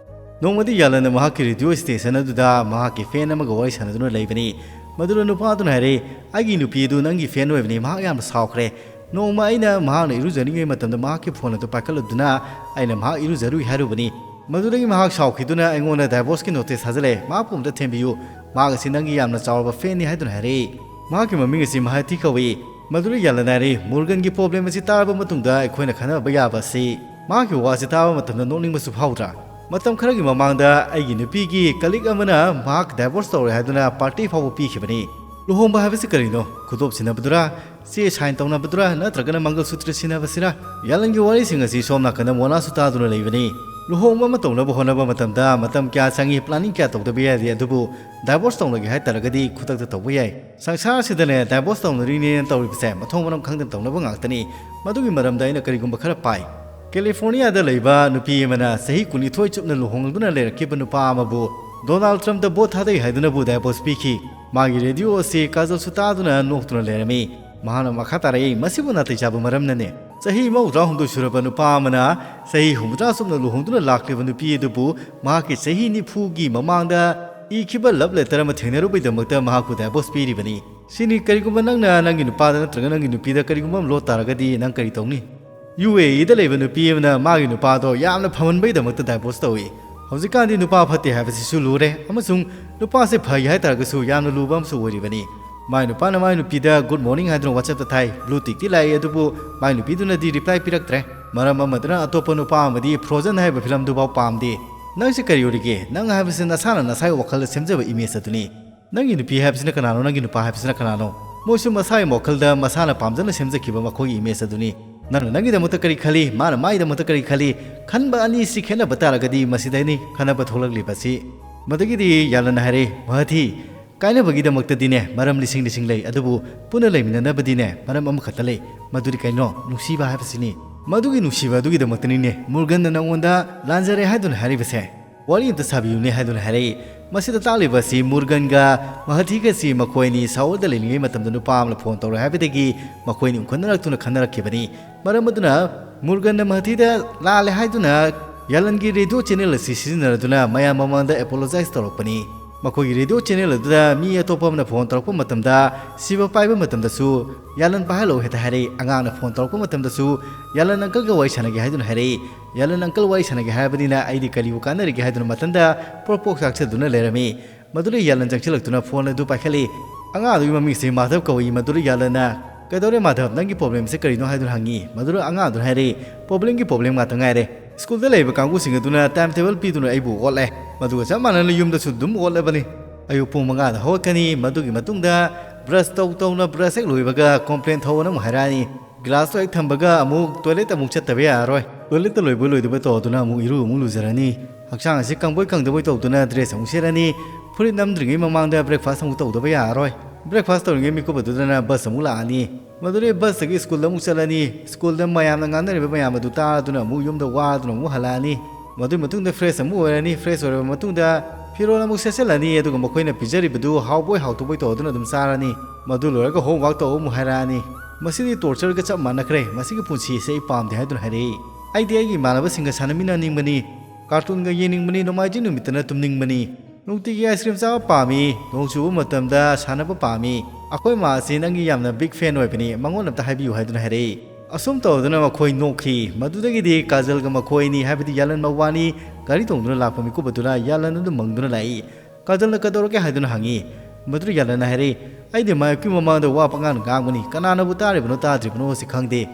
ꯅꯣꯡꯃꯗꯤ ꯌꯥꯂꯟꯅ ꯃꯍꯥꯛꯀꯤ ꯔꯦꯗꯤꯑꯣ ꯁ꯭ꯇꯦꯁꯟ ꯑꯗꯨꯗ ꯃꯍꯥꯛꯀꯤ ꯐꯦꯟ ꯑꯃꯒ ꯋꯥꯔꯤ ꯁꯥꯟꯅꯗꯨꯅ ꯂꯩꯕꯅꯤ꯫ ꯃꯗꯨꯗ ꯅꯨꯄꯥ ꯑꯗꯨꯅ ꯍꯥꯏꯔꯦ, "ꯑꯩꯒꯤ ꯅꯨꯄꯤ ꯑꯗꯨ ꯅꯪꯒꯤ ꯐꯦꯟ ꯑꯣꯏꯕꯅꯤ, ꯃꯍꯥꯛ ꯌꯥꯝꯅ ꯁꯥꯎꯈ꯭ꯔꯦ꯫ ꯅꯣꯡꯃ ꯑꯩꯅ ꯃꯍꯥꯛꯅ ꯏꯔꯨꯖꯅꯤꯡꯉꯩ ꯃꯇꯝꯗ ꯃꯍꯥꯛꯀꯤ ꯐꯣꯟ ꯑꯗꯨ ꯄꯥꯏꯈꯠꯂꯨꯗꯨꯅ ꯑꯩꯅ ꯃꯍꯥꯛ ꯏꯔꯨꯖꯔꯨꯏ ꯍꯥꯏꯔꯨꯕꯅꯤ꯫ ꯃꯗꯨꯗꯒꯤ ꯃꯍꯥꯛ ꯁꯥꯎꯈꯤꯗꯨꯅ ꯑꯩꯉꯣꯟꯗ ꯗꯥꯏꯚꯣꯔꯁꯀꯤ ꯅꯣꯇꯤꯁ ꯊꯥꯖꯤꯜꯂꯦ꯫ ꯃꯍꯥꯛꯄꯨ ꯑꯝꯇ ꯊꯦꯝꯕꯤꯌꯨ꯫ ꯃꯍꯥꯛ ꯑꯁꯤ ꯅꯪꯒꯤ ꯌꯥꯝꯅ ꯆꯥꯎꯔꯕ ꯐꯦꯟꯅꯤ" ꯍꯥꯏꯗꯨꯅ ꯍꯥꯏꯔꯛꯏ꯫ ꯃꯍꯥꯛꯀꯤ ꯃꯃꯤꯡ ꯑꯁꯤ ꯃꯍꯥꯇꯤ ꯀꯧꯏ꯫ ꯃꯗꯨꯗ ꯌꯥꯂꯟ ꯍꯥꯏꯔꯤ, "ꯃꯣꯔꯒꯟꯒꯤ ꯄ꯭ꯔꯣꯕ꯭ꯂꯦꯝ ꯑꯁꯤ ꯇꯥꯔꯕ ꯃꯇꯨꯡꯗ ꯑꯩꯈꯣꯏꯅ ꯈꯟꯅꯕ ꯌꯥꯕ ꯑꯁꯤ"꯫ ꯃꯍꯥꯛꯀꯤ ꯋꯥꯁꯤ ꯇꯥꯕ ꯃꯇꯝꯗ ꯅꯣꯛꯅꯤꯡꯕꯁꯨ ꯐꯥꯎꯗ꯭ꯔꯥ? ꯃꯇꯝ ꯈꯔꯒꯤ ꯃꯃꯥꯡꯗ ꯑꯩꯒꯤ ꯅꯨꯄꯤꯒꯤ ꯀꯂꯤꯛ ꯑꯃꯅ ꯃꯍꯥꯛ ꯗꯥꯏꯚꯣꯔꯁ ꯇꯧꯔꯦ ꯍꯥꯏꯗꯨꯅ ꯄꯥꯔꯇꯤ ꯐꯥꯎꯕ ꯄꯤꯈꯤꯕꯅꯤ꯫ ꯂꯨꯍꯣꯡꯕ ꯍꯥꯏꯕꯁꯤ ꯀꯔꯤꯅꯣ? ꯈꯨꯗꯣꯞ ꯁꯤꯟꯅꯕꯗꯨꯔꯥ? ꯆꯦ ꯁꯥꯏꯟ ꯇꯧꯅꯕꯗꯨꯔꯥ? ꯅꯠꯇ꯭ꯔꯒꯅ ꯃꯪꯒꯜ ꯁꯨꯇ꯭ꯔ ꯁꯤꯟꯅꯕꯁꯤꯔꯥ? ꯌꯥꯂꯟꯒꯤ ꯋꯥꯔꯤꯁꯤꯡ ꯑꯁꯤ ꯁꯣꯝ ꯅꯥꯀꯟꯗ ꯃꯣꯅꯥꯁꯨ ꯇꯥꯗꯨꯅ ꯂꯩꯕꯅꯤ꯫ ꯂꯨꯍꯣꯡꯕ ꯑꯃ ꯇꯧꯅꯕ ꯍꯣꯠꯅꯕ ꯃꯇꯝꯗ ꯃꯇꯝ ꯀꯌꯥ ꯆꯪꯏ, ꯄ꯭ꯂꯥꯅꯤꯡ ꯀꯌꯥ ꯇꯧꯗꯕ ꯌꯥꯗꯦ, ꯑꯗꯨꯕꯨ ꯗꯥꯏꯚꯣꯔꯁ ꯇꯧꯅꯒꯦ ꯍꯥꯏ ꯇꯥꯔꯒꯗꯤ ꯈꯨꯗꯛꯇ ꯇꯧꯕ ꯌꯥꯏ꯫ ꯁꯪꯁꯥꯔꯁꯤꯗꯅꯦ, ꯗꯥꯏꯚꯣꯔꯁ ꯇꯧꯅꯔꯤꯅꯦꯅ ꯇꯧꯔꯤꯕꯁꯦ ꯃꯊꯣꯡ ꯃꯔꯝ ꯈꯪꯗꯅ ꯇꯧꯅꯕ ꯉꯥꯛꯇꯅꯤ꯫ ꯃꯗꯨꯒꯤ ꯃꯔꯝꯗ ꯑꯩꯅ ꯀꯔꯤꯒꯨꯝꯕ ꯈꯔ ꯄꯥꯏ꯫ ꯀꯦꯂꯤꯐꯣꯔꯅꯤꯌꯥꯗ ꯂꯩꯕ ꯅꯨꯄꯤ ꯑꯃꯅ ꯆꯍꯤ ꯀꯨꯟꯅꯤꯊꯣꯏ ꯆꯨꯞꯅ ꯂꯨꯍꯣꯡꯗꯨꯅ ꯂꯩꯔꯛꯈꯤꯕ ꯅꯨꯄꯥ ꯑꯃꯕꯨ ꯗꯣꯅꯥꯜꯗ ꯇ꯭ꯔꯝꯞꯇ ꯚꯣꯠ ꯊꯥꯗꯩ ꯍꯥꯏꯗꯨꯅꯕꯨ ꯗꯥꯏꯚꯣꯔꯁ ꯄꯤꯈꯤ꯫ ꯃꯥꯒꯤ ꯔꯦꯗꯤꯑꯣ ꯑꯁꯤ ꯀꯥꯖꯜꯁꯨ ꯇꯥꯗꯨꯅ ꯅꯣꯛꯇꯨꯅ ꯂꯩꯔꯝꯃꯤ꯫ ꯃꯍꯥꯛꯅ ꯃꯈꯥ ꯇꯥꯔꯛꯏ, "ꯃꯁꯤꯕꯨ ꯅꯥꯇꯩ ꯆꯥꯕ ꯃꯔꯝꯅꯅꯦ꯫ ꯆꯍꯤ ꯃꯧꯗ꯭ꯔꯥ ꯍꯨꯝꯗꯣꯏ ꯁꯨꯔꯕ ꯅꯨꯄꯥ ꯑꯃꯅ ꯆꯍꯤ ꯍꯨꯝꯐꯨꯇꯔꯥ ꯆꯨꯞꯅ ꯂꯨꯍꯣꯡꯗꯨꯅ ꯂꯥꯛꯂꯤꯕ ꯅꯨꯄꯤ ꯑꯗꯨꯕꯨ ꯃꯍꯥꯛꯀꯤ ꯆꯍꯤ ꯅꯤꯐꯨꯒꯤ ꯃꯃꯥꯡꯗ ꯏꯈꯤꯕ love letter ꯑꯃ ꯊꯦꯡꯅꯔꯨꯕꯩꯗꯃꯛꯇ ꯃꯍꯥꯛꯄꯨ divorce ꯄꯤꯔꯤꯕꯅꯤ꯫ ꯁꯤꯅꯤ, ꯀꯔꯤꯒꯨꯝꯕ ꯅꯪꯅ ꯅꯪꯒꯤ ꯅꯨꯄꯥꯗ ꯅꯠꯇ꯭ꯔꯒ ꯅꯪꯒꯤ ꯅꯨꯄꯤꯗ ꯀꯔꯤꯒꯨꯝꯕ ꯑꯃ ꯂꯣꯠ ꯇꯥꯔꯒꯗꯤ ꯅꯪ ꯀꯔꯤ ꯇꯧꯅꯤ? ꯌꯨ ꯑꯦ ꯏꯗ ꯂꯩꯕ ꯅꯨꯄꯤ ꯑꯃꯅ ꯃꯥꯒꯤ ꯅꯨꯄꯥꯗꯣ ꯌꯥꯝꯅ ꯐꯃꯟꯕꯩꯗꯃꯛꯇ divorce ꯇꯧꯏ꯫ ꯍꯧꯖꯤꯛꯀꯥꯟꯗꯤ ꯅꯨꯄꯥ ꯐꯠꯇꯦ ꯍꯥꯏꯕꯁꯤꯁꯨ ꯂꯨꯔꯦ, ꯑꯃꯁꯨꯡ ꯅꯨꯄꯥꯁꯦ ꯐꯩ ꯍꯥꯏꯇꯥꯔꯒꯁꯨ ꯌꯥꯝꯅ ꯂꯨꯕ ꯑꯃꯁꯨ ꯑꯣꯏꯔꯤꯕꯅꯤ꯫ ꯃꯥꯏ ꯅꯨꯄꯥꯅ ꯃꯥꯏ ꯅꯨꯄꯤꯗ good morning ꯍꯥꯏꯗꯨꯅ WhatsAppꯇ ꯊꯥꯏ꯫ Blue tickꯇꯤ ꯂꯥꯛꯏ, ꯑꯗꯨꯕꯨ ꯃꯥꯏ ꯅꯨꯄꯤꯗꯨꯅꯗꯤ reply ꯄꯤꯔꯛꯇ꯭ꯔꯦ꯫ ꯃꯔꯝ ꯑꯃꯗꯨꯅ ꯑꯇꯣꯞꯄ ꯅꯨꯄꯥ ꯑꯃꯗꯤ Frozen ꯍꯥꯏꯕ ꯐꯤꯂꯝꯗꯨꯐꯥꯎ ꯄꯥꯝꯗꯦ꯫ ꯅꯪꯁꯦ ꯀꯔꯤ ꯑꯣꯏꯔꯤꯒꯦ? ꯅꯪ ꯍꯥꯏꯕꯁꯤ ꯅꯁꯥꯅ ꯅꯁꯥꯒꯤ ꯋꯥꯈꯜꯗ ꯁꯦꯝꯖꯕ image ꯑꯗꯨꯅꯤ꯫ ꯅꯪꯒꯤ ꯅꯨꯄꯤ ꯍꯥꯏꯕꯁꯤꯅ ꯀꯅꯥꯅꯣ? ꯅꯪꯒꯤ ꯅꯨꯄꯥ ꯍꯥꯏꯕꯁꯤꯅ ꯀꯅꯥꯅꯣ? ꯃꯣꯏꯁꯨ ꯃꯁꯥꯒꯤ ꯋꯥꯈꯜꯗ ꯃꯁꯥꯅ ꯄꯥꯝꯖꯅ ꯁꯦꯝꯖꯈꯤꯕ ꯃꯈꯣꯏꯒꯤ image ꯑꯗꯨꯅꯤ꯫ ꯅꯪꯅ ꯅꯪꯒꯤꯗꯃꯛꯇ ꯀꯔꯤ ꯈꯜꯂꯤ? ꯃꯥꯅ ꯃꯥꯒꯤꯗꯃꯛꯇ ꯀꯔꯤ ꯈꯜꯂꯤ? ꯈꯟꯕ ꯑꯅꯤꯁꯤ ꯈꯦꯠꯅꯕ ꯇꯥꯔꯒꯗꯤ ꯃꯁꯤꯗꯩꯅꯤ ꯈꯟꯅꯕ ꯊꯣꯛꯂꯛꯂꯤꯕꯁꯤ꯫ ꯃꯗꯨꯒꯤꯗꯤ ꯌꯥꯂꯟꯅ ꯍꯥꯏꯔꯦ, ꯃꯍꯊꯤ, ꯀꯥꯏꯅꯕꯒꯤꯗꯃꯛꯇꯗꯤꯅꯦ ꯃꯔꯝ ꯂꯤꯁꯤꯡ ꯂꯤꯁꯤꯡ ꯂꯩ, ꯑꯗꯨꯕꯨ ꯄꯨꯟꯅ ꯂꯩꯃꯤꯟꯅꯅꯕꯗꯤꯅꯦ ꯃꯔꯝ ꯑꯃꯈꯛꯇ ꯂꯩ꯫ ꯃꯗꯨꯗꯤ ꯀꯩꯅꯣ? ꯅꯨꯡꯁꯤꯕ ꯍꯥꯏꯕꯁꯤꯅꯤ꯫ ꯃꯗꯨꯒꯤ ꯅꯨꯡꯁꯤꯕ ꯑꯗꯨꯒꯤꯗꯃꯛꯇꯅꯤꯅꯦ ꯃꯨꯔꯒꯟꯅ ꯅꯉꯣꯟꯗ ꯂꯥꯟꯖꯔꯦ ꯍꯥꯏꯗꯨꯅ ꯍꯥꯏꯔꯤꯕꯁꯦ꯫ ꯋꯥꯔꯤ ꯑꯝꯇ ꯁꯥꯕꯤꯌꯨꯅꯦ ꯍꯥꯏꯗꯨꯅ ꯍꯥꯏꯔꯛꯏ꯫ ꯃꯁꯤꯗ ꯇꯥꯛꯂꯤꯕ ꯑꯁꯤ ꯃꯨꯔꯒꯟꯒ ꯃꯍꯊꯤꯒꯁꯤ ꯃꯈꯣꯏ ꯑꯅꯤ ꯁꯍꯔꯗ ꯂꯩꯔꯤꯉꯩ ꯃꯇꯝꯗ ꯅꯨꯄꯥ ꯑꯃꯅ phone ꯇꯧꯔꯦ ꯍꯥꯏꯕꯗꯒꯤ ꯃꯈꯣꯏ ꯑꯅꯤ ꯎꯅꯈꯠꯅꯔꯛꯇꯨꯅ ꯈꯟꯅꯔꯛꯈꯤꯕꯅꯤ꯫ ꯃꯔꯝ ꯑꯗꯨꯅ ꯃꯨꯔꯒꯟꯅ ꯃꯍꯊꯤꯗ ꯂꯥꯜꯂꯦ ꯍꯥꯏꯗꯨꯅ ꯌꯥꯂꯟꯒꯤ radio channel ꯑꯁꯤ ꯁꯤꯖꯤꯟꯅꯔꯗꯨꯅ ꯃꯌꯥꯝ ꯃꯃꯥꯡꯗ apologize ꯇꯧꯔꯛꯄꯅꯤ꯫ ꯃꯈꯣꯏꯒꯤ radio channel ꯑꯗꯨꯗ ꯃꯤ ꯑꯇꯣꯞꯄ ꯑꯃꯅ phone ꯇꯧꯔꯛꯄ ꯃꯇꯝꯗ, ꯁꯤꯕ ꯄꯥꯏꯕ ꯃꯇꯝꯗꯁꯨ ꯌꯥꯂꯟ ꯄꯥꯏꯍꯜꯂꯛꯎ ꯍꯦꯛꯇ ꯍꯥꯏꯔꯛꯏ꯫ ꯑꯉꯥꯡꯅ phone ꯇꯧꯔꯛꯄ ꯃꯇꯝꯗꯁꯨ ꯌꯥꯂꯟ uncleꯒ ꯋꯥꯔꯤ ꯁꯥꯟꯅꯒꯦ ꯍꯥꯏꯗꯨꯅ ꯍꯥꯏꯔꯛꯏ꯫ ꯌꯥꯂꯟ uncle ꯋꯥꯔꯤ ꯁꯥꯟꯅꯒꯦ ꯍꯥꯏꯔꯕꯅꯤꯅ ꯑꯩꯗꯤ ꯀꯔꯤꯕꯨ ꯀꯥꯟꯅꯔꯤꯒꯦ ꯍꯥꯏꯗꯨꯅ ꯃꯊꯟꯇ ꯄ꯭ꯔꯣꯛ ꯄ꯭ꯔꯣꯛ ꯆꯥꯛꯆꯗꯨꯅ ꯂꯩꯔꯝꯃꯤ꯫ ꯃꯗꯨꯗ ꯌꯥꯂꯟ ꯆꯪꯁꯤꯜꯂꯛꯇꯨꯅ phone ꯑꯗꯨ ꯄꯥꯏꯈꯠꯂꯤ꯫ ꯑꯉꯥꯡ ꯑꯗꯨꯒꯤ ꯃꯃꯤꯡꯁꯤ ꯃꯥꯙꯕ ꯀꯧꯏ꯫ ꯃꯗꯨꯗ ꯌꯥꯂꯟꯅ, "ꯀꯩꯗꯧꯔꯦ ꯃꯥꯙꯕ, ꯅꯪꯒꯤ problemꯁꯤ ꯀꯔꯤꯅꯣ?" ꯍꯥꯏꯗꯨꯅ ꯍꯪꯉꯤ꯫ ꯃꯗꯨꯗ ꯑꯉꯥꯡ ꯑꯗꯨꯅ ꯍꯥꯏꯔꯛꯏ, "Problemꯒꯤ problem ꯉꯥꯛꯇ ꯉꯥꯏꯔꯦ꯫ ꯁ꯭ꯀꯨꯜꯗ ꯂꯩꯕ ꯀꯥꯡꯕꯨꯁꯤꯡ ꯑꯗꯨꯅ time table ꯄꯤꯗꯨꯅ ꯑꯩꯕꯨ ꯑꯣꯠꯂꯦ꯫ ꯃꯗꯨꯒ ꯆꯞ ꯃꯥꯟꯅꯅ ꯌꯨꯝꯗꯁꯨ ꯑꯗꯨꯝ ꯑꯣꯠꯂꯕꯅꯤ꯫ ꯑꯌꯨꯛ ꯄꯨꯡ ꯃꯉꯥꯗ ꯍꯧꯒꯠꯀꯅꯤ, ꯃꯗꯨꯒꯤ ꯃꯇꯨꯡꯗ brush ꯇꯧ ꯇꯧꯅ brush ꯍꯦꯛ ꯂꯣꯏꯕꯒ complain ꯊꯧꯑꯣꯅ ꯑꯃꯨꯛ ꯍꯥꯏꯔꯛꯑꯅꯤ꯫ Glassꯇꯣ ꯍꯦꯛ ꯊꯝꯕꯒ ꯑꯃꯨꯛ toilet ꯑꯃꯨꯛ ꯆꯠꯇꯕ ꯌꯥꯔꯔꯣꯏ꯫ Toiletꯇ ꯂꯣꯏꯕ ꯂꯣꯏꯗꯕ ꯇꯧꯗꯨꯅ ꯑꯃꯨꯛ ꯏꯔꯨ ꯑꯃꯨꯛ ꯂꯨꯖꯔꯅꯤ꯫ ꯍꯛꯆꯥꯡ ꯑꯁꯤ ꯀꯪꯕꯣꯏ ꯀꯪꯗꯕꯣꯏ ꯇꯧꯗꯨꯅ dress ꯑꯃꯨꯛ ꯁꯦꯠꯂꯅꯤ꯫ ꯐꯨꯔꯤꯠ ꯅꯝꯗ꯭ꯔꯤꯉꯩ ꯃꯃꯥꯡꯗ breakfast ꯑꯃꯨꯛ ꯇꯧꯗꯕ ꯌꯥꯔꯔꯣꯏ꯫ Breakfast ꯇꯧꯔꯤꯉꯩ ꯃꯤꯀꯨꯞ ꯑꯗꯨꯗꯅ bus ꯑꯃꯨꯛ ꯂꯥꯛꯑꯅꯤ꯫ ꯃꯗꯨꯗꯒꯤ busꯇꯒꯤ ꯁ꯭ꯀꯨꯜꯗ ꯑꯃꯨꯛ ꯆꯠꯂꯅꯤ꯫ ꯁ꯭ꯀꯨꯜꯗ ꯃꯌꯥꯝꯅ ꯉꯥꯡꯅꯔꯤꯕ ꯃꯌꯥꯝ ꯑꯗꯨ ꯇꯥꯗꯨꯅ ꯑꯃꯨꯛ ꯌꯨꯝꯗ ꯋꯥꯗꯨꯅ ꯑꯃꯨꯛ ꯍꯜꯂꯛꯑꯅꯤ꯫ ꯃꯗꯨꯒꯤ ꯃꯇꯨꯡꯗ fresh ꯑꯃꯨꯛ ꯑꯣꯏꯔꯅꯤ꯫ Fresh ꯑꯣꯏꯔꯕ ꯃꯇꯨꯡꯗ ꯐꯤꯔꯣꯜ ꯑꯃꯨꯛ ꯁꯦꯠꯆꯜꯂꯅꯤ꯫ ꯑꯗꯨꯒ ꯃꯈꯣꯏꯅ ꯄꯤꯖꯔꯤꯕꯗꯨ ꯍꯥꯎꯕꯣꯏ ꯍꯥꯎꯇꯕꯣꯏ ꯇꯧꯗꯨꯅ ꯑꯗꯨꯝ ꯆꯥꯔꯅꯤ꯫ ꯃꯗꯨ ꯂꯣꯏꯔꯒ homework ꯇꯧꯕ ꯑꯃꯨꯛ ꯍꯥꯏꯔꯛꯑꯅꯤ꯫ ꯃꯁꯤꯗꯤ tortureꯒ ꯆꯞ ꯃꯥꯟꯅꯈ꯭ꯔꯦ꯫ ꯃꯁꯤꯒꯤ ꯄꯨꯟꯁꯤ ꯑꯁꯤ ꯑꯩ ꯄꯥꯝꯗꯦ ꯍꯥꯏꯗꯨꯅ ꯍꯥꯏꯔꯛꯏ꯫ ꯑꯩꯗꯤ ꯑꯩꯒꯤ ꯏꯃꯥꯟꯅꯕꯁꯤꯡꯒ ꯁꯥꯟꯅꯃꯤꯟꯅꯅꯤꯡꯕꯅꯤ, cartoonꯒ ꯌꯦꯡꯅꯤꯡꯕꯅꯤ, ꯅꯣꯡꯃꯥꯏꯖꯤꯡ ꯅꯨꯃꯤꯠꯇꯅ ꯇꯨꯝꯅꯤꯡꯕꯅꯤ꯫ ꯅꯨꯡꯇꯤꯒꯤ ꯑꯥꯏꯁ ꯀ꯭ꯔꯤꯝ ꯆꯥꯕ ꯄꯥꯝꯃꯤ, ꯅꯣꯡ ꯆꯨꯕ ꯃꯇꯝꯗ ꯁꯥꯟꯅꯕ ꯄꯥꯝꯃꯤ, ꯑꯩꯈꯣꯏ ꯃꯥ ꯑꯁꯤ ꯅꯪꯒꯤ ꯌꯥꯝꯅ ꯕꯤꯒ ꯐꯦꯟ ꯑꯣꯏꯕꯅꯤ, ꯃꯉꯣꯟꯗ ꯑꯝꯇ ꯍꯥꯏꯕꯤꯌꯨ" ꯍꯥꯏꯗꯨꯅ ꯍꯥꯏꯔꯛꯏ꯫ ꯑꯁꯨꯝ ꯇꯧꯗꯅ ꯃꯈꯣꯏ ꯅꯣꯛꯈꯤ꯫ ꯃꯗꯨꯗꯒꯤꯗꯤ ꯀꯥꯖꯜꯒ ꯃꯈꯣꯏ ꯑꯅꯤ, ꯍꯥꯏꯕꯗꯤ ꯌꯥꯂꯟ ꯃꯧꯋꯥꯅꯤ, ꯒꯥꯔꯤ ꯇꯣꯡꯗꯨꯅ ꯂꯥꯛꯄ ꯃꯤꯀꯨꯞ ꯑꯗꯨꯅ ꯌꯥꯂꯟ ꯑꯗꯨ ꯃꯪꯗꯨꯅ ꯂꯥꯛꯏ꯫ ꯀꯥꯖꯜꯅ "ꯀꯩꯗꯧꯔꯒꯦ?" ꯍꯥꯏꯗꯨꯅ ꯍꯪꯉꯤ꯫ ꯃꯗꯨꯗ ꯌꯥꯂꯟꯅ ꯍꯥꯏꯔꯛꯏ, "ꯑꯩꯗꯤ ꯃꯥꯏꯛꯀꯤ ꯃꯃꯥꯡꯗ ꯋꯥ ꯄꯉꯥꯡ ꯉꯥꯡꯕꯅꯤ, ꯀꯅꯥꯅꯕꯨ ꯇꯥꯔꯤꯕꯅꯣ ꯇꯥꯗ꯭ꯔꯤꯕꯅꯣ ꯁꯤ ꯈꯪꯗꯦ꯫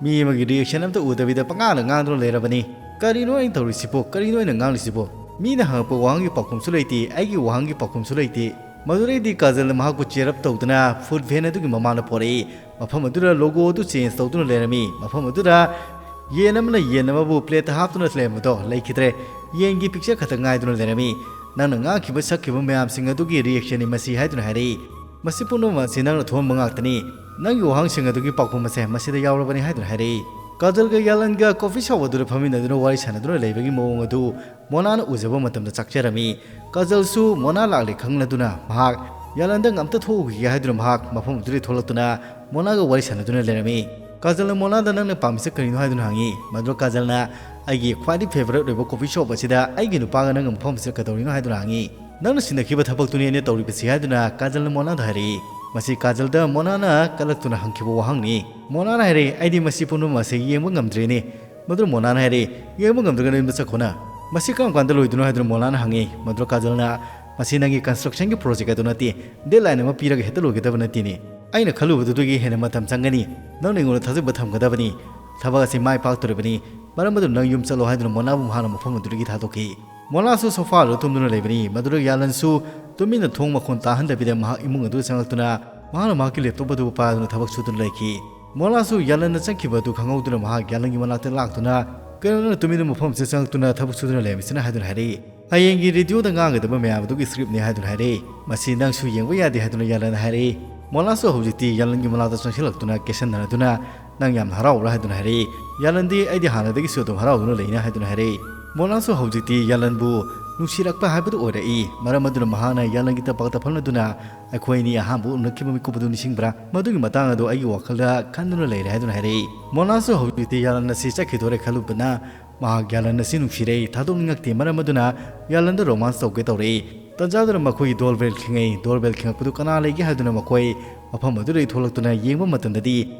ꯃꯤ ꯑꯃꯒꯤ ꯔꯤꯑꯦꯛꯁꯟ ꯑꯝꯇ ꯎꯗꯕꯤꯗ ꯄꯉꯥꯡꯗ ꯉꯥꯡꯗꯨꯅ ꯂꯩꯔꯕꯅꯤ꯫ ꯀꯔꯤꯅꯣ ꯑꯩꯅ ꯇꯧꯔꯤꯁꯤꯕꯣ? ꯀꯔꯤꯅꯣ ꯑꯩꯅ ꯉꯥꯡꯂꯤꯁꯤꯕꯣ? ꯃꯤꯅ ꯍꯪꯉꯛꯄ ꯋꯥꯍꯪꯒꯤ ꯄꯥꯎꯈꯨꯝꯁꯨ ꯂꯩꯇꯦ, ꯑꯩꯒꯤ ꯋꯥꯍꯪꯒꯤ ꯄꯥꯎꯈꯨꯝꯁꯨ ꯂꯩꯇꯦ꯫" ꯃꯗꯨꯗꯩꯗꯤ ꯀꯥꯖꯜꯅ ꯃꯍꯥꯛꯄꯨ ꯆꯤꯌꯔ ꯑꯞ ꯇꯧꯗꯨꯅ ꯐꯨꯗ ꯚꯦꯟ ꯑꯗꯨꯒꯤ ꯃꯃꯥꯡꯗ ꯄꯣꯔꯛꯏ꯫ ꯃꯐꯝ ꯑꯗꯨꯗ ꯂꯣꯒꯣ ꯑꯗꯨ ꯆꯦꯟꯖ ꯇꯧꯗꯨꯅ ꯂꯩꯔꯝꯃꯤ꯫ ꯃꯐꯝ ꯑꯗꯨꯗ ꯌꯦꯟ ꯑꯃꯅ ꯌꯦꯟ ꯑꯃꯕꯨ ꯄ꯭ꯂꯦꯠꯇ ꯍꯥꯞꯇꯨꯅ ꯂꯩꯔꯝꯕꯗꯣ ꯂꯩꯈꯤꯗ꯭ꯔꯦ꯫ ꯌꯦꯟꯒꯤ ꯄꯤꯛꯆꯔ ꯈꯛꯇ ꯉꯥꯏꯗꯨꯅ ꯂꯩꯔꯝꯃꯤ꯫ "ꯅꯪꯅ ꯉꯥꯡꯈꯤꯕ ꯁꯛꯈꯤꯕ ꯃꯌꯥꯝꯁꯤꯡ ꯑꯗꯨꯒꯤ ꯔꯤꯑꯦꯛꯁꯟꯅꯤ ꯃꯁꯤ" ꯍꯥꯏꯗꯨꯅ ꯍꯥꯏꯔꯛꯏ꯫ "ꯃꯁꯤ ꯄꯨꯝꯅꯃꯛ ꯑꯁꯤ ꯅꯪꯅ ꯊꯣꯛꯍꯟꯕ ꯉꯥꯛꯇꯅꯤ꯫ ꯅꯪꯒꯤ ꯋꯥꯍꯪꯁꯤꯡ ꯑꯗꯨꯒꯤ ꯄꯥꯎꯈꯨꯝ ꯑꯁꯦ ꯃꯁꯤꯗ ꯌꯥꯎꯔꯕꯅꯤ" ꯍꯥꯏꯗꯨꯅ ꯍꯥꯏꯔꯛꯏ꯫ ꯀꯥꯖꯜꯒ ꯌꯥꯂꯟꯒ ꯀꯣꯐꯤ ꯁꯣꯞ ꯑꯗꯨꯗ ꯐꯝꯃꯤꯟꯅꯗꯨꯅ ꯋꯥꯔꯤ ꯁꯥꯟꯅꯗꯨꯅ ꯂꯩꯕꯒꯤ ꯃꯑꯣꯡ ꯑꯗꯨ ꯃꯣꯅꯥꯅ ꯎꯖꯕ ꯃꯇꯝꯗ ꯆꯥꯛꯆꯔꯝꯃꯤ꯫ ꯀꯥꯖꯜꯁꯨ ꯃꯣꯅꯥ ꯂꯥꯛꯂꯦ ꯈꯪꯂꯗꯨꯅ ꯃꯍꯥꯛ ꯌꯥꯂꯟꯗ "ꯑꯝꯇ ꯊꯣꯛꯎꯈꯤꯒꯦ" ꯍꯥꯏꯗꯨꯅ ꯃꯍꯥꯛ ꯃꯐꯝ ꯑꯗꯨꯗꯒꯤ ꯊꯣꯛꯂꯛꯇꯨꯅ ꯃꯣꯅꯥꯒ ꯋꯥꯔꯤ ꯁꯥꯟꯅꯗꯨꯅ ꯂꯩꯔꯝꯃꯤ꯫ ꯀꯥꯖꯜꯅ ꯃꯣꯅꯥꯗ "ꯅꯪꯅ ꯄꯥꯝꯃꯤꯁꯦ ꯀꯔꯤꯅꯣ?" ꯍꯥꯏꯗꯨꯅ ꯍꯪꯉꯤ꯫ ꯃꯗꯨꯗ ꯀꯥꯖꯜꯅ "ꯑꯩꯒꯤ ꯈ꯭ꯋꯥꯏꯗꯒꯤ ꯐꯦꯚꯔꯦꯠ ꯑꯣꯏꯕ ꯀꯣꯐꯤ ꯁꯣꯞ ꯑꯁꯤꯗ ꯑꯩꯒꯤ ꯅꯨꯄꯥꯒ ꯅꯪꯒ ꯃꯐꯝ ꯑꯁꯤꯗ ꯀꯩꯗꯧꯔꯤꯅꯣ?" ꯍꯥꯏꯗꯨꯅ ꯍꯪꯉꯤ꯫ "ꯅꯪꯅ ꯁꯤꯟꯅꯈꯤꯕ ꯊꯕꯛꯇꯨꯅꯤ ꯑꯩꯅ ꯇꯧꯔꯤꯕꯁꯤ" ꯍꯥꯏꯗꯨꯅ ꯀꯥꯖꯜꯅ ꯃꯣꯅꯥꯗ ꯍꯥꯏꯔꯛꯏ꯫ ꯃꯁꯤ ꯀꯥꯖꯜꯗ ꯃꯣꯅꯥꯅ ꯀꯜꯂꯛꯇꯨꯅ ꯍꯪꯈꯤꯕ ꯋꯥꯍꯪꯅꯤ꯫ ꯃꯣꯅꯥꯅ ꯍꯥꯏꯔꯛꯏ, "ꯑꯩꯗꯤ ꯃꯁꯤ ꯄꯨꯝꯅꯃꯛ ꯑꯁꯤ ꯌꯦꯡꯕ ꯉꯝꯗ꯭ꯔꯦꯅꯦ꯫" ꯃꯗꯨꯅ ꯃꯣꯅꯥꯅ ꯍꯥꯏꯔꯛꯏ, "ꯌꯦꯡꯕ ꯉꯝꯗ꯭ꯔꯒꯅ ꯌꯨꯝꯗ ꯆꯠꯈꯣꯅ꯫ ꯃꯁꯤ ꯀꯔꯝ ꯀꯥꯟꯗ ꯂꯣꯏꯗꯣꯏꯅꯣ?" ꯍꯥꯏꯗꯨꯅ ꯃꯣꯅꯥꯅ ꯍꯪꯉꯤ꯫ ꯃꯗꯨꯗ ꯀꯥꯖꯜꯅ, "ꯃꯁꯤ ꯅꯪꯒꯤ ꯀꯟꯁꯇ꯭ꯔꯛꯁꯟꯒꯤ ꯄ꯭ꯔꯣꯖꯦꯛ ꯑꯗꯨ ꯅꯠꯇꯦ꯫ ꯗꯦꯗꯂꯥꯏꯟ ꯑꯃ ꯄꯤꯔꯒ ꯍꯦꯛꯇ ꯂꯣꯏꯒꯗꯕ ꯅꯠꯇꯦꯅꯦ꯫ ꯑꯩꯅ ꯈꯜꯂꯨꯕꯗꯨꯗꯒꯤ ꯍꯦꯟꯅ ꯃꯇꯝ ꯆꯪꯒꯅꯤ꯫ ꯅꯪꯅ ꯑꯩꯉꯣꯟꯗ ꯊꯥꯖꯕ ꯊꯝꯒꯗꯕꯅꯤ꯫ ꯊꯕꯛ ꯑꯁꯤ ꯃꯥꯏ ꯄꯥꯛꯇꯣꯔꯤꯕꯅꯤ꯫ ꯃꯔꯝ ꯑꯗꯨꯅ ꯅꯪ ꯌꯨꯝ ꯆꯠꯂꯣ" ꯍꯥꯏꯗꯨꯅ ꯃꯣꯅꯥꯕꯨ ꯃꯍꯥꯛꯅ ꯃꯐꯝ ꯑꯗꯨꯗꯒꯤ ꯊꯥꯗꯣꯛꯈꯤ꯫ ꯃꯣꯅꯥꯁꯨ ꯁꯣꯐꯥꯗꯨꯗ ꯇꯨꯝꯗꯨꯅ ꯂꯩꯕꯅꯤ꯫ ꯃꯗꯨꯗ ꯌꯥꯂꯟꯁꯨ ꯇꯨꯃꯤꯟꯅ ꯊꯣꯡ ꯃꯈꯣꯟ ꯇꯥꯍꯟꯗꯕꯤꯗ ꯃꯍꯥꯛ ꯏꯃꯨꯡ ꯑꯗꯨꯗ ꯆꯪꯂꯛꯇꯨꯅ ꯃꯍꯥꯛꯅ ꯃꯍꯥꯛꯀꯤ ꯂꯦꯞꯇꯣꯞ ꯑꯗꯨ ꯄꯥꯏꯗꯨꯅ ꯊꯕꯛ ꯁꯨꯗꯨꯅ ꯂꯩꯈꯤ꯫ ꯃꯣꯅꯥꯁꯨ ꯌꯥꯂꯟꯅ ꯆꯠꯈꯤꯕ ꯑꯗꯨ ꯈꯪꯍꯧꯗꯨꯅ ꯃꯍꯥꯛ ꯌꯥꯂꯟꯒꯤ ꯃꯅꯥꯛꯇ ꯂꯥꯛꯇꯨꯅ, "ꯀꯩꯅꯣ ꯅꯪꯅ ꯇꯨꯃꯤꯟꯅ ꯃꯐꯝ ꯑꯁꯤꯗ ꯆꯪꯂꯛꯇꯨꯅ ꯊꯕꯛ ꯁꯨꯗꯨꯅ ꯂꯩꯔꯝꯃꯤꯁꯤꯅ?" ꯍꯥꯏꯗꯨꯅ ꯍꯥꯏꯔꯛꯏ꯫ "ꯍꯌꯦꯡꯒꯤ ꯔꯦꯗꯤꯑꯣꯗ ꯉꯥꯡꯒꯗꯕ ꯃꯌꯥꯝ ꯑꯗꯨꯒꯤ ꯁ꯭ꯀ꯭ꯔꯤꯞꯅꯤ" ꯍꯥꯏꯗꯨꯅ ꯍꯥꯏꯔꯛꯏ꯫ "ꯃꯁꯤ ꯅꯪꯁꯨ ꯌꯦꯡꯕ ꯌꯥꯗꯦ" ꯍꯥꯏꯗꯨꯅ ꯌꯥꯂꯟꯅ ꯍꯥꯏꯔꯛꯏ꯫ ꯃꯣꯅꯥꯁꯨ ꯍꯧꯖꯤꯛꯇꯤ ꯌꯥꯂꯟꯒꯤ ꯃꯅꯥꯛꯇ ꯆꯪꯁꯤꯜꯂꯛꯇꯨꯅ ꯀꯦꯁꯟꯅꯔꯗꯨꯅ, "ꯅꯪ ꯌꯥꯝꯅ ꯍꯔꯥꯎꯕ꯭ꯔꯥ?" ꯍꯥꯏꯗꯨꯅ ꯍꯥꯏꯔꯛꯏ꯫ ꯌꯥꯂꯟꯗꯤ, "ꯑꯩꯗꯤ ꯍꯥꯟꯅꯗꯒꯤꯁꯨ ꯑꯗꯨꯝ ꯍꯔꯥꯎꯗꯨꯅ ꯂꯩꯅ" ꯍꯥꯏꯗꯨꯅ ꯍꯥꯏꯔꯛꯏ꯫ ꯃꯣꯅꯥꯁꯨ ꯍꯧꯖꯤꯛꯇꯤ ꯌꯥꯂꯟꯕꯨ ꯅꯨꯡꯁꯤꯔꯛꯄ ꯍꯥꯏꯕꯗꯨ ꯑꯣꯏꯔꯛꯏ꯫ ꯃꯔꯝ ꯑꯗꯨꯅ ꯃꯍꯥꯛꯅ ꯌꯥꯂꯟꯒꯤ ꯇꯝꯄꯥꯛꯇ ꯐꯝꯂꯗꯨꯅ, "ꯑꯩꯈꯣꯏ ꯑꯅꯤ ꯑꯍꯥꯟꯕ ꯎꯅꯈꯤꯕ ꯃꯤꯀꯨꯞ ꯑꯗꯨ ꯅꯤꯡꯁꯤꯡꯕ꯭ꯔꯥ? ꯃꯗꯨꯒꯤ ꯃꯇꯥꯡ ꯑꯗꯨ ꯑꯩꯒꯤ ꯋꯥꯈꯜꯗ ꯈꯟꯗꯨꯅ ꯂꯩꯔꯦ" ꯍꯥꯏꯗꯨꯅ ꯍꯥꯏꯔꯛꯏ꯫ ꯃꯣꯅꯥꯁꯨ ꯍꯧꯖꯤꯛꯇꯤ ꯌꯥꯂꯟ ꯑꯁꯤ ꯆꯠꯈꯤꯗꯣꯔꯦ ꯈꯜꯂꯨꯕꯅ ꯃꯍꯥꯛ ꯌꯥꯂꯟ ꯑꯁꯤ ꯅꯨꯡꯁꯤꯔꯛꯏ꯫ ꯊꯥꯗꯣꯛꯅꯤꯡꯉꯛꯇꯦ꯫ ꯃꯔꯝ ꯑꯗꯨꯅ ꯌꯥꯂꯟꯗ ꯔꯣꯃꯥꯟꯁ ꯇꯧꯒꯦ ꯇꯧꯔꯛꯏ꯫ ꯇꯟꯖꯥꯗꯨꯅ ꯃꯈꯣꯏꯒꯤ doorbell ꯈꯤꯡꯉꯛꯏ꯫ Doorbell ꯈꯤꯡꯉꯛꯄꯗꯨ ꯀꯅꯥ ꯂꯩꯒꯦ ꯍꯥꯏꯗꯨꯅ ꯃꯈꯣꯏ ꯃꯐꯝ ꯑꯗꯨꯗꯒꯤ ꯊꯣꯛꯂꯛꯇꯨꯅ ꯌꯦꯡꯕ ꯃꯇꯝꯗꯗꯤ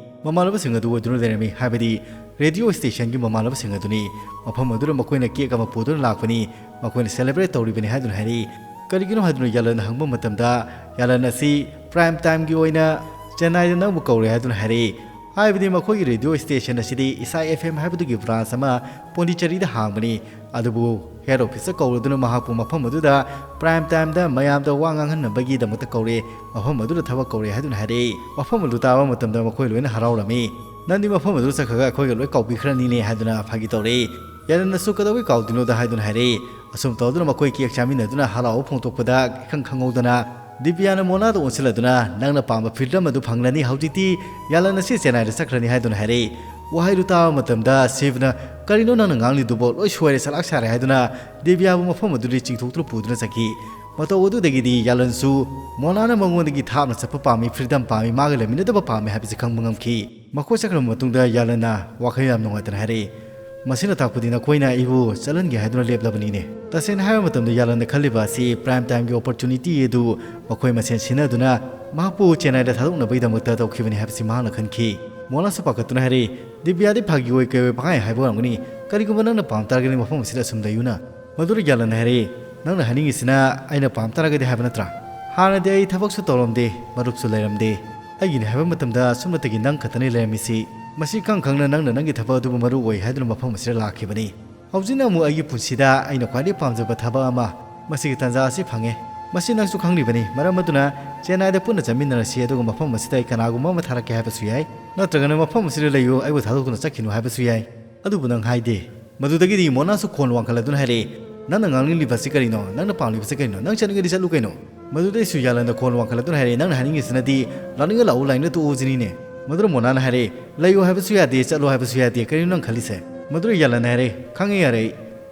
ꯃꯃꯥꯟꯅꯕꯁꯤꯡ ꯑꯗꯨ ꯑꯣꯏꯗꯨꯅ ꯂꯩꯔꯝꯃꯤ, ꯍꯥꯏꯕꯗꯤ ꯔꯦꯗꯤꯑꯣ ꯁ꯭ꯇꯦꯁꯟꯒꯤ ꯃꯃꯥꯟꯅꯕꯁꯤꯡ ꯑꯗꯨꯅꯤ꯫ ꯃꯐꯝ ꯑꯗꯨꯗ ꯃꯈꯣꯏꯅ cake ꯑꯃ ꯄꯨꯗꯨꯅ ꯂꯥꯛꯄꯅꯤ, ꯃꯈꯣꯏꯅ celebrate ꯇꯧꯔꯤꯕꯅꯤ ꯍꯥꯏꯗꯨꯅ ꯍꯥꯏꯔꯛꯏ꯫ ꯀꯔꯤꯒꯤꯅꯣ ꯍꯥꯏꯗꯨꯅ ꯌꯥꯂꯟꯅ ꯍꯪꯕ ꯃꯇꯝꯗ, ꯌꯥꯂꯟ ꯑꯁꯤ prime timeꯒꯤ ꯑꯣꯏꯅ ꯆꯦꯟꯅꯥꯏꯗ ꯅꯪꯕꯨ ꯀꯧꯔꯦ ꯍꯥꯏꯗꯨꯅ ꯍꯥꯏꯔꯛꯏ꯫ ꯍꯥꯏꯕꯗꯤ ꯃꯈꯣꯏꯒꯤ ꯔꯦꯗꯤꯑꯣ ꯁ꯭ꯇꯦꯁꯟ ꯑꯁꯤꯗꯤ ꯏꯁꯥꯏ F M ꯍꯥꯏꯕꯗꯨꯒꯤ branch ꯑꯃ ꯄꯣꯟꯗꯤꯆꯦꯔꯤꯗ ꯍꯥꯡꯕꯅꯤ꯫ ꯑꯗꯨꯕꯨ head officeꯇ ꯀꯧꯔꯗꯨꯅ ꯃꯍꯥꯛꯄꯨ ꯃꯐꯝ ꯑꯗꯨꯗ prime timeꯗ ꯃꯌꯥꯝꯗ ꯋꯥ ꯉꯥꯡꯍꯟꯅꯕꯒꯤꯗꯃꯛꯇ ꯀꯧꯔꯦ, ꯃꯐꯝ ꯑꯗꯨꯗ ꯊꯕꯛ ꯀꯧꯔꯦ ꯍꯥꯏꯗꯨꯅ ꯍꯥꯏꯔꯛꯏ꯫ ꯃꯐꯝ ꯑꯗꯨ ꯇꯥꯕ ꯃꯇꯝꯗ ꯃꯈꯣꯏ ꯂꯣꯏꯅ ꯍꯔꯥꯎꯔꯝꯃꯤ꯫ "ꯅꯪꯗꯤ ꯃꯐꯝ ꯑꯗꯨꯗ ꯆꯠꯈ꯭ꯔꯒ ꯑꯩꯈꯣꯏꯒ ꯂꯣꯏ ꯀꯥꯎꯕꯤꯈ꯭ꯔꯅꯤꯅꯦ" ꯍꯥꯏꯗꯨꯅ ꯐꯥꯒꯤ ꯇꯧꯔꯛꯏ꯫ ꯌꯥꯂꯟꯅꯁꯨ "ꯀꯩꯗꯧꯕꯩ ꯀꯥꯎꯗꯣꯏꯅꯣꯗ" ꯍꯥꯏꯗꯨꯅ ꯍꯥꯏꯔꯛꯏ꯫ ꯑꯁꯨꯝ ꯇꯧꯗꯨꯅ ꯃꯈꯣꯏ cake ꯆꯥꯃꯤꯟꯅꯗꯨꯅ ꯍꯔꯥꯎꯕ ꯐꯣꯡꯗꯣꯛꯄꯗ ꯏꯈꯪ ꯈꯪꯍꯧꯗꯅ ꯗꯤꯕ꯭ꯌꯥꯅ ꯃꯣꯅꯥꯗ ꯑꯣꯟꯁꯤꯜꯂꯗꯨꯅ, "ꯅꯪꯅ ꯄꯥꯝꯕ freedom ꯑꯗꯨ ꯐꯪꯂꯅꯤ, ꯍꯧꯖꯤꯛꯇꯤ ꯌꯥꯂꯟ ꯑꯁꯤ ꯆꯦꯟꯅꯥꯏꯗ ꯆꯠꯈ꯭ꯔꯅꯤ" ꯍꯥꯏꯗꯨꯅ ꯍꯥꯏꯔꯛꯏ꯫ ꯋꯥꯍꯩꯗꯨ ꯇꯥꯕ ꯃꯇꯝꯗ ꯁꯤꯕꯅ "ꯀꯔꯤꯅꯣ ꯅꯪꯅ ꯉꯥꯡꯂꯤꯗꯨꯕꯣ? ꯂꯣꯏ ꯁꯣꯏꯔꯦ, ꯆꯂꯥꯛ ꯁꯥꯔꯦ" ꯍꯥꯏꯗꯨꯅ ꯗꯤꯕ꯭ꯌꯥꯕꯨ ꯃꯐꯝ ꯑꯗꯨꯗꯒꯤ ꯆꯤꯡꯊꯣꯛꯇꯨꯅ ꯄꯨꯗꯨꯅ ꯆꯠꯈꯤ꯫ ꯃꯇꯧ ꯑꯗꯨꯗꯒꯤꯗꯤ ꯌꯥꯂꯟꯁꯨ ꯃꯣꯅꯥꯅ ꯃꯉꯣꯟꯗꯒꯤ ꯊꯥꯞꯅ ꯆꯠꯄ ꯄꯥꯝꯃꯤ, freedom ꯄꯥꯝꯃꯤ, ꯃꯥꯒ ꯂꯩꯃꯤꯟꯅꯗꯕ ꯄꯥꯝꯃꯤ ꯍꯥꯏꯕꯁꯤ ꯈꯪꯕ ꯉꯝꯈꯤ꯫ ꯃꯈꯣꯏ ꯆꯠꯈ꯭ꯔꯕ ꯃꯇꯨꯡꯗ ꯌꯥꯂꯟꯅ ꯋꯥꯈꯜ ꯌꯥꯝ ꯅꯨꯡꯉꯥꯏꯇꯅ ꯍꯥꯏꯔꯛꯏ, "ꯃꯁꯤꯅ ꯇꯥꯛꯄꯗꯤ ꯅꯈꯣꯏꯅ ꯑꯩꯕꯨ ꯆꯠꯍꯟꯒꯦ ꯍꯥꯏꯗꯨꯅ ꯂꯦꯞꯂꯕꯅꯤꯅꯦ"꯫ ꯇꯁꯦꯡꯅ ꯍꯥꯏꯕ ꯃꯇꯝꯗ ꯌꯥꯂꯟꯅ ꯈꯜꯂꯤꯕ ꯑꯁꯤ prime timeꯒꯤ opportunity ꯑꯗꯨ ꯃꯈꯣꯏ ꯃꯁꯦꯟ ꯁꯤꯟꯅꯗꯨꯅ ꯃꯍꯥꯛꯄꯨ ꯆꯦꯟꯅꯥꯏꯗ ꯊꯥꯗꯣꯛꯅꯕꯒꯤꯗꯃꯛꯇ ꯇꯧꯈꯤꯕꯅꯤ ꯍꯥꯏꯕꯁꯤ ꯃꯍꯥꯛꯅ ꯈꯟꯈꯤ꯫ ꯃꯣꯅꯥꯁꯨ ꯄꯥꯈꯠꯇꯨꯅ ꯍꯥꯏꯔꯛꯏ, "ꯗꯤꯕ꯭ꯌꯥꯗꯤ ꯐꯥꯒꯤ ꯑꯣꯏ ꯀꯩ ꯑꯣꯏ ꯄꯪꯍꯥꯏ ꯍꯥꯏꯕ ꯑꯣꯏꯔꯝꯒꯅꯤ꯫ ꯀꯔꯤꯒꯨꯝꯕ ꯅꯪꯅ ꯄꯥꯝ ꯇꯥꯔꯒꯗꯤ ꯃꯐꯝ ꯑꯁꯤꯗ ꯑꯁꯨꯝ ꯂꯩꯌꯨꯅ"꯫ ꯃꯗꯨꯗ ꯌꯥꯂꯟꯅ ꯍꯥꯏꯔꯛꯏ, "ꯅꯪꯅ ꯍꯥꯏꯅꯤꯡꯉꯤꯁꯤꯅ ꯑꯩꯅ ꯄꯥꯝ ꯇꯥꯔꯒꯗꯤ ꯍꯥꯏꯕ ꯅꯠꯇ꯭ꯔꯥ? ꯍꯥꯟꯅꯗꯤ ꯑꯩ ꯊꯕꯛꯁꯨ ꯇꯧꯔꯝꯗꯦ, ꯃꯔꯨꯞꯁꯨ ꯂꯩꯔꯝꯗꯦ꯫ ꯑꯩꯒꯤꯅꯤ ꯍꯥꯏꯕ ꯃꯇꯝꯗ ꯁꯨꯞꯅꯇꯒꯤ ꯅꯪ ꯈꯛꯇꯅꯤ ꯂꯩꯔꯝꯃꯤꯁꯤ꯫ ꯃꯁꯤ ꯈꯪ ꯈꯪꯅ ꯅꯪꯅ ꯅꯪꯒꯤ ꯊꯕꯛ ꯑꯗꯨꯕꯨ ꯃꯔꯨ ꯑꯣꯏ ꯍꯥꯏꯗꯨꯅ ꯃꯐꯝ ꯑꯁꯤꯗ ꯂꯥꯛꯈꯤꯕꯅꯤ꯫ ꯍꯧꯖꯤꯛꯅ ꯑꯃꯨꯛ ꯑꯩꯒꯤ ꯄꯨꯟꯁꯤꯗ ꯑꯩꯅ ꯈ꯭ꯋꯥꯏꯗꯒꯤ ꯄꯥꯝꯖꯕ ꯊꯕꯛ ꯑꯃ, ꯃꯁꯤꯒꯤ ꯇꯥꯟꯖꯥ ꯑꯁꯤ ꯐꯪꯉꯦ꯫ ꯃꯁꯤ ꯅꯪꯁꯨ ꯈꯪꯂꯤꯕꯅꯤ꯫ ꯃꯔꯝ ꯑꯗꯨꯅ ꯆꯦꯟꯅꯥꯏꯗ ꯄꯨꯟꯅ ꯆꯠꯃꯤꯟꯅꯔꯁꯤ, ꯑꯗꯨꯒ ꯃꯐꯝ ꯑꯁꯤꯗ ꯑꯩ ꯀꯅꯥꯒꯨꯝꯕ ꯑꯃ ꯊꯥꯔꯛꯀꯦ ꯍꯥꯏꯕꯁꯨ ꯌꯥꯏ, ꯅꯠꯇ꯭ꯔꯒꯅ ꯃꯐꯝ ꯑꯁꯤꯗ ꯂꯩꯌꯨ, ꯑꯩꯕꯨ ꯊꯥꯗꯣꯛꯇꯨꯅ ꯆꯠꯈꯤꯅꯨ ꯍꯥꯏꯕꯁꯨ ꯌꯥꯏ꯫ ꯑꯗꯨꯕꯨ ꯅꯪ ꯍꯥꯏꯗꯦ"꯫ ꯃꯗꯨꯗꯒꯤꯗꯤ ꯃꯣꯅꯥꯁꯨ ꯈꯣꯟ ꯋꯥꯡꯈꯠꯂꯗꯨꯅ ꯍꯥꯏꯔꯛꯏ, "ꯅꯪꯅ ꯉꯥꯡꯅꯤꯡꯂꯤꯕꯁꯤ ꯀꯔꯤꯅꯣ? ꯅꯪꯅ ꯄꯥꯝꯂꯤꯕꯁꯤ ꯀꯔꯤꯅꯣ? ꯅꯪ ꯆꯠꯅꯤꯡꯉꯗꯤ ꯆꯠꯂꯨ ꯀꯩꯅꯣ"꯫ ꯃꯗꯨꯗꯩꯁꯨ ꯌꯥꯂꯟꯗ ꯈꯣꯟ ꯋꯥꯡꯈꯠꯂꯗꯨꯅ ꯍꯥꯏꯔꯛꯏ, "ꯅꯪꯅ ꯍꯥꯏꯅꯤꯡꯉꯤꯁꯤꯅꯗꯤ ꯂꯥꯛꯅꯤꯡꯉ ꯂꯥꯛꯎ, ꯂꯥꯛꯅꯤꯡꯗ ꯇꯣꯛꯎ ꯁꯤꯅꯤꯅꯦ"꯫ ꯃꯗꯨꯗ ꯃꯣꯅꯥꯅ ꯍꯥꯏꯔꯛꯏ, "ꯂꯩꯌꯨ ꯍꯥꯏꯕꯁꯨ ꯌꯥꯗꯦ, ꯆꯠꯂꯣ ꯍꯥꯏꯕꯁꯨ ꯌꯥꯗꯦ, ꯀꯔꯤꯅꯣ ꯅꯪ ꯈꯜꯂꯤꯁꯦ?" ꯃꯗꯨꯗ ꯌꯥꯂꯟꯅ ꯍꯥꯏꯔꯛꯏ, "ꯈꯪꯉꯦ, ꯌꯥꯔꯦ,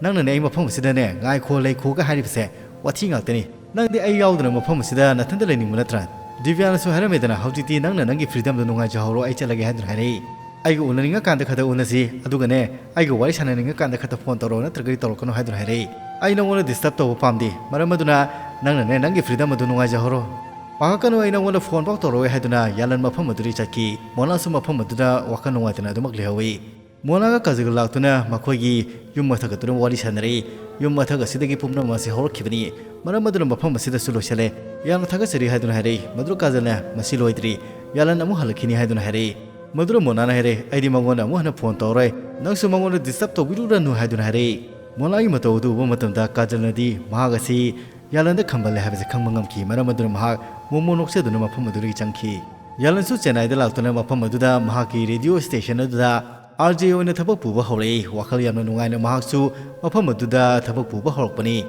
ꯅꯪꯅꯅꯦ ꯑꯩ ꯃꯐꯝ ꯑꯁꯤꯗꯅꯦ ꯉꯥꯏꯈꯣ ꯂꯩꯈꯣꯒ ꯍꯥꯏꯔꯤꯕꯁꯦ ꯋꯥꯊꯤ ꯉꯥꯛꯇꯅꯤ꯫ ꯅꯪꯗꯤ ꯑꯩ ꯌꯥꯎꯗꯅ ꯃꯐꯝ ꯑꯁꯤꯗ ꯅꯊꯟꯇ ꯂꯩꯅꯤꯡꯕ ꯅꯠꯇ꯭ꯔꯥ? ꯗꯤꯕ꯭ꯌꯥꯅꯁꯨ ꯍꯥꯏꯔꯝꯃꯦꯗꯅ, ꯍꯧꯖꯤꯛꯇꯤ ꯅꯪꯅ ꯅꯪꯒꯤ freedomꯗꯣ ꯅꯨꯡꯉꯥꯏꯖꯍꯧꯔꯣ, ꯑꯩ ꯆꯠꯂꯒꯦ" ꯍꯥꯏꯗꯨꯅ ꯍꯥꯏꯔꯛꯏ꯫ "ꯑꯩꯒ ꯎꯅꯅꯤꯡꯉꯀꯥꯟꯗ ꯈꯛꯇ ꯎꯅꯁꯤ, ꯑꯗꯨꯒꯅꯦ, ꯑꯩꯒ ꯋꯥꯔꯤ ꯁꯥꯟꯅꯅꯤꯡꯉꯀꯥꯟꯗ ꯈꯛꯇ ꯐꯣꯟ ꯇꯧꯔꯛꯑꯣ, ꯅꯠꯇ꯭ꯔꯒꯗꯤ ꯇꯧꯔꯛꯀꯅꯨ" ꯍꯥꯏꯗꯨꯅ ꯍꯥꯏꯔꯛꯏ꯫ "ꯑꯩ ꯅꯉꯣꯟꯗ ꯗꯤꯁꯇꯔꯕ ꯇꯧꯕ ꯄꯥꯝꯗꯦ, ꯃꯔꯝ ꯑꯗꯨꯅ ꯅꯪꯅꯅꯦ, ꯅꯪꯒꯤ ꯐ꯭ꯔꯤꯗꯝ ꯑꯗꯨ ꯅꯨꯡꯉꯥꯏꯖꯍꯧꯔꯣ꯫ ꯄꯥꯈꯠꯀꯅꯨ, ꯑꯩ ꯅꯉꯣꯟꯗ ꯐꯣꯟ ꯐꯥꯎ ꯇꯧꯔꯛꯑꯣꯏ" ꯍꯥꯏꯗꯨꯅ ꯌꯥꯂꯟ ꯃꯐꯝ ꯑꯗꯨꯗꯒꯤ ꯆꯠꯈꯤ꯫ ꯃꯣꯅꯥꯁꯨ ꯃꯐꯝ ꯑꯗꯨꯗ ꯋꯥꯈꯜ ꯅꯨꯡꯉꯥꯏꯇꯅ ꯑꯗꯨꯃꯛ ꯂꯩꯍꯧꯏ꯫ ꯃꯣꯅꯥꯒ ꯀꯥꯖꯜꯒ ꯂꯥꯛꯇꯨꯅ ꯃꯈꯣꯏꯒꯤ ꯌꯨꯝ ꯃꯊꯛ ꯑꯗꯨꯗ ꯋꯥꯔꯤ ꯁꯥꯟꯅꯔꯛꯏ꯫ "ꯌꯨꯝ ꯃꯊꯛ ꯑꯁꯤꯗꯒꯤ ꯄꯨꯝꯅꯃꯛ ꯑꯁꯤ ꯍꯧꯔꯛꯈꯤꯕꯅꯤ, ꯃꯔꯝ ꯑꯗꯨꯅ ꯃꯐꯝ ꯑꯁꯤꯗꯁꯨ ꯂꯣꯏꯁꯤꯜꯂꯦ꯫ ꯌꯥꯝꯅ ꯊꯥꯒꯠꯆꯔꯤ" ꯍꯥꯏꯗꯨꯅ ꯍꯥꯏꯔꯛꯏ꯫ ꯃꯗꯨꯗ ꯀꯥꯖꯜꯅ, "ꯃꯁꯤ ꯂꯣꯏꯗ꯭ꯔꯤ, ꯌꯥꯂꯟ ꯑꯃꯨꯛ ꯍꯜꯂꯛꯈꯤꯅꯤ" ꯍꯥꯏꯗꯨꯅ ꯍꯥꯏꯔꯛꯏ꯫ ꯃꯗꯨꯗ ꯃꯣꯅꯥꯅ ꯍꯥꯏꯔꯛꯏ, "ꯑꯩꯗꯤ ꯃꯉꯣꯟꯗ ꯑꯃꯨꯛ ꯍꯟꯅ ꯐꯣꯟ ꯇꯧꯔꯣꯏ, ꯅꯪꯁꯨ ꯃꯉꯣꯟꯗ ꯗꯤꯁꯇꯔꯕ ꯇꯧꯕꯤꯔꯨꯔꯅꯨ" ꯍꯥꯏꯗꯨꯅ ꯍꯥꯏꯔꯛꯏ꯫ ꯃꯣꯅꯥꯒꯤ ꯃꯇꯧ ꯑꯗꯨ ꯎꯕ ꯃꯇꯝꯗ ꯀꯥꯖꯜꯅꯗꯤ ꯃꯍꯥꯛ ꯑꯁꯤ ꯌꯥꯂꯟꯗ ꯈꯝꯕꯜꯂꯦ ꯍꯥꯏꯕꯁꯤ ꯈꯪꯕ ꯉꯝꯈꯤ, ꯃꯔꯝ ꯑꯗꯨꯅ ꯃꯍꯥꯛ ꯃꯣꯃꯣ ꯅꯣꯛꯆꯗꯨꯅ ꯃꯐꯝ ꯑꯗꯨꯗꯒꯤ ꯆꯪꯈꯤ꯫ ꯌꯥꯂꯟꯁꯨ ꯆꯦꯟꯅꯥꯏꯗ ꯂꯥꯛꯇꯨꯅ ꯃꯐꯝ ꯑꯗꯨꯗ ꯃꯍꯥꯛꯀꯤ ꯔꯦꯗꯤꯑꯣ ꯁ꯭ꯇꯦꯁꯟ ꯑꯗꯨꯗ ꯑꯥꯔ ꯖꯦ ꯑꯣꯏꯅ ꯊꯕꯛ ꯄꯨꯕ ꯍꯧꯔꯛꯏ꯫ ꯋꯥꯈꯜ ꯌꯥꯝꯅ ꯅꯨꯡꯉꯥꯏꯅ ꯃꯍꯥꯛꯁꯨ ꯃꯐꯝ ꯑꯗꯨꯗ ꯊꯕꯛ ꯄꯨꯕ ꯍꯧꯔꯛꯄꯅꯤ꯫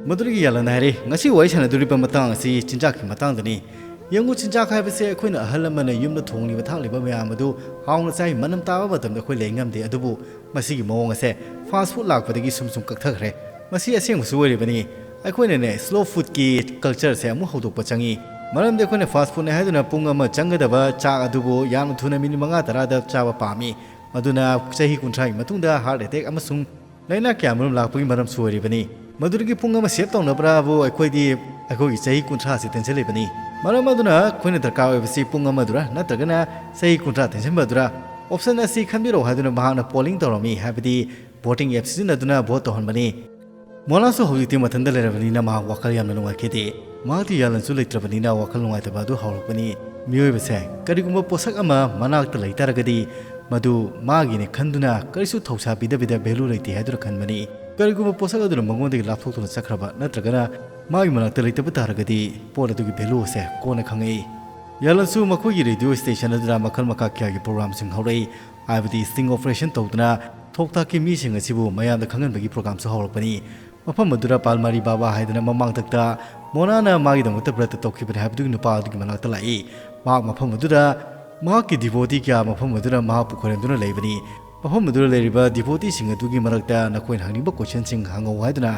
ꯃꯗꯨꯗꯒꯤ ꯌꯥꯂꯟꯅ ꯍꯥꯏꯔꯦ, "ꯉꯁꯤ ꯋꯥꯔꯤ ꯁꯥꯟꯅꯗꯣꯔꯤꯕ ꯃꯇꯥꯡ ꯑꯁꯤ ꯆꯤꯟꯖꯥꯛꯀꯤ ꯃꯇꯥꯡꯗꯅꯤ꯫ ꯌꯦꯡꯉꯨ, ꯆꯤꯟꯖꯥꯛ ꯍꯥꯏꯕꯁꯦ ꯑꯩꯈꯣꯏꯅ ꯑꯍꯜ ꯂꯃꯟꯅ ꯌꯨꯝꯗ ꯊꯣꯡꯂꯤꯕ ꯊꯥꯛꯂꯤꯕ ꯃꯌꯥꯝ ꯑꯗꯨ ꯍꯥꯎꯅ ꯆꯥꯏ, ꯃꯅꯝ ꯇꯥꯕ ꯃꯇꯝꯗ ꯑꯩꯈꯣꯏ ꯂꯩ ꯉꯝꯗꯦ꯫ ꯑꯗꯨꯕꯨ ꯃꯁꯤꯒꯤ ꯃꯑꯣꯡ ꯑꯁꯦ ꯐꯥꯁ ꯐꯨꯗ ꯂꯥꯛꯄꯗꯒꯤ ꯁꯨꯝ ꯁꯨꯝ ꯀꯛꯊꯈ꯭ꯔꯦ꯫ ꯃꯁꯤ ꯑꯁꯦꯡꯕꯁꯨ ꯑꯣꯏꯔꯤꯕꯅꯤ꯫ ꯑꯩꯈꯣꯏꯅꯅꯦ, ꯁ꯭ꯂꯣ ꯐꯨꯗꯀꯤ ꯀꯜꯆꯔꯁꯦ ꯑꯃꯨꯛ ꯍꯧꯗꯣꯛꯄ ꯆꯪꯉꯤ꯫ ꯃꯔꯝꯗꯤ ꯑꯩꯈꯣꯏꯅ ꯐꯥꯁ ꯐꯨꯗꯅꯤ ꯍꯥꯏꯗꯨꯅ ꯄꯨꯡ ꯑꯃ ꯆꯪꯒꯗꯕ ꯆꯥꯛ ꯑꯗꯨꯕꯨ ꯌꯥꯝꯅ ꯊꯨꯅ ꯃꯤꯅꯤꯠ ꯃꯉꯥ ꯇꯔꯥꯗ ꯆꯥꯕ ꯄꯥꯝꯃꯤ꯫ ꯃꯗꯨꯅ ꯆꯍꯤ ꯀꯨꯟꯊ꯭ꯔꯥꯒꯤ ꯃꯇꯨꯡꯗ ꯍꯥꯔꯠ ꯑꯦꯇꯦꯛ ꯑꯃꯁꯨꯡ ꯂꯥꯏꯅꯥ ꯀꯌꯥꯃꯔꯨꯝ ꯂꯥꯛꯄꯒꯤ ꯃꯔꯝꯁꯨ ꯑꯣꯏꯔꯤꯕꯅꯤ꯫ ꯃꯗꯨꯗꯒꯤ ꯄꯨꯡ ꯑꯃ ꯁꯦꯚ ꯇꯧꯅꯕ꯭ꯔꯥꯕꯨ ꯑꯩꯈꯣꯏꯗꯤ ꯑꯩꯈꯣꯏꯒꯤ ꯆꯍꯤ ꯀꯨꯟꯊ꯭ꯔꯥꯁꯤ ꯇꯦꯟꯁꯤꯜꯂꯤꯕꯅꯤ꯫ ꯃꯔꯝ ꯑꯗꯨꯅ ꯑꯩꯈꯣꯏꯅ ꯗꯔꯀꯥꯔ ꯑꯣꯏꯕꯁꯤ ꯄꯨꯡ ꯑꯃꯗꯨꯔ ꯅꯠꯇ꯭ꯔꯒꯅ ꯆꯍꯤ ꯀꯨꯟꯊ꯭ꯔꯥ ꯇꯦꯟꯁꯤꯟꯕꯗꯨꯔ? ꯑꯣꯞꯁꯟ ꯑꯁꯤ ꯈꯟꯕꯤꯔꯛꯎ" ꯍꯥꯏꯗꯨꯅ ꯃꯍꯥꯛꯅ ꯄꯣꯂꯤꯡ ꯇꯧꯔꯝꯃꯤ, ꯍꯥꯏꯕꯗꯤ ꯚꯣꯇꯤꯡ ꯑꯦꯞ ꯁꯤꯖꯤꯟꯅꯗꯨꯅ ꯚꯣꯠ ꯇꯧꯍꯟꯕꯅꯤ꯫ ꯃꯣꯅꯥꯁꯨ ꯍꯧꯖꯤꯛꯇꯤ ꯃꯊꯟꯇ ꯂꯩꯔꯕꯅꯤꯅ ꯃꯍꯥꯛ ꯋꯥꯈꯜ ꯌꯥꯝꯅ ꯅꯨꯡꯉꯥꯏꯈꯤꯗꯦ꯫ ꯃꯍꯥꯛꯇꯤ ꯌꯥꯂꯟꯁꯨ ꯂꯩꯇ꯭ꯔꯕꯅꯤꯅ ꯋꯥꯈꯜ ꯅꯨꯡꯉꯥꯏꯇꯕ ꯑꯗꯨ ꯍꯧꯔꯛꯄꯅꯤ꯫ ꯃꯤꯑꯣꯏꯕꯁꯦ ꯀꯔꯤꯒꯨꯝꯕ ꯄꯣꯠꯁꯛ ꯑꯃ ꯃꯅꯥꯛꯇ ꯂꯩ ꯇꯥꯔꯒꯗꯤ ꯃꯗꯨ ꯃꯥꯒꯤꯅꯦ ꯈꯟꯗꯨꯅ ꯀꯔꯤꯁꯨ ꯊꯧꯁꯥ ꯄꯤꯗꯕꯤꯗ ꯚꯦꯂꯨ ꯂꯩꯇꯦ ꯍꯥꯏꯗꯨꯅ ꯈꯟꯕꯅꯤ꯫ ꯀꯔꯤꯒꯨꯝꯕ ꯄꯣꯠꯁꯛ ꯑꯗꯨꯅ ꯃꯉꯣꯟꯗꯒꯤ ꯂꯥꯞꯊꯣꯛꯇꯨꯅ ꯆꯠꯈ꯭ꯔꯕ ꯅꯠꯇ꯭ꯔꯒꯅ ꯃꯥꯒꯤ ꯃꯅꯥꯛꯇ ꯂꯩꯇꯕ ꯇꯥꯔꯒꯗꯤ ꯄꯣꯠ ꯑꯗꯨꯒꯤ ꯚꯦꯂꯨ ꯑꯁꯦ ꯀꯣꯟꯅ ꯈꯪꯉꯛꯏ꯫ ꯌꯥꯂꯟꯁꯨ ꯃꯈꯣꯏꯒꯤ ꯔꯦꯗꯤꯑꯣ ꯁ꯭ꯇꯦꯁꯟ ꯑꯗꯨꯗ ꯃꯈꯜ ꯃꯈꯥ ꯀꯌꯥꯒꯤ ꯄ꯭ꯔꯣꯒ꯭ꯔꯥꯝꯁꯤꯡ ꯍꯧꯔꯛꯏ, ꯍꯥꯏꯕꯗꯤ ꯁ꯭ꯇꯤꯡ ꯑꯣꯄꯔꯦꯁꯟ ꯇꯧꯗꯨꯅ ꯊꯣꯛ ꯊꯥꯛꯀꯤ ꯃꯤꯁꯤꯡ ꯑꯁꯤꯕꯨ ꯃꯌꯥꯝꯗ ꯈꯪꯍꯟꯕꯒꯤ ꯄ꯭ꯔꯣꯒ꯭ꯔꯥꯝꯁꯨ ꯍꯧꯔꯛꯄꯅꯤ꯫ ꯃꯐꯝ ꯑꯗꯨꯗ ꯄꯥꯜꯃꯥꯔꯤ ꯕꯥꯕꯥ ꯍꯥꯏꯗꯅ ꯃꯃꯥꯡꯊꯛꯇ ꯃꯣꯅꯥꯅ ꯃꯥꯒꯤꯗꯃꯛꯇ ꯕ꯭ꯔꯠꯇ ꯇꯧꯈꯤꯕꯅꯤ ꯍꯥꯏꯕꯗꯨꯒꯤ ꯅꯨꯄꯥ ꯑꯗꯨꯒꯤ ꯃꯅꯥꯛꯇ ꯂꯥꯛꯏ꯫ ꯃꯍꯥꯛ ꯃꯐꯝ ꯑꯗꯨꯗ ꯃꯍꯥꯛꯀꯤ ꯗꯤꯚꯣꯇꯤ ꯀꯌꯥ ꯃꯐꯝ ꯑꯗꯨꯗ ꯃꯍꯥꯛꯄꯨ ꯈꯣꯏꯔꯝꯗꯨꯅ ꯂꯩꯕꯅꯤ꯫ ꯃꯐꯝ ꯑꯗꯨꯗ ꯂꯩꯔꯤꯕ ꯗꯤꯚꯣꯇꯤꯁꯤꯡ ꯑꯗꯨꯒꯤ ꯃꯔꯛꯇ ꯅꯈꯣꯏꯅ ꯍꯪꯅꯤꯡꯕ ꯀꯣꯏꯁꯟꯁꯤꯡ ꯍꯪꯉꯛꯎ ꯍꯥꯏꯗꯨꯅ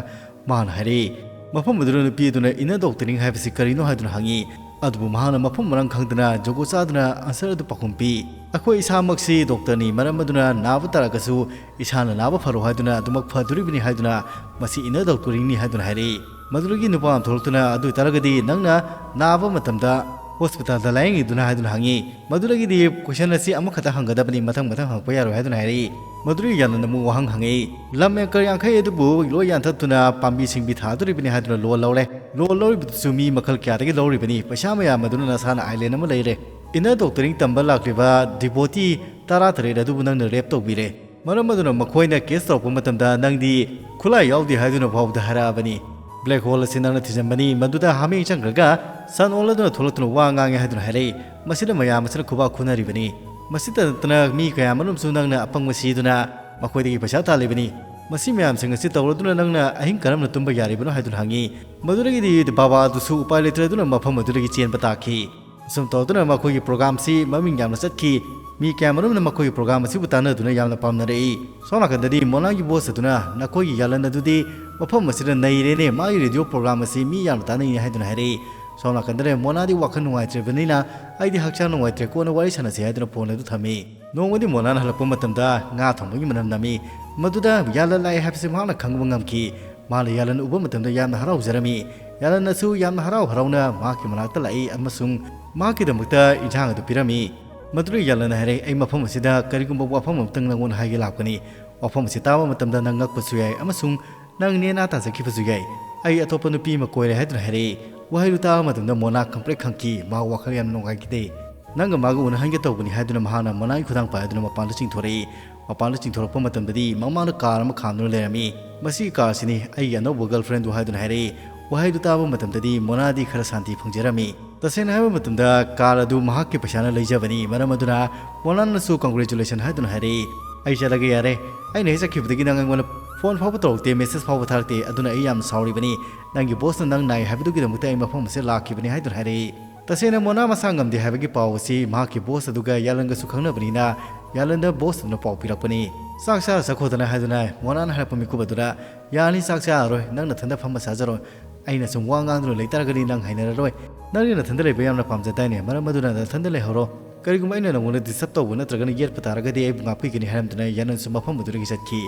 ꯃꯥꯅ ꯍꯥꯏꯔꯛꯏ꯫ ꯃꯐꯝ ꯑꯗꯨꯗ ꯅꯨꯄꯤ ꯑꯗꯨꯅ ꯏꯟꯅꯔ ꯗꯣꯛꯇꯔꯤꯡ ꯍꯥꯏꯕꯁꯤ ꯀꯔꯤꯅꯣ ꯍꯥꯏꯗꯨꯅ ꯍꯪꯉꯤ꯫ ꯑꯗꯨꯕꯨ ꯃꯍꯥꯛꯅ ꯃꯐꯝ ꯃꯔꯥꯡ ꯈꯪꯗꯅ ꯖꯨꯒꯣꯠ ꯆꯥꯗꯅ ꯑꯟꯁꯔ ꯑꯗꯨ ꯄꯥꯎꯈꯨꯝ ꯄꯤ꯫ "ꯑꯩꯈꯣꯏ ꯏꯁꯥꯃꯛꯁꯤ ꯗꯣꯛꯇꯔꯅꯤ, ꯃꯔꯝ ꯑꯗꯨꯅ ꯅꯥꯕ ꯇꯥꯔꯒꯁꯨ ꯏꯁꯥꯅ ꯅꯥꯕ ꯐꯔꯣ ꯍꯥꯏꯗꯨꯅ ꯑꯗꯨꯃꯛ ꯐꯗꯣꯔꯤꯕꯅꯤ" ꯍꯥꯏꯗꯨꯅ ꯃꯁꯤ ꯏꯟꯅꯔ ꯗꯣꯛꯇꯔꯤꯡꯅꯤ ꯍꯥꯏꯗꯨꯅ ꯍꯥꯏꯔꯛꯏ꯫ ꯃꯗꯨꯗꯒꯤ ꯅꯨꯄꯥ ꯑꯃ ꯊꯣꯛꯂꯛꯇꯨꯅ, "ꯑꯗꯨ ꯑꯣꯏꯇꯥꯔꯒꯗꯤ ꯅꯪꯅ ꯅꯥꯕ ꯃꯇꯝꯗ ꯍꯣꯁꯄꯤꯇꯥꯜꯗ ꯂꯥꯌꯦꯡꯉꯤꯗꯨꯅ?" ꯍꯥꯏꯗꯨꯅ ꯍꯪꯉꯤ꯫ ꯃꯗꯨꯗꯒꯤꯗꯤ ꯀꯣꯏꯁꯟ ꯑꯁꯤ ꯑꯃꯈꯛꯇ ꯍꯪꯒꯗꯕꯅꯤ, ꯃꯊꯪ ꯃꯊꯪ ꯍꯪꯉꯛꯄ ꯌꯥꯔꯣꯏ ꯍꯥꯏꯗꯨꯅ ꯍꯥꯏꯔꯛꯏ꯫ ꯃꯗꯨꯗꯒꯤ ꯌꯥꯂꯟꯅ ꯑꯃꯨꯛ ꯋꯥꯍꯪ ꯍꯪꯉꯛꯏ꯫ "ꯂꯝ ꯑꯦꯀꯔ ꯌꯥꯡꯈꯩ ꯑꯗꯨꯕꯨ ꯂꯣꯏ ꯌꯥꯟꯊꯠꯇꯨꯅ ꯄꯥꯝꯕꯤ ꯁꯤꯡꯕꯤ ꯊꯥꯗꯣꯔꯤꯕꯅꯤ ꯍꯥꯏꯗꯨꯅ ꯂꯣꯟ ꯂꯧꯔꯦ꯫ ꯂꯣꯟ ꯂꯧꯔꯤꯕꯗꯨꯁꯨ ꯃꯤ ꯃꯈꯜ ꯀꯌꯥꯗꯒꯤ ꯂꯧꯔꯤꯕꯅꯤ? ꯄꯩꯁꯥ ꯃꯌꯥꯝ ꯑꯗꯨꯅ ꯅꯁꯥꯅ ꯑꯥꯏꯂꯦꯟ ꯑꯃ ꯂꯩꯔꯦ꯫ ꯏꯟꯅꯔ ꯗꯣꯛꯇꯔꯤꯡ ꯇꯝꯕ ꯂꯥꯛꯂꯤꯕ ꯗꯤꯕꯣꯇꯤ ꯇꯔꯥ ꯇꯔꯦꯠ ꯑꯗꯨꯕꯨ ꯅꯪꯅ ꯔꯦꯞ ꯇꯧꯕꯤꯔꯦ꯫ ꯃꯔꯝ ꯑꯗꯨꯅ ꯃꯈꯣꯏꯅ ꯀꯦꯁ ꯇꯧꯔꯛꯄ ꯃꯇꯝꯗ ꯅꯪꯗꯤ ꯈꯨꯠꯂꯥꯏ ꯌꯥꯎꯗꯦ ꯍꯥꯏꯗꯨꯅ ꯐꯥꯎꯕꯗ ꯍꯥꯏꯔꯛꯑꯕꯅꯤ꯫ ꯕ꯭ꯂꯦꯛ ꯍꯣꯜ ꯑꯁꯤ ꯅꯪꯅ ꯊꯤꯖꯤꯟꯕꯅꯤ, ꯃꯗꯨꯗ ꯍꯥꯃꯦꯡ ꯆꯪꯈ꯭ꯔꯒ ꯁꯟ ꯑꯣꯜꯂꯗꯨꯅ ꯊꯣꯛꯂꯛꯇꯨꯅ ꯋꯥ ꯉꯥꯡꯉꯦ ꯍꯥꯏꯗꯨꯅ ꯍꯥꯏꯔꯛꯏ꯫ ꯃꯁꯤꯗ ꯃꯌꯥꯝ ꯑꯁꯤꯅ ꯈꯨꯕꯥꯛ ꯈꯨꯅꯔꯤꯕꯅꯤ꯫ ꯃꯁꯤꯇ ꯅꯠꯇꯅ ꯃꯤ ꯀꯌꯥ ꯑꯃꯔꯣꯝꯁꯨ ꯅꯪꯅ ꯑꯄꯪꯕ ꯁꯤꯗꯨꯅ ꯃꯈꯣꯏꯗꯒꯤ ꯄꯩꯁꯥ ꯇꯥꯜꯂꯤꯕꯅꯤ꯫ ꯃꯁꯤ ꯃꯌꯥꯝꯁꯤꯡ ꯑꯁꯤ ꯇꯧꯔꯗꯨꯅ ꯅꯪꯅ ꯑꯍꯤꯡ ꯀꯔꯝꯅ ꯇꯨꯝꯕ ꯌꯥꯔꯤꯕꯅꯣ?" ꯍꯥꯏꯗꯨꯅ ꯍꯪꯉꯤ꯫ ꯃꯗꯨꯗꯒꯤꯗꯤ ꯕꯥꯕꯥ ꯑꯗꯨꯁꯨ ꯎꯄꯥꯏ ꯂꯩꯇ꯭ꯔꯗꯨꯅ ꯃꯐꯝ ꯑꯗꯨꯗꯒꯤ ꯆꯦꯟꯕ ꯇꯥꯈꯤ꯫ ꯑꯁꯨꯝ ꯇꯧꯗꯨꯅ ꯃꯈꯣꯏꯒꯤ ꯄ꯭ꯔꯣꯒꯥꯝꯁꯤ ꯃꯃꯤꯡ ꯌꯥꯝꯅ ꯆꯠꯈꯤ꯫ ꯃꯤ ꯀꯌꯥꯃꯔꯨꯝꯅ ꯃꯈꯣꯏꯒꯤ ꯄ꯭ꯔꯣꯒꯥꯝ ꯑꯁꯤꯕꯨ ꯇꯥꯟꯅꯗꯨꯅ ꯌꯥꯝꯅ ꯄꯥꯝꯅꯔꯛꯏ꯫ ꯁꯣꯝ ꯅꯥꯀꯟꯗꯗꯤ ꯃꯣꯅꯥꯒꯤ ꯕꯣꯁ ꯑꯗꯨꯅ ꯅꯈꯣꯏꯒꯤ ꯌꯥꯂꯟ ꯑꯗꯨꯗꯤ ꯃꯐꯝ ꯑꯁꯤꯗ ꯅꯩꯔꯦꯅꯦ, ꯃꯥꯒꯤ ꯔꯦꯗꯤꯑꯣ ꯄ꯭ꯔꯣꯒꯥꯝ ꯑꯁꯤ ꯃꯤ ꯌꯥꯝꯅ ꯇꯥꯅꯩꯅꯦ ꯍꯥꯏꯗꯨꯅ ꯍꯥꯏꯔꯛꯏ꯫ ꯁꯣꯝ ꯅꯥꯀꯟꯗꯗꯤ ꯃꯣꯅꯥꯗꯤ ꯋꯥꯈꯜ ꯅꯨꯡꯉꯥꯏꯇ꯭ꯔꯤꯕꯅꯤꯅ, "ꯑꯩꯗꯤ ꯍꯛꯆꯥꯡ ꯅꯨꯡꯉꯥꯏꯇ꯭ꯔꯦ, ꯀꯣꯟꯅ ꯋꯥꯔꯤ ꯁꯥꯟꯅꯁꯤ" ꯍꯥꯏꯗꯨꯅ ꯐꯣꯟ ꯑꯗꯨ ꯊꯝꯃꯤ꯫ ꯅꯣꯡꯃꯗꯤ ꯃꯣꯅꯥꯅ ꯍꯜꯂꯛꯄ ꯃꯇꯝꯗ ꯉꯥ ꯊꯣꯡꯕꯒꯤ ꯃꯅꯝ ꯅꯝꯃꯤ꯫ ꯃꯗꯨꯗ ꯌꯥꯂꯟ ꯂꯥꯛꯑꯦ ꯍꯥꯏꯕꯁꯤ ꯃꯍꯥꯛꯅ ꯈꯪꯕ ꯉꯝꯈꯤ꯫ ꯃꯥꯅ ꯌꯥꯂꯟ ꯎꯕ ꯃꯇꯝꯗ ꯌꯥꯝꯅ ꯍꯔꯥꯎꯖꯔꯝꯃꯤ꯫ ꯌꯥꯂꯟꯅꯁꯨ ꯌꯥꯝꯅ ꯍꯔꯥꯎ ꯍꯔꯥꯎꯅ ꯃꯍꯥꯛꯀꯤ ꯃꯅꯥꯛꯇ ꯂꯥꯛꯏ ꯑꯃꯁꯨꯡ ꯃꯍꯥꯛꯀꯤꯗꯃꯛꯇ ꯏꯟꯁꯥꯡ ꯑꯗꯨ ꯄꯤꯔꯝꯃꯤ꯫ ꯃꯗꯨꯗ ꯌꯥꯂꯟꯅ ꯍꯥꯏꯔꯦ, "ꯑꯩ ꯃꯐꯝ ꯑꯁꯤꯗ ꯀꯔꯤꯒꯨꯝꯕ ꯋꯥꯐꯝ ꯑꯃꯇꯪ ꯅꯪꯉꯣꯟꯗ ꯍꯥꯏꯒꯦ ꯂꯥꯛꯄꯅꯤ꯫ ꯋꯥꯐꯝ ꯑꯁꯤ ꯇꯥꯕ ꯃꯇꯝꯗ ꯅꯪ ꯉꯛꯄꯁꯨ ꯌꯥꯏ ꯑꯃꯁꯨꯡ ꯅꯪ ꯅꯦꯅꯥ ꯇꯥꯖꯈꯤꯕꯁꯨ ꯌꯥꯏ꯫ ꯑꯩ ꯑꯇꯣꯞꯄ ꯅꯨꯄꯤ ꯑꯃ ꯀꯣꯏꯔꯦ" ꯍꯥꯏꯗꯨꯅ ꯍꯥꯏꯔꯛꯏ꯫ ꯋꯥꯍꯩꯗꯨ ꯇꯥꯕ ꯃꯇꯝꯗ ꯃꯣꯅꯥ ꯀꯝꯄ꯭ꯂꯦꯛ ꯈꯪꯈꯤ꯫ ꯃꯍꯥꯛ ꯋꯥꯈꯜ ꯌꯥꯝꯅ ꯅꯨꯡꯉꯥꯏꯈꯤꯗꯦ꯫ "ꯅꯪꯒ ꯃꯥꯒ ꯎꯅꯍꯟꯒꯦ ꯇꯧꯕꯅꯤ" ꯍꯥꯏꯗꯨꯅ ꯃꯍꯥꯛꯅ ꯃꯣꯅꯥꯒꯤ ꯈꯨꯗꯥꯡ ꯄꯥꯏꯗꯨꯅ ꯃꯄꯥꯟꯗ ꯆꯤꯡꯊꯣꯔꯛꯏ꯫ ꯃꯄꯥꯟꯗ ꯆꯤꯡꯊꯣꯔꯛꯄ ꯃꯇꯝꯗꯗꯤ ꯃꯃꯥꯡꯗ ꯀꯥꯔ ꯑꯃ ꯈꯥꯝꯗꯨꯅ ꯂꯩꯔꯝꯃꯤ꯫ "ꯃꯁꯤꯒꯤ ꯀꯥꯔ ꯑꯁꯤꯅꯤ ꯑꯩꯒꯤ ꯑꯅꯧꯕ ꯒꯔꯜꯐ꯭ꯔꯦꯟꯗꯨ" ꯍꯥꯏꯗꯨꯅ ꯍꯥꯏꯔꯛꯏ꯫ ꯋꯥꯍꯩꯗꯨ ꯇꯥꯕ ꯃꯇꯝꯗꯗꯤ ꯃꯣꯅꯥꯗꯤ ꯈꯔ ꯁꯥꯟꯇꯤ ꯐꯪꯖꯔꯝꯃꯤ꯫ ꯇꯁꯦꯡꯅ ꯍꯥꯏꯕ ꯃꯇꯝꯗ ꯀꯥꯔ ꯑꯗꯨ ꯃꯍꯥꯛꯀꯤ ꯄꯩꯁꯥꯅ ꯂꯩꯖꯕꯅꯤ꯫ ꯃꯔꯝ ꯑꯗꯨꯅ ꯃꯣꯅꯥꯅꯁꯨ congratulation ꯍꯥꯏꯗꯨꯅ ꯍꯥꯏꯔꯛꯏ꯫ "ꯑꯩ ꯆꯠꯂꯒꯦ ꯌꯥꯔꯦ꯫ ꯑꯩꯅ ꯍꯦꯛ ꯆꯠꯈꯤꯕꯗꯒꯤ ꯅꯪ ꯑꯩꯉꯣꯟꯗ ꯐꯣꯟ ꯐꯥꯎꯕ ꯇꯧꯔꯛꯇꯦ, ꯃꯦꯁꯦꯖ ꯐꯥꯎꯕ ꯊꯥꯔꯛꯇꯦ꯫ ꯑꯗꯨꯅ ꯑꯩ ꯌꯥꯝꯅ ꯁꯥꯎꯔꯤꯕꯅꯤ꯫ ꯅꯪꯒꯤ ꯕꯣꯁꯅ ꯅꯪ ꯅꯥꯏ ꯍꯥꯏꯕꯗꯨꯒꯤꯗꯃꯛꯇ ꯑꯩ ꯃꯐꯝ ꯑꯁꯤꯗ ꯂꯥꯛꯈꯤꯕꯅꯤ" ꯍꯥꯏꯗꯨꯅ ꯍꯥꯏꯔꯛꯏ꯫ ꯇꯁꯦꯡꯅ ꯃꯣꯅꯥ ꯃꯁꯥ ꯉꯝꯗꯦ ꯍꯥꯏꯕꯒꯤ ꯄꯥꯎ ꯑꯁꯤ ꯃꯍꯥꯛꯀꯤ ꯕꯣꯁ ꯑꯗꯨꯒ ꯌꯥꯂꯟꯒꯁꯨ ꯈꯪꯅꯕꯅꯤꯅ, ꯌꯥꯂꯟꯗ ꯕꯣꯁ ꯑꯗꯨꯅ ꯄꯥꯎ ꯄꯤꯔꯛꯄꯅꯤ꯫ "ꯆꯥꯛ ꯆꯥꯔ ꯆꯠꯈꯣꯗꯅ" ꯍꯥꯏꯗꯨꯅ ꯃꯣꯅꯥꯅ ꯍꯥꯏꯔꯛꯄ ꯃꯤꯀꯨꯞ ꯑꯗꯨꯗ, "ꯌꯥꯔꯅꯤ, ꯆꯥꯛ ꯆꯥꯔꯔꯣꯏ, ꯅꯪ ꯅꯊꯟꯗ ꯐꯝꯃ ꯆꯥꯖꯔꯣ꯫ ꯑꯩꯅ ꯁꯨꯝ ꯋꯥ ꯉꯥꯡꯗꯨꯅ ꯂꯩꯇꯥꯔꯒꯗꯤ ꯅꯪ ꯍꯩꯅꯔꯔꯣꯏ꯫ "ꯅꯪꯗꯤ ꯅꯊꯟꯗ ꯂꯩꯕ ꯌꯥꯝꯅ ꯄꯥꯝꯖꯗꯥꯏꯅꯦ? ꯃꯔꯝ ꯑꯗꯨꯅ ꯅꯊꯟꯗ ꯂꯩꯍꯧꯔꯣ꯫ ꯀꯔꯤꯒꯨꯝꯕ ꯑꯩꯅ ꯅꯉꯣꯟꯗ ꯗꯤꯁꯇꯔꯕ ꯇꯧꯕ ꯅꯠꯇ꯭ꯔꯒꯅ ꯌꯦꯠꯄ ꯇꯥꯔꯒꯗꯤ ꯑꯩꯕꯨ ꯉꯥꯛꯄꯤꯒꯅꯤ" ꯍꯥꯏꯔꯝꯗꯨꯅ ꯌꯥꯂꯟꯁꯨ ꯃꯐꯝ ꯑꯗꯨꯗꯒꯤ ꯆꯠꯈꯤ꯫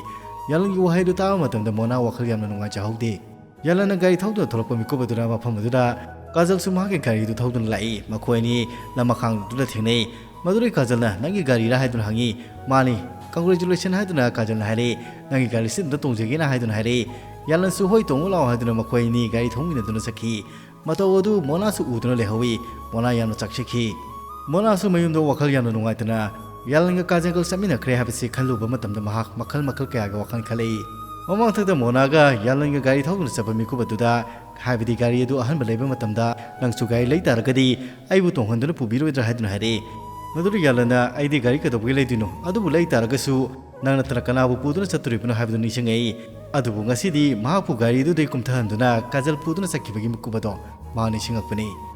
ꯌꯥꯂꯟꯒꯤ ꯋꯥꯍꯩꯗꯨ ꯇꯥꯕ ꯃꯇꯝꯗ ꯃꯣꯅꯥ ꯋꯥꯈꯜ ꯌꯥꯝꯅ ꯅꯨꯡꯉꯥꯏꯖꯍꯧꯗꯦ꯫ ꯌꯥꯂꯟꯅ ꯒꯥꯔꯤ ꯊꯧꯗꯨꯅ ꯊꯣꯛꯂꯛꯄ ꯃꯤꯀꯨꯞ ꯑꯗꯨꯗ ꯃꯐꯝ ꯑꯗꯨꯗ ꯀꯥꯖꯜꯁꯨ ꯃꯍꯥꯛꯀꯤ ꯒꯥꯔꯤꯗꯨ ꯊꯧꯗꯨꯅ ꯂꯥꯛꯏ꯫ ꯃꯈꯣꯏ ꯑꯅꯤ ꯂꯝꯃꯈꯥꯡꯗꯨꯗ ꯊꯦꯡꯅꯩ꯫ ꯃꯗꯨꯗꯩ ꯀꯥꯖꯜꯅ "ꯅꯪꯒꯤ ꯒꯥꯔꯤꯔꯥ?" ꯍꯥꯏꯗꯨꯅ ꯍꯪꯉꯤ꯫ "ꯃꯥꯅꯤ, congratulation" ꯍꯥꯏꯗꯨꯅ ꯀꯥꯖꯜꯅ ꯍꯥꯏꯔꯛꯏ꯫ "ꯅꯪꯒꯤ ꯒꯥꯔꯤꯁꯤ ꯑꯗꯨꯝ ꯇꯣꯡꯖꯒꯦꯅ" ꯍꯥꯏꯗꯨꯅ ꯍꯥꯏꯔꯛꯏ꯫ ꯌꯥꯂꯟꯁꯨ "ꯍꯣꯏ, ꯇꯣꯡꯉꯨ ꯂꯥꯛꯑꯣ" ꯍꯥꯏꯗꯨꯅ ꯃꯈꯣꯏ ꯑꯅꯤ ꯒꯥꯔꯤ ꯊꯧꯃꯤꯟꯅꯗꯨꯅ ꯆꯠꯈꯤ꯫ ꯃꯇꯧ ꯑꯗꯨ ꯃꯣꯅꯥꯁꯨ ꯎꯗꯨꯅ ꯂꯩꯍꯧꯏ꯫ ꯃꯣꯅꯥ ꯌꯥꯝꯅ ꯆꯥꯛꯆꯈꯤ꯫ ꯃꯣꯅꯥꯁꯨ ꯃꯌꯨꯝꯗ ꯋꯥꯈꯜ ꯌꯥꯝꯅ ꯅꯨꯡꯉꯥꯏꯇꯅ ꯌꯥꯂꯟꯒ ꯀꯥꯖꯜꯒ ꯆꯠꯃꯤꯟꯅꯈ꯭ꯔꯦ ꯍꯥꯏꯕꯁꯤ ꯈꯜꯂꯨꯕ ꯃꯇꯝꯗ ꯃꯍꯥꯛ ꯃꯈꯜ ꯃꯈꯜ ꯀꯌꯥꯒꯤ ꯋꯥꯈꯜ ꯈꯜꯂꯛꯏ꯫ ꯃꯃꯥꯡꯊꯛꯇ ꯃꯣꯅꯥꯒ ꯌꯥꯂꯟꯒ ꯒꯥꯔꯤ ꯊꯧꯗꯨꯅ ꯆꯠꯄ ꯃꯤꯀꯨꯞ ꯑꯗꯨꯗ, ꯍꯥꯏꯕꯗꯤ ꯒꯥꯔꯤ ꯑꯗꯨ ꯑꯍꯟꯕ ꯂꯩꯕ ꯃꯇꯝꯗ ꯅꯪꯁꯨ ꯒꯥꯔꯤ ꯂꯩ ꯇꯥꯔꯒꯗꯤ ꯑꯩꯕꯨ ꯇꯣꯡꯍꯟꯗꯨꯅ ꯄꯨꯕꯤꯔꯣꯏꯗ꯭ꯔꯥ ꯍꯥꯏꯗꯨꯅ ꯍꯥꯏꯔꯛꯏ꯫ ꯃꯗꯨꯗ ꯌꯥꯂꯟꯅ "ꯑꯩꯗꯤ ꯒꯥꯔꯤ ꯀꯩꯗꯧꯕꯒꯤ ꯂꯩꯗꯣꯏꯅꯣ? ꯑꯗꯨꯕꯨ ꯂꯩ ꯇꯥꯔꯒꯁꯨ ꯅꯪ ꯅꯠꯇꯅ ꯀꯅꯥꯕꯨ ꯄꯨꯗꯨꯅ ꯆꯠꯇꯣꯔꯤꯕꯅꯣ?" ꯍꯥꯏꯕꯗꯨ ꯅꯤꯡꯁꯤꯡꯉꯛꯏ꯫ ꯑꯗꯨꯕꯨ ꯉꯁꯤꯗꯤ ꯃꯍꯥꯛꯄꯨ ꯒꯥꯔꯤꯗꯨꯗꯒꯤ ꯀꯨꯝꯊꯍꯟꯗꯨꯅ ꯀꯥꯖꯜ ꯄꯨꯗꯨꯅ ꯆꯠꯈꯤꯕꯒꯤ ꯃꯤꯀꯨꯞ ꯑꯗꯣ ꯃꯍꯥꯛ ꯅꯤꯡꯁꯤꯡꯉꯛꯄꯅꯤ꯫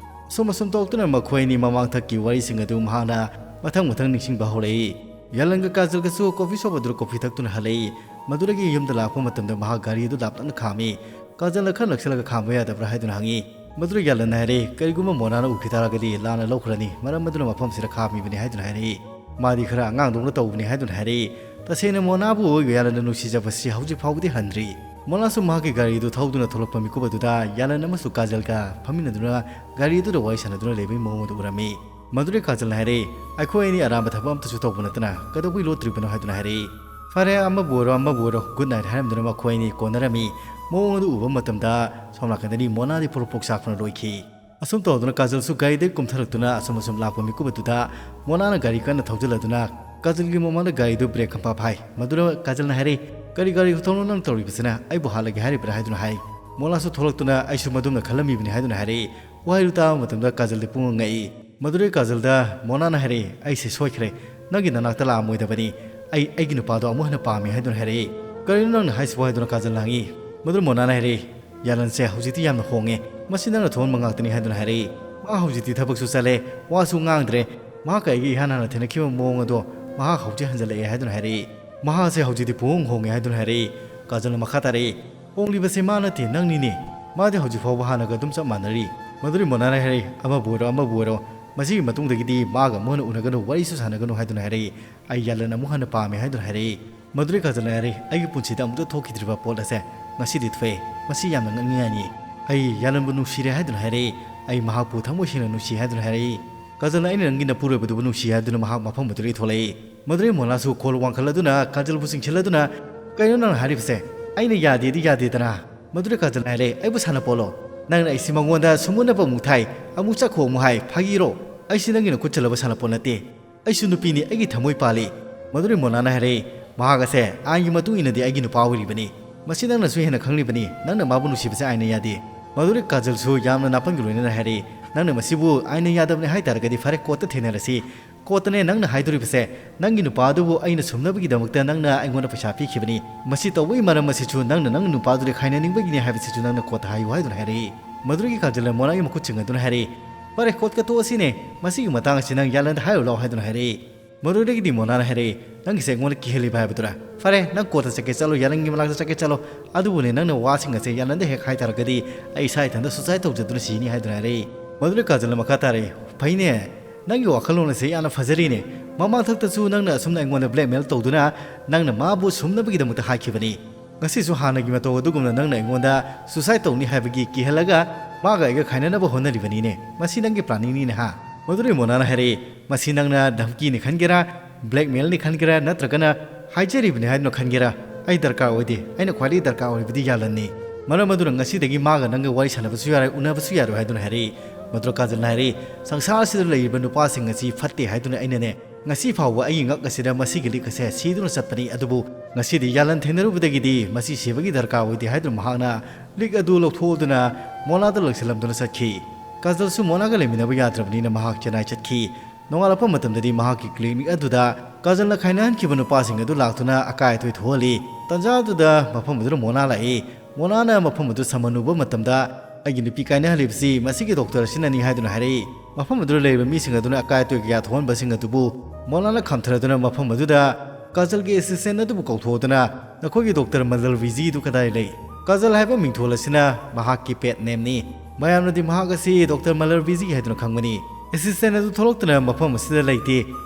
ꯑꯁꯨꯝ ꯑꯁꯨꯝ ꯇꯧꯗꯨꯅ ꯃꯈꯣꯏ ꯑꯅꯤ ꯃꯃꯥꯡꯊꯛꯀꯤ ꯋꯥꯔꯤꯁꯤꯡ ꯑꯗꯨ ꯃꯍꯥꯛꯅ ꯃꯊꯪ ꯃꯊꯪ ꯅꯤꯡꯁꯤꯡꯕ ꯍꯧꯔꯛꯏ꯫ ꯌꯥꯂꯟꯒ ꯀꯥꯖꯜꯒꯁꯨ ꯀꯣꯐꯤ ꯁꯣꯞ ꯑꯗꯨꯗ ꯀꯣꯐꯤ ꯊꯛꯇꯨꯅ ꯍꯜꯂꯛꯏ꯫ ꯃꯗꯨꯗꯒꯤ ꯌꯨꯝꯗ ꯂꯥꯛꯄ ꯃꯇꯝꯗ ꯃꯍꯥꯛ ꯒꯥꯔꯤ ꯑꯗꯨ ꯂꯥꯞꯇꯛꯅ ꯈꯥꯝꯃꯤ꯫ ꯀꯥꯖꯜꯅ ꯈꯔ ꯅꯛꯁꯜꯂꯒ ꯈꯥꯝꯕ ꯌꯥꯗꯕ꯭ꯔꯥ ꯍꯥꯏꯗꯨꯅ ꯍꯪꯉꯤ꯫ ꯃꯗꯨꯗ ꯌꯥꯂꯟꯅ ꯍꯥꯏꯔꯦ, "ꯀꯔꯤꯒꯨꯝꯕ ꯃꯣꯅꯥꯅ ꯎꯈꯤ ꯇꯥꯔꯒꯗꯤ ꯂꯥꯟꯅ ꯂꯧꯈ꯭ꯔꯅꯤ, ꯃꯔꯝ ꯑꯗꯨꯅ ꯃꯐꯝꯁꯤꯗ ꯈꯥꯝꯃꯤꯕꯅꯤ" ꯍꯥꯏꯗꯨꯅ ꯍꯥꯏꯔꯛꯏ꯫ "ꯃꯥꯗꯤ ꯈꯔ ꯑꯉꯥꯡꯗꯧꯅ ꯇꯧꯕꯅꯤ" ꯍꯥꯏꯗꯨꯅ ꯍꯥꯏꯔꯛꯏ꯫ ꯇꯁꯦꯡꯅ ꯃꯣꯅꯥꯕꯨ ꯌꯥꯂꯟꯅ ꯅꯨꯡꯁꯤꯖꯕꯁꯤ ꯍꯧꯖꯤꯛ ꯐꯥꯎꯕꯗꯤ ꯍꯟꯗ꯭ꯔꯤ꯫ ꯃꯣꯅꯥꯁꯨ ꯃꯍꯥꯛꯀꯤ ꯒꯥꯔꯤꯗꯨ ꯊꯧꯗꯨꯅ ꯊꯣꯛꯂꯛꯄ ꯃꯤꯀꯨꯞ ꯑꯗꯨꯗ ꯌꯥꯂꯟ ꯑꯃꯁꯨ ꯀꯥꯖꯜꯒ ꯐꯝꯃꯤꯟꯅꯗꯨꯅ ꯒꯥꯔꯤ ꯑꯗꯨꯗ ꯋꯥꯔꯤ ꯁꯥꯟꯅꯗꯨꯅ ꯂꯩꯕꯒꯤ ꯃꯑꯣꯡ ꯑꯗꯨ ꯎꯔꯝꯃꯤ꯫ ꯃꯗꯨꯗꯩ ꯀꯥꯖꯜꯅ ꯍꯥꯏꯔꯛꯏ, "ꯑꯩꯈꯣꯏ ꯑꯅꯤ ꯑꯔꯥꯟꯕ ꯊꯕꯛ ꯑꯝꯇꯁꯨ ꯇꯧꯕ ꯅꯠꯇꯅ ꯀꯩꯗꯧꯕꯩ ꯂꯣꯠꯇ꯭ꯔꯤꯕꯅꯣ?" ꯍꯥꯏꯗꯨꯅ ꯍꯥꯏꯔꯛꯏ꯫ "ꯐꯔꯦ, ꯑꯃꯕꯨ ꯑꯣꯏꯔꯣ ꯑꯃꯕꯨ ꯑꯣꯏꯔꯣ, good night" ꯍꯥꯏꯔꯝꯗꯨꯅ ꯃꯈꯣꯏ ꯑꯅꯤ ꯀꯣꯟꯅꯔꯝꯃꯤ꯫ ꯃꯑꯣꯡ ꯑꯗꯨ ꯎꯕ ꯃꯇꯝꯗ ꯁꯣꯝ ꯅꯥꯀꯟꯗꯗꯤ ꯃꯣꯅꯥꯗꯤ ꯄꯣꯔꯣꯛ ꯄꯣꯛ ꯆꯥꯛꯄꯅ ꯂꯣꯏꯈꯤ꯫ ꯑꯁꯨꯝ ꯇꯧꯗꯨꯅ ꯀꯥꯖꯜꯁꯨ ꯒꯥꯔꯤꯗꯒꯤ ꯀꯨꯝꯊꯔꯛꯇꯨꯅ ꯑꯁꯨꯝ ꯑꯁꯨꯝ ꯂꯥꯛꯄ ꯃꯤꯀꯨꯞ ꯑꯗꯨꯗ ꯃꯣꯅꯥꯅ ꯒꯥꯔꯤ ꯀꯟꯅ ꯊꯧꯖꯤꯜꯂꯗꯨꯅ ꯀꯥꯖꯜꯒꯤ ꯃꯃꯥꯡꯗ ꯒꯥꯔꯤꯗꯨ ꯕ꯭ꯔꯦꯛ ꯈꯪꯐꯥ ꯐꯥꯏ꯫ ꯃꯗꯨꯗ ꯀꯥꯖꯜꯅ ꯍꯥꯏꯔꯛꯏ, "ꯀꯔꯤ ꯒꯥꯔꯤ ꯈꯨꯊꯧꯅꯣ ꯅꯪ ꯇꯧꯔꯤꯕꯁꯤꯅ? ꯑꯩꯕꯨ ꯍꯥꯠꯂꯒꯦ ꯍꯥꯏꯔꯤꯕ꯭ꯔꯥ?" ꯍꯥꯏꯗꯨꯅ ꯍꯥꯏ꯫ ꯃꯣꯅꯥꯁꯨ ꯊꯣꯛꯂꯛꯇꯨꯅ, "ꯑꯩꯁꯨ ꯃꯗꯨꯝꯅ ꯈꯜꯂꯝꯃꯤꯕꯅꯤ" ꯍꯥꯏꯗꯨꯅ ꯍꯥꯏꯔꯛꯏ꯫ ꯋꯥꯍꯩꯗꯨ ꯇꯥꯕ ꯃꯇꯝꯗ ꯀꯥꯖꯜꯗꯤ ꯄꯨꯡꯉꯛ ꯉꯛꯏ꯫ ꯃꯗꯨꯗꯩ ꯀꯥꯖꯜꯗ ꯃꯣꯅꯥꯅ ꯍꯥꯏꯔꯛꯏ, "ꯑꯩꯁꯦ ꯁꯣꯏꯈ꯭ꯔꯦ, ꯅꯪꯒꯤ ꯅꯅꯥꯛꯇ ꯂꯥꯛꯑꯝꯃꯣꯏꯗꯕꯅꯤ, ꯑꯩ ꯑꯩꯒꯤ ꯅꯨꯄꯥꯗꯣ ꯑꯃꯨꯛ ꯍꯦꯟꯅ ꯄꯥꯝꯃꯤ" ꯍꯥꯏꯗꯨꯅ ꯍꯥꯏꯔꯛꯏ꯫ "ꯀꯔꯤꯅꯣ ꯅꯪꯅ ꯍꯥꯏꯁꯤꯕꯣ?" ꯍꯥꯏꯗꯨꯅ ꯀꯥꯖꯜꯅ ꯍꯪꯉꯤ꯫ ꯃꯗꯨꯗ ꯃꯣꯅꯥꯅ ꯍꯥꯏꯔꯛꯏ, "ꯌꯥꯂꯟꯁꯦ ꯍꯧꯖꯤꯛꯇꯤ ꯌꯥꯝꯅ ꯍꯣꯡꯉꯦ, ꯃꯁꯤ ꯅꯪꯅ ꯊꯣꯛꯍꯟꯕ ꯉꯥꯛꯇꯅꯤ" ꯍꯥꯏꯗꯨꯅ ꯍꯥꯏꯔꯛꯏ꯫ "ꯃꯥ ꯍꯧꯖꯤꯛꯇꯤ ꯊꯕꯛꯁꯨ ꯆꯠꯂꯦ, ꯋꯥꯁꯨ ꯉꯥꯡꯗ꯭ꯔꯦ, ꯃꯍꯥꯛꯀ ꯑꯩꯒ ꯏꯍꯥꯟ ꯍꯥꯟꯅ ꯊꯦꯡꯅꯈꯤꯕ ꯃꯑꯣꯡ ꯑꯗꯣ ꯃꯍꯥꯛ ꯍꯧꯖꯤꯛ ꯍꯟꯖꯜꯂꯛꯑꯦ" ꯍꯥꯏꯗꯨꯅ ꯍꯥꯏꯔꯛꯏ꯫ "ꯃꯍꯥꯛꯁꯦ ꯍꯧꯖꯤꯛꯇꯤ ꯄꯨꯡꯍꯣꯡ ꯍꯣꯡꯉꯦ" ꯍꯥꯏꯗꯨꯅ ꯍꯥꯏꯔꯛꯏ꯫ ꯀꯥꯖꯜꯅ ꯃꯈꯥ ꯇꯥꯔꯛꯏ, "ꯍꯣꯡꯂꯤꯕꯁꯤ ꯃꯥ ꯅꯠꯇꯦ, ꯅꯪꯅꯤꯅꯦ꯫ ꯃꯥꯗꯤ ꯍꯧꯖꯤꯛ ꯐꯥꯎꯕ ꯍꯥꯟꯅꯒ ꯑꯗꯨꯝ ꯆꯞ ꯃꯥꯟꯅꯔꯤ꯫ ꯃꯗꯨꯗꯩ ꯃꯣꯅꯥꯅ ꯍꯥꯏꯔꯛꯏ, "ꯑꯃꯕꯨ ꯑꯣꯏꯔꯣ, ꯑꯃꯕꯨ ꯑꯣꯏꯔꯣ, ꯃꯁꯤꯒꯤ ꯃꯇꯨꯡꯗꯒꯤꯗꯤ ꯃꯥꯒ ꯑꯃꯨꯛ ꯍꯟꯅ ꯎꯅꯒꯅꯨ, ꯋꯥꯔꯤꯁꯨ ꯁꯥꯟꯅꯒꯅꯨ" ꯍꯥꯏꯗꯨꯅ ꯍꯥꯏꯔꯛꯏ꯫ "ꯑꯩ ꯌꯥꯂꯟ ꯑꯃꯨꯛ ꯍꯟꯅ ꯄꯥꯝꯃꯦ" ꯍꯥꯏꯗꯨꯅ ꯍꯥꯏꯔꯛꯏ꯫ ꯃꯗꯨꯗꯩ ꯀꯥꯖꯜꯅ ꯍꯥꯏꯔꯛꯏ, "ꯑꯩꯒꯤ ꯄꯨꯟꯁꯤꯗ ꯑꯃꯨꯛꯇ ꯊꯣꯛꯈꯤꯗ꯭ꯔꯤꯕ ꯄꯣꯠ ꯑꯁꯦ ꯉꯁꯤꯗꯤ ꯊꯣꯛꯑꯦ꯫ ꯃꯁꯤ ꯌꯥꯝꯅ ꯉꯛꯅꯤꯡꯉꯥꯏꯅꯤ꯫ ꯑꯩ ꯌꯥꯂꯟꯕꯨ ꯅꯨꯡꯁꯤꯔꯦ" ꯍꯥꯏꯗꯨꯅ ꯍꯥꯏꯔꯛꯏ꯫ "ꯑꯩ ꯃꯍꯥꯛꯄꯨ ꯊꯃꯣꯏ ꯁꯦꯡꯅ ꯅꯨꯡꯁꯤ" ꯍꯥꯏꯗꯨꯅ ꯍꯥꯏꯔꯛꯏ꯫ ꯀꯥꯖꯜꯅ, "ꯑꯩꯅ ꯅꯪꯒꯤ ꯅꯄꯨꯔꯣꯏꯕꯗꯨꯕꯨ ꯅꯨꯡꯁꯤ" ꯍꯥꯏꯗꯨꯅ ꯃꯍꯥꯛ ꯃꯐꯝ ꯑꯗꯨꯗꯒꯤ ꯊꯣꯛꯂꯛꯏ꯫ ꯃꯗꯨꯗꯩ ꯃꯣꯅꯥꯁꯨ ꯈꯣꯜ ꯋꯥꯡꯈꯠꯂꯗꯨꯅ ꯀꯥꯖꯜꯕꯨ ꯆꯤꯡꯁꯤꯜꯂꯗꯨꯅ, "ꯀꯩꯅꯣ ꯅꯪꯅ ꯍꯥꯏꯔꯤꯕꯁꯦ? ꯑꯩꯅ ꯌꯥꯗꯦꯗꯤ ꯌꯥꯗꯦꯗꯅ?" ꯃꯗꯨꯗꯩ ꯀꯥꯖꯜꯅ ꯍꯥꯏꯔꯦ, "ꯑꯩꯕꯨ ꯁꯥꯟꯅꯄꯣꯠꯂꯣ? ꯅꯪꯅ ꯑꯩꯁꯤ ꯃꯉꯣꯟꯗ ꯁꯨꯝꯃꯨꯟꯅꯕ ꯑꯃꯨꯛ ꯊꯥꯏ, ꯑꯃꯨꯛ ꯆꯠꯈꯣ ꯑꯃꯨꯛ ꯍꯥꯏ, ꯐꯥꯒꯤꯔꯣ? ꯑꯩꯁꯤ ꯅꯪꯒꯤ ꯅꯈꯨꯠ ꯆꯜꯂꯕ ꯁꯥꯟꯅꯄꯣꯠ ꯅꯠꯇꯦ꯫ ꯑꯩꯁꯨ ꯅꯨꯄꯤꯅꯤ, ꯑꯩꯒꯤ ꯊꯃꯣꯏ ꯄꯥꯜꯂꯤ꯫" ꯃꯗꯨꯗꯩ ꯃꯣꯅꯥꯅ ꯍꯥꯏꯔꯦ, "ꯃꯍꯥꯛ ꯑꯁꯦ ꯑꯥꯏꯟꯒꯤ ꯃꯇꯨꯡ ꯏꯟꯅꯗꯤ ꯑꯩꯒꯤ ꯅꯨꯄꯥ ꯑꯣꯏꯔꯤꯕꯅꯤ꯫ ꯃꯁꯤ ꯅꯪꯅꯁꯨ ꯍꯦꯟꯅ ꯈꯪꯂꯤꯕꯅꯤ꯫ ꯅꯪꯅ ꯃꯥꯕꯨ ꯅꯨꯡꯁꯤꯕꯁꯦ ꯑꯥꯏꯟꯅ ꯌꯥꯗꯦ꯫" ꯃꯗꯨꯗꯩ ꯀꯥꯖꯜꯁꯨ ꯌꯥꯝꯅ ꯅꯥꯄꯟꯒꯤ ꯂꯣꯏꯅꯅ ꯍꯥꯏꯔꯦ, "ꯅꯪꯅ ꯃꯁꯤꯕꯨ ꯑꯥꯏꯟꯅ ꯌꯥꯗꯕꯅꯤ ꯍꯥꯏ ꯇꯥꯔꯒꯗꯤ ꯐꯔꯦ, ꯀꯣꯔꯠꯇ ꯊꯦꯡꯅꯔꯁꯤ꯫ ꯀꯣꯔꯠꯇꯅꯦ ꯅꯪꯅ ꯍꯥꯏꯗꯣꯔꯤꯕꯁꯦ, ꯅꯪꯒꯤ ꯅꯨꯄꯥ ꯑꯗꯨꯕꯨ ꯑꯩꯅ ꯁꯨꯝꯅꯕꯒꯤꯗꯃꯛꯇ ꯅꯪꯅ ꯑꯩꯉꯣꯟꯗ ꯄꯩꯁꯥ ꯄꯤꯈꯤꯕꯅꯤ꯫ ꯃꯁꯤ ꯇꯧꯕꯒꯤ ꯃꯔꯝ ꯑꯁꯤꯁꯨ ꯅꯪꯅ ꯅꯪꯒꯤ ꯅꯨꯄꯥꯗꯨꯗ ꯈꯥꯏꯅꯅꯤꯡꯕꯒꯤꯅꯤ ꯍꯥꯏꯕꯁꯤꯁꯨ ꯅꯪꯅ ꯀꯣꯔꯠꯇ ꯍꯥꯏꯌꯨ" ꯍꯥꯏꯗꯨꯅ ꯍꯥꯏꯔꯛꯏ꯫ ꯃꯗꯨꯗꯒꯤ ꯀꯥꯖꯜꯅ ꯃꯣꯅꯥꯒꯤ ꯃꯈꯨꯠ ꯆꯤꯡꯉꯗꯨꯅ ꯍꯥꯏꯔꯛꯏ, "ꯐꯔꯦ, ꯀꯣꯔꯠꯇ ꯇꯣꯛꯑꯁꯤꯅꯦ꯫ ꯃꯁꯤꯒꯤ ꯃꯇꯥꯡ ꯑꯁꯤ ꯅꯪ ꯌꯥꯂꯟꯗ ꯍꯥꯏꯔꯨ ꯂꯥꯎ" ꯍꯥꯏꯗꯨꯅ ꯍꯥꯏꯔꯛꯏ꯫ ꯃꯗꯨꯗꯒꯤꯗꯤ ꯃꯣꯅꯥꯅ ꯍꯥꯏꯔꯛꯏ, "ꯅꯪꯒꯤꯁꯦ ꯑꯩꯉꯣꯟꯗ ꯀꯤꯍꯜꯂꯤꯕ ꯍꯥꯏꯕꯗꯨꯔꯥ? ꯐꯔꯦ, ꯅꯪ ꯀꯣꯔꯠꯇ ꯆꯠꯀꯦ ꯆꯠꯂꯣ, ꯌꯥꯂꯟꯒꯤ ꯃꯅꯥꯛꯇ ꯆꯠꯀꯦ ꯆꯠꯂꯣ꯫ ꯑꯗꯨꯕꯨꯅꯦ, ꯅꯪꯅ ꯋꯥꯁꯤꯡ ꯑꯁꯦ ꯌꯥꯂꯟꯗ ꯍꯦꯛ ꯍꯥꯏ ꯇꯥꯔꯒꯗꯤ ꯑꯩ ꯏꯁꯥ ꯏꯊꯟꯇ suicide ꯇꯧꯖꯗꯨꯅ ꯁꯤꯅꯤ" ꯍꯥꯏꯗꯨꯅ ꯍꯥꯏꯔꯛꯏ꯫ ꯃꯗꯨꯗ ꯀꯥꯖꯜꯅ ꯃꯈꯥ ꯇꯥꯔꯛꯏ, "ꯐꯩꯅꯦ, ꯅꯪꯒꯤ ꯋꯥꯈꯜꯂꯣꯟ ꯑꯁꯦ ꯌꯥꯝꯅ ꯐꯖꯔꯤꯅꯦ꯫ ꯃꯃꯥꯡꯊꯛꯇꯁꯨ ꯅꯪꯅ ꯑꯁꯨꯝꯅ ꯑꯩꯉꯣꯟꯗ blackmail ꯇꯧꯗꯨꯅ ꯅꯪꯅ ꯃꯥꯕꯨ ꯁꯨꯝꯅꯕꯒꯤꯗꯃꯛꯇ ꯍꯥꯏꯈꯤꯕꯅꯤ꯫ ꯉꯁꯤꯁꯨ ꯍꯥꯟꯅꯒꯤ ꯃꯇꯧ ꯑꯗꯨꯒꯨꯝꯅ ꯅꯪꯅ ꯑꯩꯉꯣꯟꯗ suicide ꯇꯧꯅꯤ ꯍꯥꯏꯕꯒꯤ ꯀꯤꯍꯜꯂꯒ ꯃꯥꯒ ꯑꯩꯒ ꯈꯥꯏꯅꯅꯕ ꯍꯣꯠꯅꯔꯤꯕꯅꯤꯅꯦ꯫ ꯃꯁꯤ ꯅꯪꯒꯤ planningꯅꯤꯅꯦ ꯍꯥ?" ꯃꯗꯨꯗꯩ ꯃꯣꯅꯥꯅ ꯍꯥꯏꯔꯛꯏ, "ꯃꯁꯤ ꯅꯪꯅ ꯙꯝꯀꯤꯅꯤ ꯈꯟꯒꯦꯔꯥ, blackmailꯅꯤ ꯈꯟꯒꯦꯔꯥ, ꯅꯠꯇ꯭ꯔꯒꯅ ꯍꯥꯏꯖꯔꯤꯕꯅꯤ ꯍꯥꯏꯗꯨꯅ ꯈꯟꯒꯦꯔꯥ, ꯑꯩ ꯗꯔꯀꯥꯔ ꯑꯣꯏꯗꯦ꯫ ꯑꯩꯅ ꯈ꯭ꯋꯥꯏꯗꯒꯤ ꯗꯔꯀꯥꯔ ꯑꯣꯏꯔꯤꯕꯗꯤ ꯌꯥꯂꯟꯅꯤ꯫ ꯃꯔꯝ ꯑꯗꯨꯅ ꯉꯁꯤꯗꯒꯤ ꯃꯥꯒ ꯅꯪꯒ ꯋꯥꯔꯤ ꯁꯥꯟꯅꯕꯁꯨ ꯌꯥꯔꯣꯏ, ꯎꯅꯕꯁꯨ ꯌꯥꯔꯣꯏ" ꯍꯥꯏꯗꯨꯅ ꯍꯥꯏꯔꯛꯏ꯫ ꯃꯗꯨꯗ ꯀꯥꯖꯜꯅ ꯍꯥꯏꯔꯛꯏ, "ꯁꯪꯁꯥꯔꯁꯤꯗ ꯂꯩꯔꯤꯕ ꯅꯨꯄꯥꯁꯤꯡ ꯑꯁꯤ ꯐꯠꯇꯦ ꯍꯥꯏꯗꯨꯅ ꯑꯩꯅꯅꯦ, ꯉꯁꯤ ꯐꯥꯎꯕ ꯑꯩꯒꯤ ꯉꯛ ꯑꯁꯤꯗ ꯃꯁꯤꯒꯤ ꯂꯤꯛ ꯑꯁꯦ ꯁꯤꯗꯨꯅ ꯆꯠꯄꯅꯤ꯫ ꯑꯗꯨꯕꯨ ꯉꯁꯤꯗꯤ ꯌꯥꯂꯟ ꯊꯦꯡꯅꯔꯨꯕꯗꯒꯤꯗꯤ ꯃꯁꯤ ꯁꯤꯕꯒꯤ ꯗꯔꯀꯥꯔ ꯑꯣꯏꯗꯦ" ꯍꯥꯏꯗꯨꯅ ꯃꯍꯥꯛꯅ ꯂꯤꯛ ꯑꯗꯨ ꯂꯧꯊꯣꯛꯑꯗꯨꯅ ꯃꯣꯅꯥꯗ ꯂꯪꯁꯤꯜꯂꯝꯗꯨꯅ ꯆꯠꯈꯤ꯫ ꯀꯥꯖꯜꯁꯨ ꯃꯣꯅꯥꯒ ꯂꯩꯃꯤꯟꯅꯕ ꯌꯥꯗ꯭ꯔꯕꯅꯤꯅ ꯃꯍꯥꯛ ꯆꯦꯟꯅꯥꯏ ꯆꯠꯈꯤ꯫ ꯅꯣꯡꯉꯥꯜꯂꯛꯄ ꯃꯇꯝꯗꯗꯤ ꯃꯍꯥꯛꯀꯤ clinic ꯑꯗꯨꯗ ꯀꯥꯖꯜꯅ ꯈꯥꯏꯅꯍꯟꯈꯤꯕ ꯅꯨꯄꯥꯁꯤꯡ ꯑꯗꯨ ꯂꯥꯛꯇꯨꯅ ꯑꯀꯥꯏ ꯑꯇꯣꯏ ꯊꯣꯛꯍꯜꯂꯤ꯫ ꯇꯟꯖꯥ ꯑꯗꯨꯗ ꯃꯐꯝ ꯑꯗꯨꯗ ꯃꯣꯅꯥ ꯂꯥꯛꯏ꯫ ꯃꯣꯅꯥꯅ ꯃꯐꯝ ꯑꯗꯨ ꯁꯝꯃꯟꯅꯨꯕ ꯃꯇꯝꯗ, "ꯑꯩꯒꯤ ꯅꯨꯄꯤ ꯀꯥꯏꯅꯍꯜꯂꯤꯕꯁꯤ ꯃꯁꯤꯒꯤ doctor ꯑꯁꯤꯅꯅꯤ" ꯍꯥꯏꯗꯨꯅ ꯍꯥꯏꯔꯛꯏ꯫ ꯃꯐꯝ ꯑꯗꯨꯗ ꯂꯩꯔꯤꯕ ꯃꯤꯁꯤꯡ ꯑꯗꯨꯅ ꯑꯀꯥꯏ ꯑꯇꯣꯏ ꯀꯌꯥ ꯊꯣꯛꯍꯟꯕꯁꯤꯡ ꯑꯗꯨꯕꯨ ꯃꯣꯅꯥꯅ ꯈꯝꯊꯔꯗꯨꯅ ꯃꯐꯝ ꯑꯗꯨꯗ ꯀꯥꯖꯜꯒꯤ assistant ꯑꯗꯨꯕꯨ ꯀꯧꯊꯣꯛꯇꯨꯅ, "ꯅꯈꯣꯏꯒꯤ doctor ꯃꯖꯜ ꯚꯤꯖꯤꯗꯨ ꯀꯗꯥꯏ ꯂꯩ?" ꯀꯥꯖꯜ ꯍꯥꯏꯕ ꯃꯤꯡꯊꯣꯜ ꯑꯁꯤꯅ ꯃꯍꯥꯛꯀꯤ pet nameꯅꯤ꯫ ꯃꯌꯥꯝꯅꯗꯤ ꯃꯍꯥꯛ ꯑꯁꯤ ꯗꯣꯛꯇꯔ ꯃꯂꯔꯕꯤꯖꯤꯒꯤ ꯍꯥꯏꯗꯨꯅ ꯈꯪꯕꯅꯤ꯫ ꯑꯦꯁꯤꯁꯇꯦꯟ ꯑꯗꯨ ꯊꯣꯛꯂꯛꯇꯨꯅ ꯃꯐꯝ ꯑꯁꯤꯗ ꯂꯩꯇꯦ꯫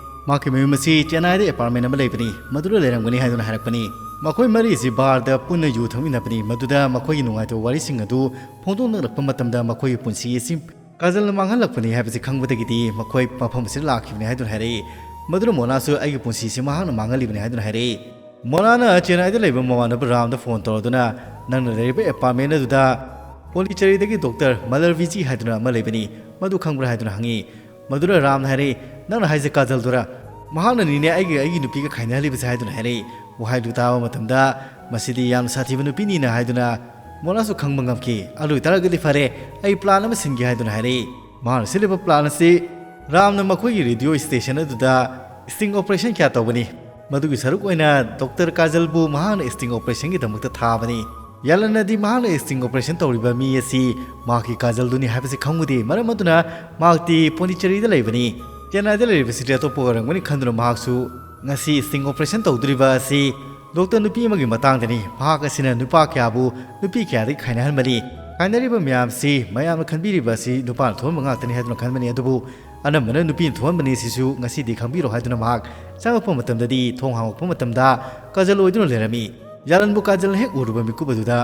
ꯃꯍꯥꯛꯀꯤ ꯃꯌꯨꯝ ꯑꯁꯤ ꯆꯦꯟꯅꯥꯏꯗ ꯑꯦꯄꯥꯔꯠꯃꯦꯟ ꯑꯃ ꯂꯩꯕꯅꯤ, ꯃꯗꯨꯗ ꯂꯩꯔꯝꯒꯅꯤ ꯍꯥꯏꯗꯨꯅ ꯍꯥꯏꯔꯛꯄꯅꯤ꯫ ꯃꯈꯣꯏ ꯃꯔꯤꯁꯤ ꯕꯥꯔꯗ ꯄꯨꯟꯅ ꯌꯨ ꯊꯛꯃꯤꯟꯅꯕꯅꯤ, ꯃꯗꯨꯗ ꯃꯈꯣꯏꯒꯤ ꯅꯨꯡꯉꯥꯏꯇꯕ ꯋꯥꯔꯤꯁꯤꯡ ꯑꯗꯨ ꯐꯣꯡꯗꯣꯛꯅꯔꯛꯄ ꯃꯇꯝꯗ ꯃꯈꯣꯏꯒꯤ ꯄꯨꯟꯁꯤ ꯑꯁꯤ ꯀꯥꯖꯜꯅ ꯃꯥꯡꯍꯜꯂꯛꯄꯅꯤ ꯍꯥꯏꯕꯁꯤ ꯈꯪꯕꯗꯒꯤꯗꯤ ꯃꯈꯣꯏ ꯃꯐꯝ ꯑꯁꯤꯗ ꯂꯥꯛꯈꯤꯕꯅꯤ ꯍꯥꯏꯗꯨꯅ ꯍꯥꯏꯔꯛꯏ꯫ ꯃꯗꯨꯅ ꯃꯣꯅꯥꯁꯨ ꯑꯩꯒꯤ ꯄꯨꯟꯁꯤꯁꯤ ꯃꯍꯥꯛꯅ ꯃꯥꯡꯍꯜꯂꯤꯕꯅꯤ ꯍꯥꯏꯗꯨꯅ ꯍꯥꯏꯔꯛꯏ꯫ ꯃꯣꯅꯥꯅ ꯆꯦꯟꯅꯥꯏꯗ ꯂꯩꯕ ꯃꯃꯥꯟꯅꯕ ꯔꯥꯝꯗ ꯐꯣꯟ ꯇꯧꯔꯗꯨꯅ, "ꯅꯪꯅ ꯂꯩꯔꯤꯕ ꯑꯦꯄꯥꯔꯠꯃꯦꯟ ꯑꯗꯨꯗ ꯄꯣꯟꯗꯤꯆꯦꯔꯤꯗꯒꯤ ꯗꯣꯛꯇꯔ ꯃꯂꯔꯕꯤꯖꯤ ꯍꯥꯏꯗꯨꯅ ꯑꯃ ꯂꯩꯕꯅꯤ, ꯃꯗꯨ ꯈꯪꯕ꯭ꯔꯥ?" ꯍꯥꯏꯗꯨꯅ ꯍꯪꯉꯤ꯫ ꯃꯗꯨꯗ ꯔꯥꯝꯅ ꯍꯥꯏꯔꯛꯏ, "ꯅꯪꯅ ꯍꯥꯏꯁꯦ ꯀꯥꯖꯜꯗꯨꯔꯥ? ꯃꯍꯥꯛꯅꯅꯤꯅꯦ ꯑꯩꯒꯤ, ꯑꯩꯒꯤ ꯅꯨꯄꯤꯒ ꯈꯥꯏꯅꯍꯜꯂꯤꯕꯁꯦ" ꯍꯥꯏꯗꯨꯅ ꯍꯥꯏꯔꯛꯏ꯫ ꯋꯥꯍꯩꯗꯨ ꯇꯥꯕ ꯃꯇꯝꯗ, "ꯃꯁꯤꯗꯤ ꯌꯥꯝ ꯁꯥꯊꯤꯕ ꯅꯨꯄꯤꯅꯤꯅ" ꯍꯥꯏꯗꯨꯅ ꯃꯣꯅꯥꯁꯨ ꯈꯪꯕ ꯉꯝꯈꯤ꯫ "ꯑꯗꯨ ꯑꯣꯏꯇꯥꯔꯒꯗꯤ ꯐꯔꯦ, ꯑꯩ ꯄ꯭ꯂꯥꯟ ꯑꯃ ꯁꯤꯟꯒꯦ" ꯍꯥꯏꯗꯨꯅ ꯍꯥꯏꯔꯛꯏ꯫ ꯃꯍꯥꯛꯅ ꯁꯤꯜꯂꯤꯕ ꯄ꯭ꯂꯥꯟ ꯑꯁꯤ ꯔꯥꯝꯅ ꯃꯈꯣꯏꯒꯤ ꯔꯦꯗꯤꯑꯣ ꯁ꯭ꯇꯦꯁꯟ ꯑꯗꯨꯗ ꯁ꯭ꯇꯤꯡ ꯑꯣꯄꯔꯦꯁꯟ ꯀꯌꯥ ꯇꯧꯕꯅꯤ꯫ ꯃꯗꯨꯒꯤ ꯁꯔꯨꯛ ꯑꯣꯏꯅ ꯗꯣꯛꯇꯔ ꯀꯥꯖꯜꯕꯨ ꯃꯍꯥꯛꯅ ꯁ꯭ꯇꯤꯡ ꯑꯣꯄꯔꯦꯁꯟꯒꯤꯗꯃꯛꯇ ꯊꯥꯕꯅꯤ꯫ ꯌꯥꯂꯟꯅꯗꯤ ꯃꯍꯥꯛꯅ ꯁ꯭ꯇꯤꯡ ꯑꯣꯄꯔꯦꯁꯟ ꯇꯧꯔꯤꯕ ꯃꯤ ꯑꯁꯤ ꯃꯍꯥꯛꯀꯤ ꯀꯥꯖꯜꯗꯨꯅꯤ ꯍꯥꯏꯕꯁꯤ ꯈꯪꯉꯨꯗꯦ, ꯃꯔꯝ ꯑꯗꯨꯅ ꯃꯍꯥꯛꯇꯤ ꯄꯣꯟꯗꯤꯆꯦꯔꯤꯗ ꯂꯩꯕꯅꯤ꯫ ꯆꯦꯟꯅꯥꯏꯗ ꯂꯩꯔꯤꯕꯁꯤꯗꯤ ꯑꯇꯣꯞꯄ ꯑꯣꯏꯔꯝꯒꯅꯤ ꯈꯟꯗꯨꯅ ꯃꯍꯥꯛꯁꯨ ꯉꯁꯤ ꯁ꯭ꯇꯤꯡ ꯑꯣꯄꯔꯦꯁꯟ ꯇꯧꯗꯣꯔꯤꯕ ꯑꯁꯤ ꯗꯣꯛꯇꯔ ꯅꯨꯄꯤ ꯑꯃꯒꯤ ꯃꯇꯥꯡꯗꯅꯤ꯫ ꯃꯍꯥꯛ ꯑꯁꯤꯅ ꯅꯨꯄꯥ ꯀꯌꯥꯕꯨ ꯅꯨꯄꯤ ꯀꯌꯥꯗꯒꯤ ꯈꯥꯏꯅꯍꯟꯕꯅꯤ꯫ ꯈꯥꯏꯅꯔꯤꯕ ꯃꯌꯥꯝꯁꯤ ꯃꯌꯥꯝꯅ ꯈꯟꯕꯤꯔꯤꯕ ꯑꯁꯤ ꯅꯨꯄꯥꯅ ꯊꯣꯛꯍꯟꯕ ꯉꯥꯛꯇꯅꯤ ꯍꯥꯏꯗꯨꯅ ꯈꯟꯕꯅꯤ, ꯑꯗꯨꯕꯨ ꯑꯅꯝꯕꯅ ꯅꯨꯄꯤꯅ ꯊꯣꯛꯍꯟꯕꯅꯤ꯫ ꯁꯤꯁꯨ ꯉꯁꯤꯗꯤ ꯈꯪꯕꯤꯔꯣ ꯍꯥꯏꯗꯨꯅ ꯃꯍꯥꯛ ꯆꯪꯉꯛꯄ ꯃꯇꯝꯗꯗꯤ ꯊꯣꯡ ꯍꯥꯡꯉꯛꯄ ꯃꯇꯝꯗ ꯀꯥꯖꯜ ꯑꯣꯏꯗꯨꯅ ꯂꯩꯔꯝꯃꯤ꯫ ꯌꯥꯂꯟꯕꯨ ꯀꯥꯖꯜꯅ ꯍꯦꯛ ꯎꯔꯨꯕ ꯃꯤꯀꯨꯞ ꯑꯗꯨꯗ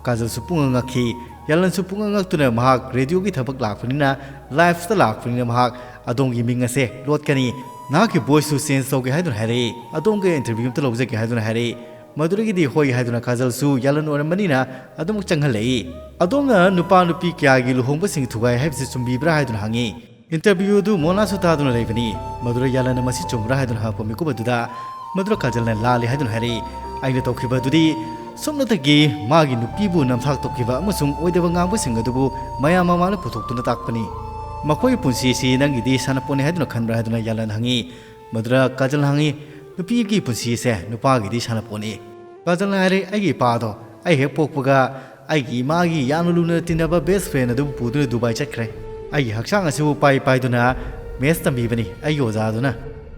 ꯀꯥꯖꯜꯁꯨ ꯄꯨꯡꯉꯛ ꯉꯛꯈꯤ꯫ ꯌꯥꯂꯟꯁꯨ ꯄꯨꯡꯉꯛ ꯉꯛꯇꯨꯅ ꯃꯍꯥꯛ ꯔꯦꯗꯤꯑꯣꯒꯤ ꯊꯕꯛ ꯂꯥꯛꯄꯅꯤꯅ, ꯂꯥꯏꯐꯇ ꯂꯥꯛꯄꯅꯤꯅ ꯃꯍꯥꯛ "ꯑꯗꯣꯝꯒꯤ ꯃꯤꯡ ꯑꯁꯦ ꯂꯣꯠꯀꯅꯤ, ꯅꯍꯥꯛꯀꯤ ꯚꯣꯏꯁꯁꯨ ꯆꯦꯟꯖ ꯇꯧꯒꯦ" ꯍꯥꯏꯗꯨꯅ ꯍꯥꯏꯔꯛꯏ꯫ "ꯑꯗꯣꯝꯒ ꯏꯟꯇꯔꯚ꯭ꯌꯨ ꯑꯃꯇ ꯂꯧꯖꯒꯦ" ꯍꯥꯏꯗꯨꯅ ꯍꯥꯏꯔꯛꯏ꯫ ꯃꯗꯨꯗꯒꯤꯗꯤ ꯍꯣꯏ ꯍꯥꯏꯗꯨꯅ ꯀꯥꯖꯜꯁꯨ ꯌꯥꯂꯟ ꯑꯣꯏꯔꯝꯕꯅꯤꯅ ꯑꯗꯨꯃꯛ ꯆꯪꯍꯜꯂꯛꯏ꯫ "ꯑꯗꯣꯝꯅ ꯅꯨꯄꯥ ꯅꯨꯄꯤ ꯀꯌꯥꯒꯤ ꯂꯨꯍꯣꯡꯕꯁꯤꯡ ꯊꯨꯒꯥꯏ ꯍꯥꯏꯕꯁꯤ ꯆꯨꯝꯕꯤꯕ꯭ꯔꯥ?" ꯍꯥꯏꯗꯨꯅ ꯍꯪꯉꯤ꯫ ꯏꯟꯇꯔꯚ꯭ꯌꯨ ꯑꯗꯨ ꯃꯣꯅꯥꯁꯨ ꯇꯥꯗꯨꯅ ꯂꯩꯕꯅꯤ꯫ ꯃꯗꯨꯗ ꯌꯥꯂꯟꯅ "ꯃꯁꯤ ꯆꯨꯝꯕ꯭ꯔꯥ?" ꯍꯥꯏꯗꯨꯅ ꯍꯪꯉꯛꯄ ꯃꯤꯀꯨꯞ ꯑꯗꯨꯗ ꯃꯗꯨꯗ ꯀꯥꯖꯜꯅ "ꯂꯥꯜꯂꯤ" ꯍꯥꯏꯗꯨꯅ ꯍꯥꯏꯔꯛꯏ꯫ "ꯑꯩꯅ ꯇꯧꯈꯤꯕ ꯑꯗꯨꯗꯤ ꯁꯨꯞꯅꯇꯒꯤ ꯃꯥꯒꯤ ꯅꯨꯄꯤꯕꯨ ꯅꯝꯊꯥꯛ ꯇꯧꯈꯤꯕ ꯑꯃꯁꯨꯡ ꯑꯣꯏꯗꯕ ꯉꯥꯡꯕꯁꯤꯡ ꯑꯗꯨꯕꯨ ꯃꯌꯥꯝ ꯃꯃꯥꯡꯗ ꯄꯨꯊꯣꯛꯇꯨꯅ ꯇꯥꯛꯄꯅꯤ꯫ ꯃꯈꯣꯏꯒꯤ ꯄꯨꯟꯁꯤ ꯑꯁꯤ ꯅꯪꯒꯤꯗꯤ ꯁꯥꯟꯅꯄꯣꯠꯅꯤ ꯍꯥꯏꯗꯨꯅ ꯈꯟꯕ꯭ꯔꯥ?" ꯍꯥꯏꯗꯨꯅ ꯌꯥꯂꯟ ꯍꯪꯉꯤ꯫ ꯃꯗꯨꯗ ꯀꯥꯖꯜꯅ ꯍꯪꯉꯤ, "ꯅꯨꯄꯤꯒꯤ ꯄꯨꯟꯁꯤ ꯑꯁꯦ ꯅꯨꯄꯥꯒꯤꯗꯤ ꯁꯥꯟꯅꯄꯣꯠꯅꯤ?" ꯀꯥꯖꯜꯅ ꯍꯥꯏꯔꯦ, "ꯑꯩꯒꯤ ꯏꯄꯥꯗꯣ ꯑꯩ ꯍꯦꯛ ꯄꯣꯛꯄꯒ ꯑꯩꯒꯤ ꯏꯃꯥꯒꯤ ꯌꯥꯝꯅ ꯂꯨꯅ ꯇꯤꯟꯅꯕ ꯕꯦꯁ ꯐ꯭ꯔꯦꯟ ꯑꯗꯨꯕꯨ ꯄꯨꯗꯨꯅ ꯗꯨꯕꯥꯏ ꯆꯠꯈ꯭ꯔꯦ꯫ ꯑꯩꯒꯤ ꯍꯛꯆꯥꯡ ꯑꯁꯤꯕꯨ ꯄꯥꯏ ꯄꯥꯏꯗꯨꯅ ꯃꯦꯠꯁ ꯇꯝꯕꯤꯕꯅꯤ ꯑꯩꯒꯤ ꯑꯣꯖꯥ ꯑꯗꯨꯅ꯫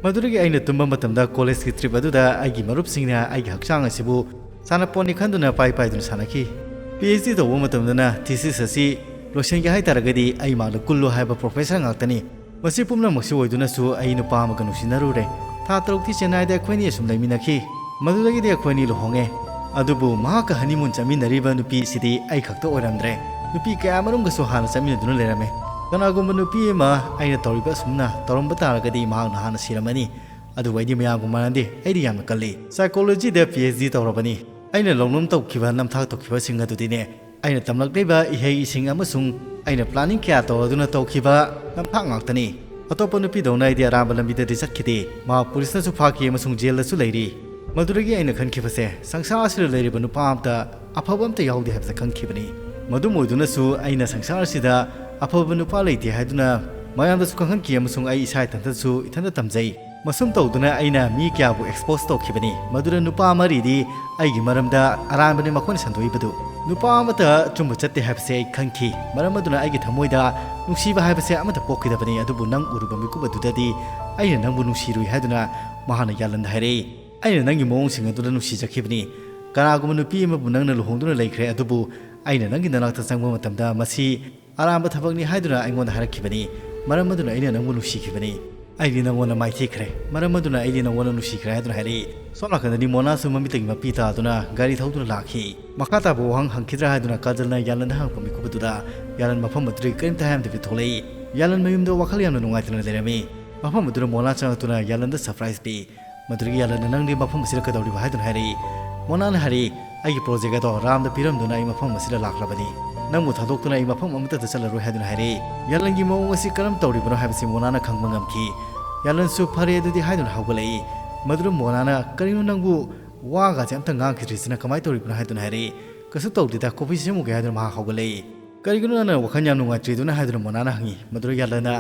ꯃꯗꯨꯗꯒꯤ ꯑꯩꯅ ꯇꯨꯝꯕ ꯃꯇꯝꯗ ꯀꯣꯂꯦꯖꯀꯤ ꯇ꯭ꯔꯤꯞ ꯑꯗꯨꯗ ꯑꯩꯒꯤ ꯃꯔꯨꯞꯁꯤꯡꯅ ꯑꯩꯒꯤ ꯍꯛꯆꯥꯡ ꯑꯁꯤꯕꯨ ꯁꯥꯟꯅꯄꯣꯠꯅꯤ ꯈꯟꯗꯨꯅ ꯄꯥꯏ ꯄꯥꯏꯗꯨꯅ ꯁꯥꯟꯅꯈꯤ꯫ ꯄꯤ ꯑꯩꯆ ꯗꯤ ꯇꯧꯕ ꯃꯇꯝꯗꯅ ꯊꯤꯁꯤꯁ ꯑꯁꯤ ꯂꯣꯏꯁꯤꯟꯒꯦ ꯍꯥꯏꯇꯥꯔꯒꯗꯤ ꯑꯩ ꯃꯥꯡꯗ ꯀꯨꯜꯂꯨ ꯍꯥꯏꯕ ꯄ꯭ꯔꯣꯐꯦꯁꯔ ꯉꯥꯛꯇꯅꯤ꯫ ꯃꯁꯤ ꯄꯨꯝꯅꯃꯛꯁꯤ ꯑꯣꯏꯗꯨꯅꯁꯨ ꯑꯩ ꯅꯨꯄꯥ ꯑꯃꯒ ꯅꯨꯡꯁꯤꯅꯔꯨꯔꯦ꯫ ꯊꯥ ꯇꯔꯨꯛꯇꯤ ꯆꯦꯟꯅꯥꯏꯗ ꯑꯩꯈꯣꯏꯅꯤ ꯑꯁꯨꯝ ꯂꯩꯃꯤꯟꯅꯈꯤ꯫ ꯃꯗꯨꯗꯒꯤꯗꯤ ꯑꯩꯈꯣꯏꯅꯤ ꯂꯨꯍꯣꯡꯉꯦ꯫ ꯑꯗꯨꯕꯨ ꯃꯍꯥꯛꯀ ꯍꯅꯤꯃꯨꯟ ꯆꯠꯃꯤꯟꯅꯔꯤꯕ ꯅꯨꯄꯤꯁꯤꯗꯤ ꯑꯩ ꯈꯛꯇ ꯑꯣꯏꯔꯝꯗ꯭ꯔꯦ꯫ ꯅꯨꯄꯤ ꯀꯌꯥꯃꯔꯨꯝꯒꯁꯨ ꯍꯥꯟꯅ ꯆꯠꯃꯤꯟꯅꯗꯨꯅ ꯂꯩꯔꯝꯃꯦ꯫ ꯀꯅꯥꯒꯨꯝꯕ ꯅꯨꯄꯤ ꯑꯃ ꯑꯩꯅ ꯇꯧꯔꯤꯕ ꯑꯁꯨꯝꯅ ꯇꯧꯔꯝꯕ ꯇꯥꯔꯒꯗꯤ ꯃꯍꯥꯛꯅ ꯍꯥꯟꯅ ꯁꯤꯔꯝꯃꯅꯤ꯫ ꯑꯗꯨꯕꯨ ꯑꯩꯗꯤ ꯃꯌꯥꯝꯒ ꯃꯥꯟꯅꯗꯦ, ꯑꯩꯗꯤ ꯌꯥꯝꯅ ꯀꯜꯂꯤ꯫ ꯁꯥꯏꯀꯣꯂꯣꯖꯤꯗ ꯄꯤ ꯑꯩꯆ ꯗꯤ ꯇꯧꯔꯕꯅꯤ꯫ ꯑꯩꯅ ꯂꯧꯅꯝ ꯇꯧꯈꯤꯕ ꯅꯝꯊꯥꯛ ꯇꯧꯈꯤꯕꯁꯤꯡ ꯑꯗꯨꯗꯤꯅꯦ, ꯑꯩꯅ ꯇꯝꯂꯛꯂꯤꯕ ꯏꯍꯩ ꯏꯁꯤꯡ ꯑꯃꯁꯨꯡ ꯑꯩꯅ ꯄ꯭ꯂꯥꯅꯤꯡ ꯀꯌꯥ ꯇꯧꯔꯗꯨꯅ ꯇꯧꯈꯤꯕ ꯅꯝꯊꯥꯛ ꯉꯥꯛꯇꯅꯤ꯫ ꯑꯇꯣꯞꯄ ꯅꯨꯄꯤꯗꯧꯅ ꯑꯩꯗꯤ ꯑꯔꯥꯟꯕ ꯂꯝꯕꯤꯗꯗꯤ ꯆꯠꯈꯤꯗꯦ꯫ ꯃꯍꯥꯛ ꯄꯨꯂꯤꯁꯅꯁꯨ ꯐꯥꯈꯤ ꯑꯃꯁꯨꯡ ꯖꯦꯜꯗꯁꯨ ꯂꯩꯔꯤ꯫ ꯃꯗꯨꯗꯒꯤ ꯑꯩꯅ ꯈꯟꯈꯤꯕꯁꯦ, ꯁꯪꯁꯥꯔ ꯑꯁꯤꯗ ꯂꯩꯔꯤꯕ ꯅꯨꯄꯥ ꯑꯝꯇ ꯑꯐꯕ ꯑꯝꯇ ꯌꯥꯎꯗꯦ ꯍꯥꯏꯕꯁꯦ ꯈꯪꯈꯤꯕꯅꯤ꯫ ꯃꯗꯨꯝ ꯑꯣꯏꯗꯨꯅꯁꯨ ꯑꯩꯅ ꯁꯪꯁꯥꯔ ꯑꯁꯤꯗ ꯑꯐꯕ ꯅꯨꯄꯥ ꯂꯩꯇꯦ ꯍꯥꯏꯗꯨꯅ ꯃꯌꯥꯝꯗꯁꯨ ꯈꯪꯍꯟꯈꯤ ꯑꯃꯁꯨꯡ ꯑꯩ ꯏꯁꯥ ꯏꯊꯟꯇꯁꯨ ꯏꯊꯟꯇ ꯇꯝꯖꯩ꯫ ꯃꯁꯨꯝ ꯇꯧꯗꯨꯅ ꯑꯩꯅ ꯃꯤ ꯀꯌꯥꯕꯨ ꯑꯦꯛꯁꯄꯣꯖ ꯇꯧꯈꯤꯕꯅꯤ꯫ ꯃꯗꯨꯗ ꯅꯨꯄꯥ ꯃꯔꯤꯗꯤ ꯑꯩꯒꯤ ꯃꯔꯝꯗ ꯑꯔꯥꯟꯕꯅꯤ ꯃꯈꯣꯏꯅ ꯁꯟꯗꯣꯛꯏꯕꯗꯨ꯫ ꯅꯨꯄꯥ ꯑꯃꯠꯇ ꯑꯆꯨꯝꯕ ꯆꯠꯇꯦ ꯍꯥꯏꯕꯁꯦ ꯑꯩ ꯈꯪꯈꯤ꯫ ꯃꯔꯝ ꯑꯗꯨꯅ ꯑꯩꯒꯤ ꯊꯃꯣꯏꯗ ꯅꯨꯡꯁꯤꯕ ꯍꯥꯏꯕꯁꯦ ꯑꯃꯠꯇ ꯄꯣꯛꯈꯤꯗꯕꯅꯤ꯫ ꯑꯗꯨꯕꯨ ꯅꯪ ꯎꯔꯨꯕ ꯃꯤꯀꯨꯞ ꯑꯗꯨꯗꯗꯤ ꯑꯩꯅ ꯅꯪꯕꯨ ꯅꯨꯡꯁꯤꯔꯨꯏ ꯍꯥꯏꯗꯨꯅ ꯃꯍꯥꯛꯅ ꯌꯥꯂꯟꯗ ꯍꯥꯏꯔꯛꯏ꯫ ꯑꯩꯅ ꯅꯪꯒꯤ ꯃꯑꯣꯡꯁꯤꯡ ꯑꯗꯨꯗ ꯅꯨꯡꯁꯤꯖꯈꯤꯕꯅꯤ꯫ ꯀꯅꯥꯒꯨꯝꯕ ꯅꯨꯄꯤ ꯑꯃꯕꯨ ꯅꯪꯅ ꯂꯨꯍꯣꯡꯗꯨꯅ ꯂꯩꯈ꯭ꯔꯦ, ꯑꯗꯨꯕꯨ ꯑꯩꯅ ꯅꯪꯒꯤ ꯅꯅꯥꯛꯇ ꯆꯪꯕ ꯃꯇꯝꯗ ꯃꯁꯤ ꯑꯔꯥꯟꯕ ꯊꯕꯛꯅꯤ ꯍꯥꯏꯗꯨꯅ ꯑꯩꯉꯣꯟꯗ ꯍꯥꯏꯔꯛꯈꯤꯕꯅꯤ꯫ ꯃꯔꯝ ꯑꯗꯨꯅ ꯑꯩꯅ ꯅꯪꯕꯨ ꯅꯨꯡꯁꯤꯈꯤꯕꯅꯤ꯫ ꯑꯩꯗꯤ ꯅꯪꯉꯣꯟꯗ ꯃꯥꯏꯊꯤꯈ꯭ꯔꯦ꯫ ꯃꯔꯝ ꯑꯗꯨꯅ ꯑꯩꯗꯤ ꯅꯪꯉꯣꯟꯗ ꯅꯨꯡꯁꯤꯈ꯭ꯔꯦ ꯍꯥꯏꯗꯨꯅ ꯍꯥꯏꯔꯛꯏ꯫ ꯁꯣꯝ ꯅꯥꯀꯟꯗꯗꯤ ꯃꯣꯅꯥꯁꯨ ꯃꯃꯤꯠꯇꯒꯤ ꯃꯄꯤ ꯇꯥꯗꯨꯅ ꯒꯥꯔꯤ ꯊꯧꯗꯨꯅ ꯂꯥꯛꯈꯤ꯫ ꯃꯈꯥ ꯇꯥꯕ ꯋꯥꯍꯪ ꯍꯪꯈꯤꯗ꯭ꯔꯥ ꯍꯥꯏꯗꯨꯅ ꯀꯥꯖꯜꯅ ꯌꯥꯂꯟꯗ ꯍꯪꯉꯛꯄ ꯃꯤꯀꯨꯞ ꯑꯗꯨꯗ ꯌꯥꯂꯟ ꯃꯐꯝ ꯑꯗꯨꯗꯒꯤ ꯀꯔꯤꯝꯇ ꯍꯥꯏꯔꯝꯗꯕꯤ ꯊꯣꯛꯂꯛꯏ꯫ ꯌꯥꯂꯟ ꯃꯌꯨꯝꯗ ꯋꯥꯈꯜ ꯌꯥꯝꯅ ꯅꯨꯡꯉꯥꯏꯇꯅ ꯂꯩꯔꯝꯃꯤ꯫ ꯃꯐꯝ ꯑꯗꯨꯗ ꯃꯣꯅꯥ ꯆꯪꯉꯛꯇꯨꯅ ꯌꯥꯂꯟꯗ ꯁꯔꯄ꯭ꯔꯥꯏꯖ ꯄꯤ꯫ ꯃꯗꯨꯗꯒꯤ ꯌꯥꯂꯟꯅ "ꯅꯪꯗꯤ ꯃꯐꯝ ꯑꯁꯤꯗ ꯀꯩꯗꯧꯔꯤꯕ?" ꯍꯥꯏꯗꯨꯅ ꯍꯥꯏꯔꯛꯏ꯫ ꯃꯣꯅꯥꯅ ꯍꯥꯏꯔꯛꯏ, "ꯑꯩꯒꯤ ꯄ꯭ꯔꯣꯖꯦꯛ ꯑꯗꯣ ꯔꯥꯝꯗ ꯄꯤꯔꯝꯗꯨꯅ ꯑꯩ ꯃꯐꯝ ꯑꯁꯤꯗ ꯂꯥꯛꯂꯕꯅꯤ꯫ ꯅꯪꯕꯨ ꯊꯥꯗꯣꯛꯇꯨꯅ ꯑꯩ ꯃꯐꯝ ꯑꯃꯠꯇꯗ ꯆꯠꯂꯔꯣꯏ" ꯍꯥꯏꯗꯨꯅ ꯍꯥꯏꯔꯛꯏ꯫ ꯌꯥꯂꯟꯒꯤ ꯃꯑꯣꯡ ꯑꯁꯤ ꯀꯔꯝ ꯇꯧꯔꯤꯕꯅꯣ ꯍꯥꯏꯕꯁꯤ ꯃꯣꯅꯥꯅ ꯈꯪꯕ ꯉꯝꯈꯤ꯫ ꯌꯥꯂꯟꯁꯨ "ꯐꯔꯦ ꯑꯗꯨꯗꯤ" ꯍꯥꯏꯗꯨꯅ ꯍꯧꯒꯠꯂꯛꯏ꯫ ꯃꯗꯨꯗ ꯃꯣꯅꯥꯅ, "ꯀꯔꯤꯅꯣ ꯅꯪꯕꯨ ꯋꯥꯒꯁꯦ ꯑꯝꯇ ꯉꯥꯡꯈꯤꯗ꯭ꯔꯤꯁꯤꯅ ꯀꯃꯥꯏꯅ ꯇꯧꯔꯤꯕꯅꯣ?" ꯍꯥꯏꯗꯨꯅ ꯍꯥꯏꯔꯛꯏ꯫ "ꯀꯩꯁꯨ ꯇꯧꯗꯦꯗ, ꯀꯣꯐꯤ ꯁꯦꯝꯃꯨꯒꯦ" ꯍꯥꯏꯗꯨꯅ ꯃꯍꯥꯛ ꯍꯧꯒꯠꯂꯛꯏ꯫ "ꯀꯔꯤꯒꯤꯅꯣ ꯅꯪꯅ ꯋꯥꯈꯜ ꯌꯥꯝ ꯅꯨꯡꯉꯥꯏꯇ꯭ꯔꯤꯗꯨꯅ?" ꯍꯥꯏꯗꯨꯅ ꯃꯣꯅꯥꯅ ꯍꯪꯉꯤ꯫ ꯃꯗꯨꯗ ꯌꯥꯂꯟꯅ,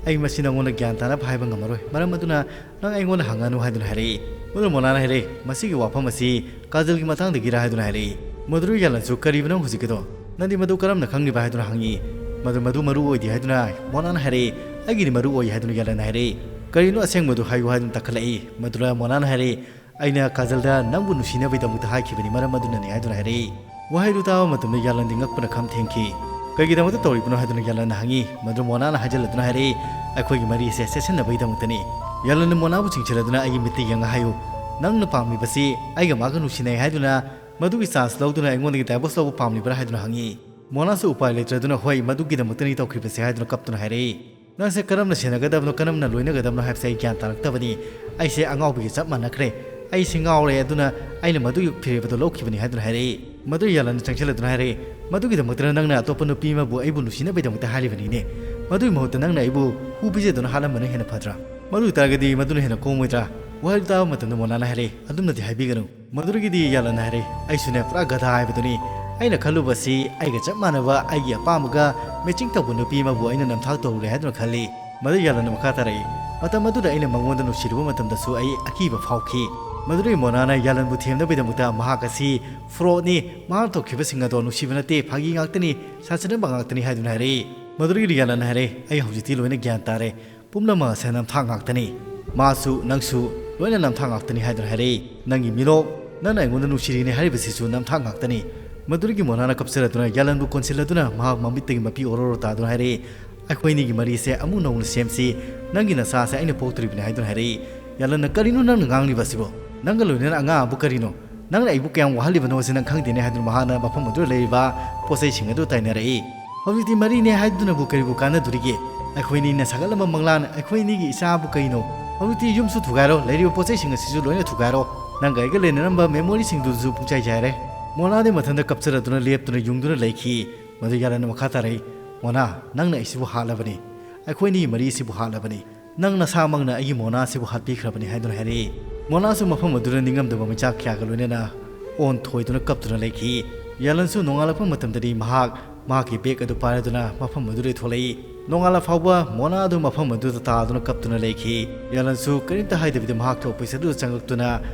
"ꯑꯩ ꯃꯁꯤ ꯅꯪꯉꯣꯟꯗ ꯒ꯭ꯌꯥꯟ ꯇꯥꯅꯕ ꯍꯥꯏꯕ ꯉꯝꯃꯔꯣꯏ, ꯃꯔꯝ ꯑꯗꯨꯅ ꯅꯪ ꯑꯩꯉꯣꯟꯗ ꯍꯪꯉꯅꯨ" ꯍꯥꯏꯗꯨꯅ ꯍꯥꯏꯔꯛꯏ꯫ ꯃꯗꯨꯗ ꯃꯣꯅꯥꯅ ꯍꯥꯏꯔꯛꯏ, "ꯃꯁꯤꯒꯤ ꯋꯥꯐꯝ ꯑꯁꯤ ꯀꯥꯖꯜꯒꯤ ꯃꯇꯥꯡꯗꯒꯤꯔꯥ?" ꯍꯥꯏꯗꯨꯅ ꯍꯥꯏꯔꯛꯏ꯫ ꯃꯗꯨꯗ ꯌꯥꯂꯟꯁꯨ, "ꯀꯔꯤꯕꯅꯣ ꯍꯧꯖꯤꯛꯀꯤꯗꯣ? ꯅꯪꯗꯤ ꯃꯗꯨ ꯀꯔꯝꯅ ꯈꯪꯂꯤꯕ?" ꯍꯥꯏꯗꯨꯅ ꯍꯪꯉꯤ꯫ "ꯃꯗꯨ, ꯃꯗꯨ ꯃꯔꯨ ꯑꯣꯏꯗꯦ" ꯍꯥꯏꯗꯨꯅ ꯃꯣꯅꯥꯅ ꯍꯥꯏꯔꯛꯏ꯫ "ꯑꯩꯒꯤꯗꯤ ꯃꯔꯨ ꯑꯣꯏ" ꯍꯥꯏꯗꯨꯅ ꯌꯥꯂꯟꯅ ꯍꯥꯏꯔꯛꯏ꯫ "ꯀꯔꯤꯅꯣ ꯑꯁꯦꯡꯕꯗꯨ ꯍꯥꯏꯌꯨ" ꯍꯥꯏꯗꯨꯅ ꯇꯛꯈꯠꯂꯛꯏ꯫ ꯃꯗꯨꯗ ꯃꯣꯅꯥꯅ ꯍꯥꯏꯔꯛꯏ, "ꯑꯩꯅ ꯀꯥꯖꯜꯗ ꯅꯪꯕꯨ ꯅꯨꯡꯁꯤꯅꯕꯒꯤꯗꯃꯛꯇ ꯍꯥꯏꯈꯤꯕꯅꯤ, ꯃꯔꯝ ꯑꯗꯨꯅꯅꯤ" ꯍꯥꯏꯗꯨꯅ ꯍꯥꯏꯔꯛꯏ꯫ ꯋꯥꯍꯩꯗꯨ ꯇꯥꯕ ꯃꯇꯝꯗ ꯌꯥꯂꯟꯗꯤ ꯉꯛꯄꯅ ꯈꯝ ꯊꯦꯡꯈꯤ꯫ "ꯀꯩꯒꯤꯗꯃꯛꯇ ꯇꯧꯔꯤꯕꯅꯣ?" ꯍꯥꯏꯗꯨꯅ ꯌꯥꯂꯟꯅ ꯍꯪꯉꯤ꯫ ꯃꯗꯨ ꯃꯣꯅꯥꯅ ꯍꯥꯏꯖꯤꯜꯂꯗꯨꯅ ꯍꯥꯏꯔꯛꯏ, "ꯑꯩꯈꯣꯏꯒꯤ ꯃꯔꯤ ꯑꯁꯦ ꯆꯦꯠꯁꯤꯟꯅꯕꯒꯤꯗꯃꯛꯇꯅꯤ꯫" ꯌꯥꯂꯟꯅ ꯃꯣꯅꯥꯕꯨ ꯆꯤꯡꯁꯤꯜꯂꯗꯨꯅ, "ꯑꯩꯒꯤ ꯃꯤꯠꯇ ꯌꯦꯡꯉ ꯍꯥꯏꯌꯨ, ꯅꯪꯅ ꯄꯥꯝꯂꯤꯕꯁꯤ ꯑꯩꯒ ꯃꯥꯒ ꯅꯨꯡꯁꯤꯅꯩ ꯍꯥꯏꯗꯨꯅ ꯃꯗꯨꯒꯤ ꯆꯥꯟꯁ ꯂꯧꯗꯨꯅ ꯑꯩꯉꯣꯟꯗꯒꯤ ꯗꯥꯏꯚꯣꯔꯁ ꯂꯧꯕ ꯄꯥꯝꯂꯤꯕ꯭ꯔꯥ?" ꯍꯥꯏꯗꯨꯅ ꯍꯪꯉꯤ꯫ ꯃꯣꯅꯥꯁꯨ ꯎꯄꯥꯏ ꯂꯩꯇ꯭ꯔꯗꯨꯅ, "ꯍꯣꯏ, ꯃꯗꯨꯒꯤꯗꯃꯛꯇꯅꯤ ꯇꯧꯈ꯭ꯔꯤꯕꯁꯦ" ꯍꯥꯏꯗꯨꯅ ꯀꯞꯇꯨꯅ ꯍꯥꯏꯔꯛꯏ꯫ "ꯅꯪꯁꯦ ꯀꯔꯝꯅ ꯁꯦꯟꯅꯒꯗꯕꯅꯣ, ꯀꯔꯝꯅ ꯂꯣꯏꯅꯒꯗꯕꯅꯣ ꯍꯥꯏꯕꯁꯦ ꯑꯩ ꯒ꯭ꯌꯥꯟ ꯇꯥꯔꯛꯇꯕꯅꯤ꯫ ꯑꯩꯁꯦ ꯑꯉꯥꯎꯕꯤꯒ ꯆꯞ ꯃꯥꯟꯅꯈ꯭ꯔꯦ꯫ ꯑꯩꯁꯦ ꯉꯥꯎꯔꯦ, ꯑꯗꯨꯅ ꯑꯩꯅ ꯃꯗꯨꯒꯤ ꯐꯤꯔꯦꯞ ꯑꯗꯨ ꯂꯧꯈꯤꯕꯅꯤ" ꯍꯥꯏꯗꯨꯅ ꯍꯥꯏꯔꯛꯏ꯫ ꯃꯗꯨ ꯌꯥꯂꯟꯅ ꯆꯪꯁꯤꯜꯂꯗꯨꯅ ꯍꯥꯏꯔꯛꯏ, "ꯃꯗꯨꯒꯤꯗꯃꯛꯇꯅ ꯅꯪꯅ ꯑꯇꯣꯞꯄ ꯅꯨꯄꯤ ꯑꯃꯕꯨ ꯑꯩꯕꯨ ꯅꯨꯡꯁꯤꯅꯕꯒꯤꯗꯃꯛꯇ ꯍꯥꯏꯔꯤꯕꯅꯤꯅꯦ꯫ ꯃꯗꯨꯒꯤ ꯃꯍꯨꯠꯇ ꯅꯪꯅ ꯑꯩꯕꯨ ꯍꯨ ꯄꯤꯖꯗꯨꯅ ꯍꯥꯠꯂꯝꯕꯅ ꯍꯦꯟꯅ ꯐꯗ꯭ꯔꯥ? ꯃꯗꯨ ꯑꯣꯏꯇꯥꯔꯒꯗꯤ ꯃꯗꯨꯅ ꯍꯦꯟꯅ ꯀꯣꯝꯃꯣꯏꯗ꯭ꯔꯥ?" ꯋꯥꯍꯩ ꯇꯥꯕ ꯃꯇꯝꯗ ꯃꯣꯅꯥꯅ ꯍꯥꯏꯔꯛꯏ, "ꯑꯗꯨꯝꯅꯗꯤ ꯍꯥꯏꯕꯤꯒꯅꯨ꯫ ꯃꯗꯨꯗꯒꯤꯗꯤ ꯌꯥꯂꯟꯅ ꯍꯥꯏꯔꯛꯏ, ꯑꯩꯁꯨꯅꯦ ꯄꯨꯔꯥ ꯒꯙꯥ ꯍꯥꯏꯕꯗꯨꯅꯤ꯫ ꯑꯩꯅ ꯈꯜꯂꯨꯕꯁꯤ ꯑꯩꯒ ꯆꯞ ꯃꯥꯟꯅꯕ, ꯑꯩꯒꯤ ꯑꯄꯥꯝꯕꯒ ꯃꯦꯆꯤꯡ ꯇꯧꯕ ꯅꯨꯄꯤ ꯑꯃꯕꯨ ꯑꯩꯅ ꯅꯝꯊꯥꯛ ꯇꯧꯔꯨꯔꯦ ꯍꯥꯏꯗꯨꯅ ꯈꯜꯂꯤ꯫" ꯃꯗꯨ ꯌꯥꯂꯟꯅ ꯃꯈꯥ ꯇꯥꯔꯛꯏ, "ꯃꯇꯝ ꯑꯗꯨꯗ ꯑꯩꯅ ꯃꯉꯣꯟꯗ ꯅꯨꯡꯁꯤꯔꯨꯕ ꯃꯇꯝꯗꯁꯨ ꯑꯩ ꯑꯀꯤꯕ ꯐꯥꯎꯈꯤ꯫" ꯃꯗꯨꯗꯒꯤ ꯃꯣꯅꯥꯅ ꯌꯥꯂꯟꯕꯨ ꯊꯦꯝꯅꯕꯒꯤꯗꯃꯛꯇ, "ꯃꯍꯥꯛ ꯑꯁꯤ ꯐ꯭ꯔꯣꯗꯅꯤ, ꯃꯍꯥꯛꯅ ꯇꯧꯈꯤꯕꯁꯤꯡ ꯑꯗꯣ ꯅꯨꯡꯁꯤꯕ ꯅꯠꯇꯦ, ꯐꯥꯒꯤ ꯉꯥꯛꯇꯅꯤ, ꯁꯥꯖꯤꯟꯅꯕ ꯉꯥꯛꯇꯅꯤ" ꯍꯥꯏꯗꯨꯅ ꯍꯥꯏꯔꯛꯏ꯫ ꯃꯗꯨꯗꯒꯤꯗꯤ ꯌꯥꯂꯟꯅ ꯍꯥꯏꯔꯛꯏ, "ꯑꯩ ꯍꯧꯖꯤꯛꯇꯤ ꯂꯣꯏꯅ ꯒ꯭ꯌꯥꯟ ꯇꯥꯔꯦ꯫ ꯄꯨꯝꯅꯃꯛ ꯑꯁꯦ ꯅꯝꯊꯥꯛ ꯉꯥꯛꯇꯅꯤ꯫ ꯃꯥꯁꯨ, ꯅꯪꯁꯨ ꯂꯣꯏꯅ ꯅꯝꯊꯥꯛ ꯉꯥꯛꯇꯅꯤ" ꯍꯥꯏꯗꯨꯅ ꯍꯥꯏꯔꯛꯏ꯫ "ꯅꯪꯒꯤ ꯃꯤꯅꯣꯛ, ꯅꯪꯅ ꯑꯩꯉꯣꯟꯗ ꯅꯨꯡꯁꯤꯔꯤꯅꯦ ꯍꯥꯏꯔꯤꯕꯁꯤꯁꯨ ꯅꯝꯊꯥꯛ ꯉꯥꯛꯇꯅꯤ꯫" ꯃꯗꯨꯗꯒꯤ ꯃꯣꯅꯥꯅ ꯀꯞꯆꯔꯗꯨꯅ ꯌꯥꯂꯟꯕꯨ ꯀꯣꯟꯁꯤꯜꯂꯗꯨꯅ ꯃꯍꯥꯛ ꯃꯃꯤꯠꯇꯒꯤ ꯃꯄꯤ ꯑꯣꯔꯣ ꯑꯣꯔꯣ ꯇꯥꯗꯨꯅ ꯍꯥꯏꯔꯛꯏ, "ꯑꯩꯈꯣꯏ ꯑꯅꯤꯒꯤ ꯃꯔꯤꯁꯦ ꯑꯃꯨꯛ ꯅꯧꯅ ꯁꯦꯝꯁꯤ꯫ ꯅꯪꯒꯤ ꯅꯆꯥꯁꯦ ꯑꯩꯅ ꯄꯣꯛꯇꯣꯔꯤꯕꯅꯤ" ꯍꯥꯏꯗꯨꯅ ꯍꯥꯏꯔꯛꯏ꯫ ꯌꯥꯂꯟꯅ, "ꯀꯔꯤꯅꯣ ꯅꯪꯅ ꯉꯥꯡꯂꯤꯕꯁꯤꯕꯣ? ꯅꯪꯒ ꯂꯣꯏꯅꯅ ꯑꯉꯥꯡ ꯑꯃꯕꯨ ꯀꯔꯤꯅꯣ? ꯅꯪꯅ ꯑꯩꯕꯨ ꯀꯌꯥꯝ ꯋꯥꯍꯜꯂꯤꯕꯅꯣ ꯁꯤ ꯅꯪ ꯈꯪꯗꯦꯅꯦ" ꯍꯥꯏꯗꯨꯅ ꯃꯍꯥꯛꯅ ꯃꯐꯝ ꯑꯗꯨꯗ ꯂꯩꯔꯤꯕ ꯄꯣꯠ ꯆꯩꯁꯤꯡ ꯑꯗꯨ ꯇꯥꯏꯅꯔꯛꯏ꯫ "ꯍꯧꯖꯤꯛꯇꯤ ꯃꯔꯤꯅꯦ ꯍꯥꯏꯗꯨꯅꯕꯨ ꯀꯔꯤꯕꯨ ꯀꯥꯟꯅꯗꯣꯔꯤꯒꯦ? ꯑꯩꯈꯣꯏ ꯑꯅꯤꯅ ꯁꯥꯒꯠꯂꯝꯕ ꯃꯪꯂꯥꯟ, ꯑꯩꯈꯣꯏ ꯑꯅꯤꯒꯤ ꯏꯆꯥꯕꯨ ꯀꯩꯅꯣ? ꯍꯧꯖꯤꯛꯇꯤ ꯌꯨꯝꯁꯨ ꯊꯨꯒꯥꯏꯔꯣ, ꯂꯩꯔꯤꯕ ꯄꯣꯠ ꯆꯩꯁꯤꯡ ꯑꯁꯤꯁꯨ ꯂꯣꯏꯅ ꯊꯨꯒꯥꯏꯔꯣ꯫ ꯅꯪꯒ ꯑꯩꯒ ꯂꯩꯅꯔꯝꯕ ꯃꯦꯃꯣꯔꯤꯁꯤꯡꯗꯨꯁꯨ ꯄꯨꯡꯆꯥꯏ ꯆꯥꯏꯔꯦ꯫" ꯃꯣꯅꯥꯗꯤ ꯃꯊꯟꯇ ꯀꯞꯆꯔꯗꯨꯅ ꯂꯦꯞꯇꯨꯅ ꯌꯨꯡꯗꯨꯅ ꯂꯩꯈꯤ꯫ ꯃꯗꯨ ꯌꯥꯂꯟꯅ ꯃꯈꯥ ꯇꯥꯔꯛꯏ, "ꯃꯣꯅꯥ, ꯅꯪꯅ ꯑꯩꯁꯤꯕꯨ ꯍꯥꯠꯂꯕꯅꯤ꯫ ꯑꯩꯈꯣꯏ ꯑꯅꯤꯒꯤ ꯃꯔꯤ ꯑꯁꯤꯕꯨ ꯍꯥꯠꯂꯕꯅꯤ꯫ ꯅꯪ ꯅꯁꯥꯃꯛꯅ ꯑꯩꯒꯤ ꯃꯣꯅꯥ ꯑꯁꯤꯕꯨ ꯍꯥꯠꯄꯤꯈ꯭ꯔꯕꯅꯤ" ꯍꯥꯏꯗꯨꯅ ꯍꯥꯏꯔꯛꯏ꯫ ꯃꯣꯅꯥꯁꯨ ꯃꯐꯝ ꯑꯗꯨꯗ ꯅꯤꯡꯉꯝꯗꯕ ꯃꯩꯆꯥꯛ ꯀꯌꯥꯒ ꯂꯣꯏꯅꯅ ꯑꯣꯟ ꯊꯣꯏꯗꯨꯅ ꯀꯞꯇꯨꯅ ꯂꯩꯈꯤ꯫ ꯌꯥꯂꯟꯁꯨ ꯅꯣꯡꯉꯥꯜꯂꯛꯄ ꯃꯇꯝꯗꯗꯤ ꯃꯍꯥꯛ ꯃꯍꯥꯛꯀꯤ ꯕꯦꯒ ꯑꯗꯨ ꯄꯥꯏꯔꯗꯨꯅ ꯃꯐꯝ ꯑꯗꯨꯗꯒꯤ ꯊꯣꯛꯂꯛꯏ꯫ ꯅꯣꯡꯉꯥꯜꯂꯛ ꯐꯥꯎꯕ ꯃꯣꯅꯥ ꯑꯗꯨ ꯃꯐꯝ ꯑꯗꯨꯗ ꯇꯥꯗꯨꯅ ꯀꯞꯇꯨꯅ ꯂꯩꯈꯤ꯫ ꯌꯥꯂꯟꯁꯨ ꯀꯔꯤꯝꯇ ꯍꯥꯏꯗꯕꯤꯗ ꯃꯍꯥꯛꯀꯤ ꯑꯣꯐꯤꯁ ꯑꯗꯨꯗ ꯆꯪꯂꯛꯇꯨꯅ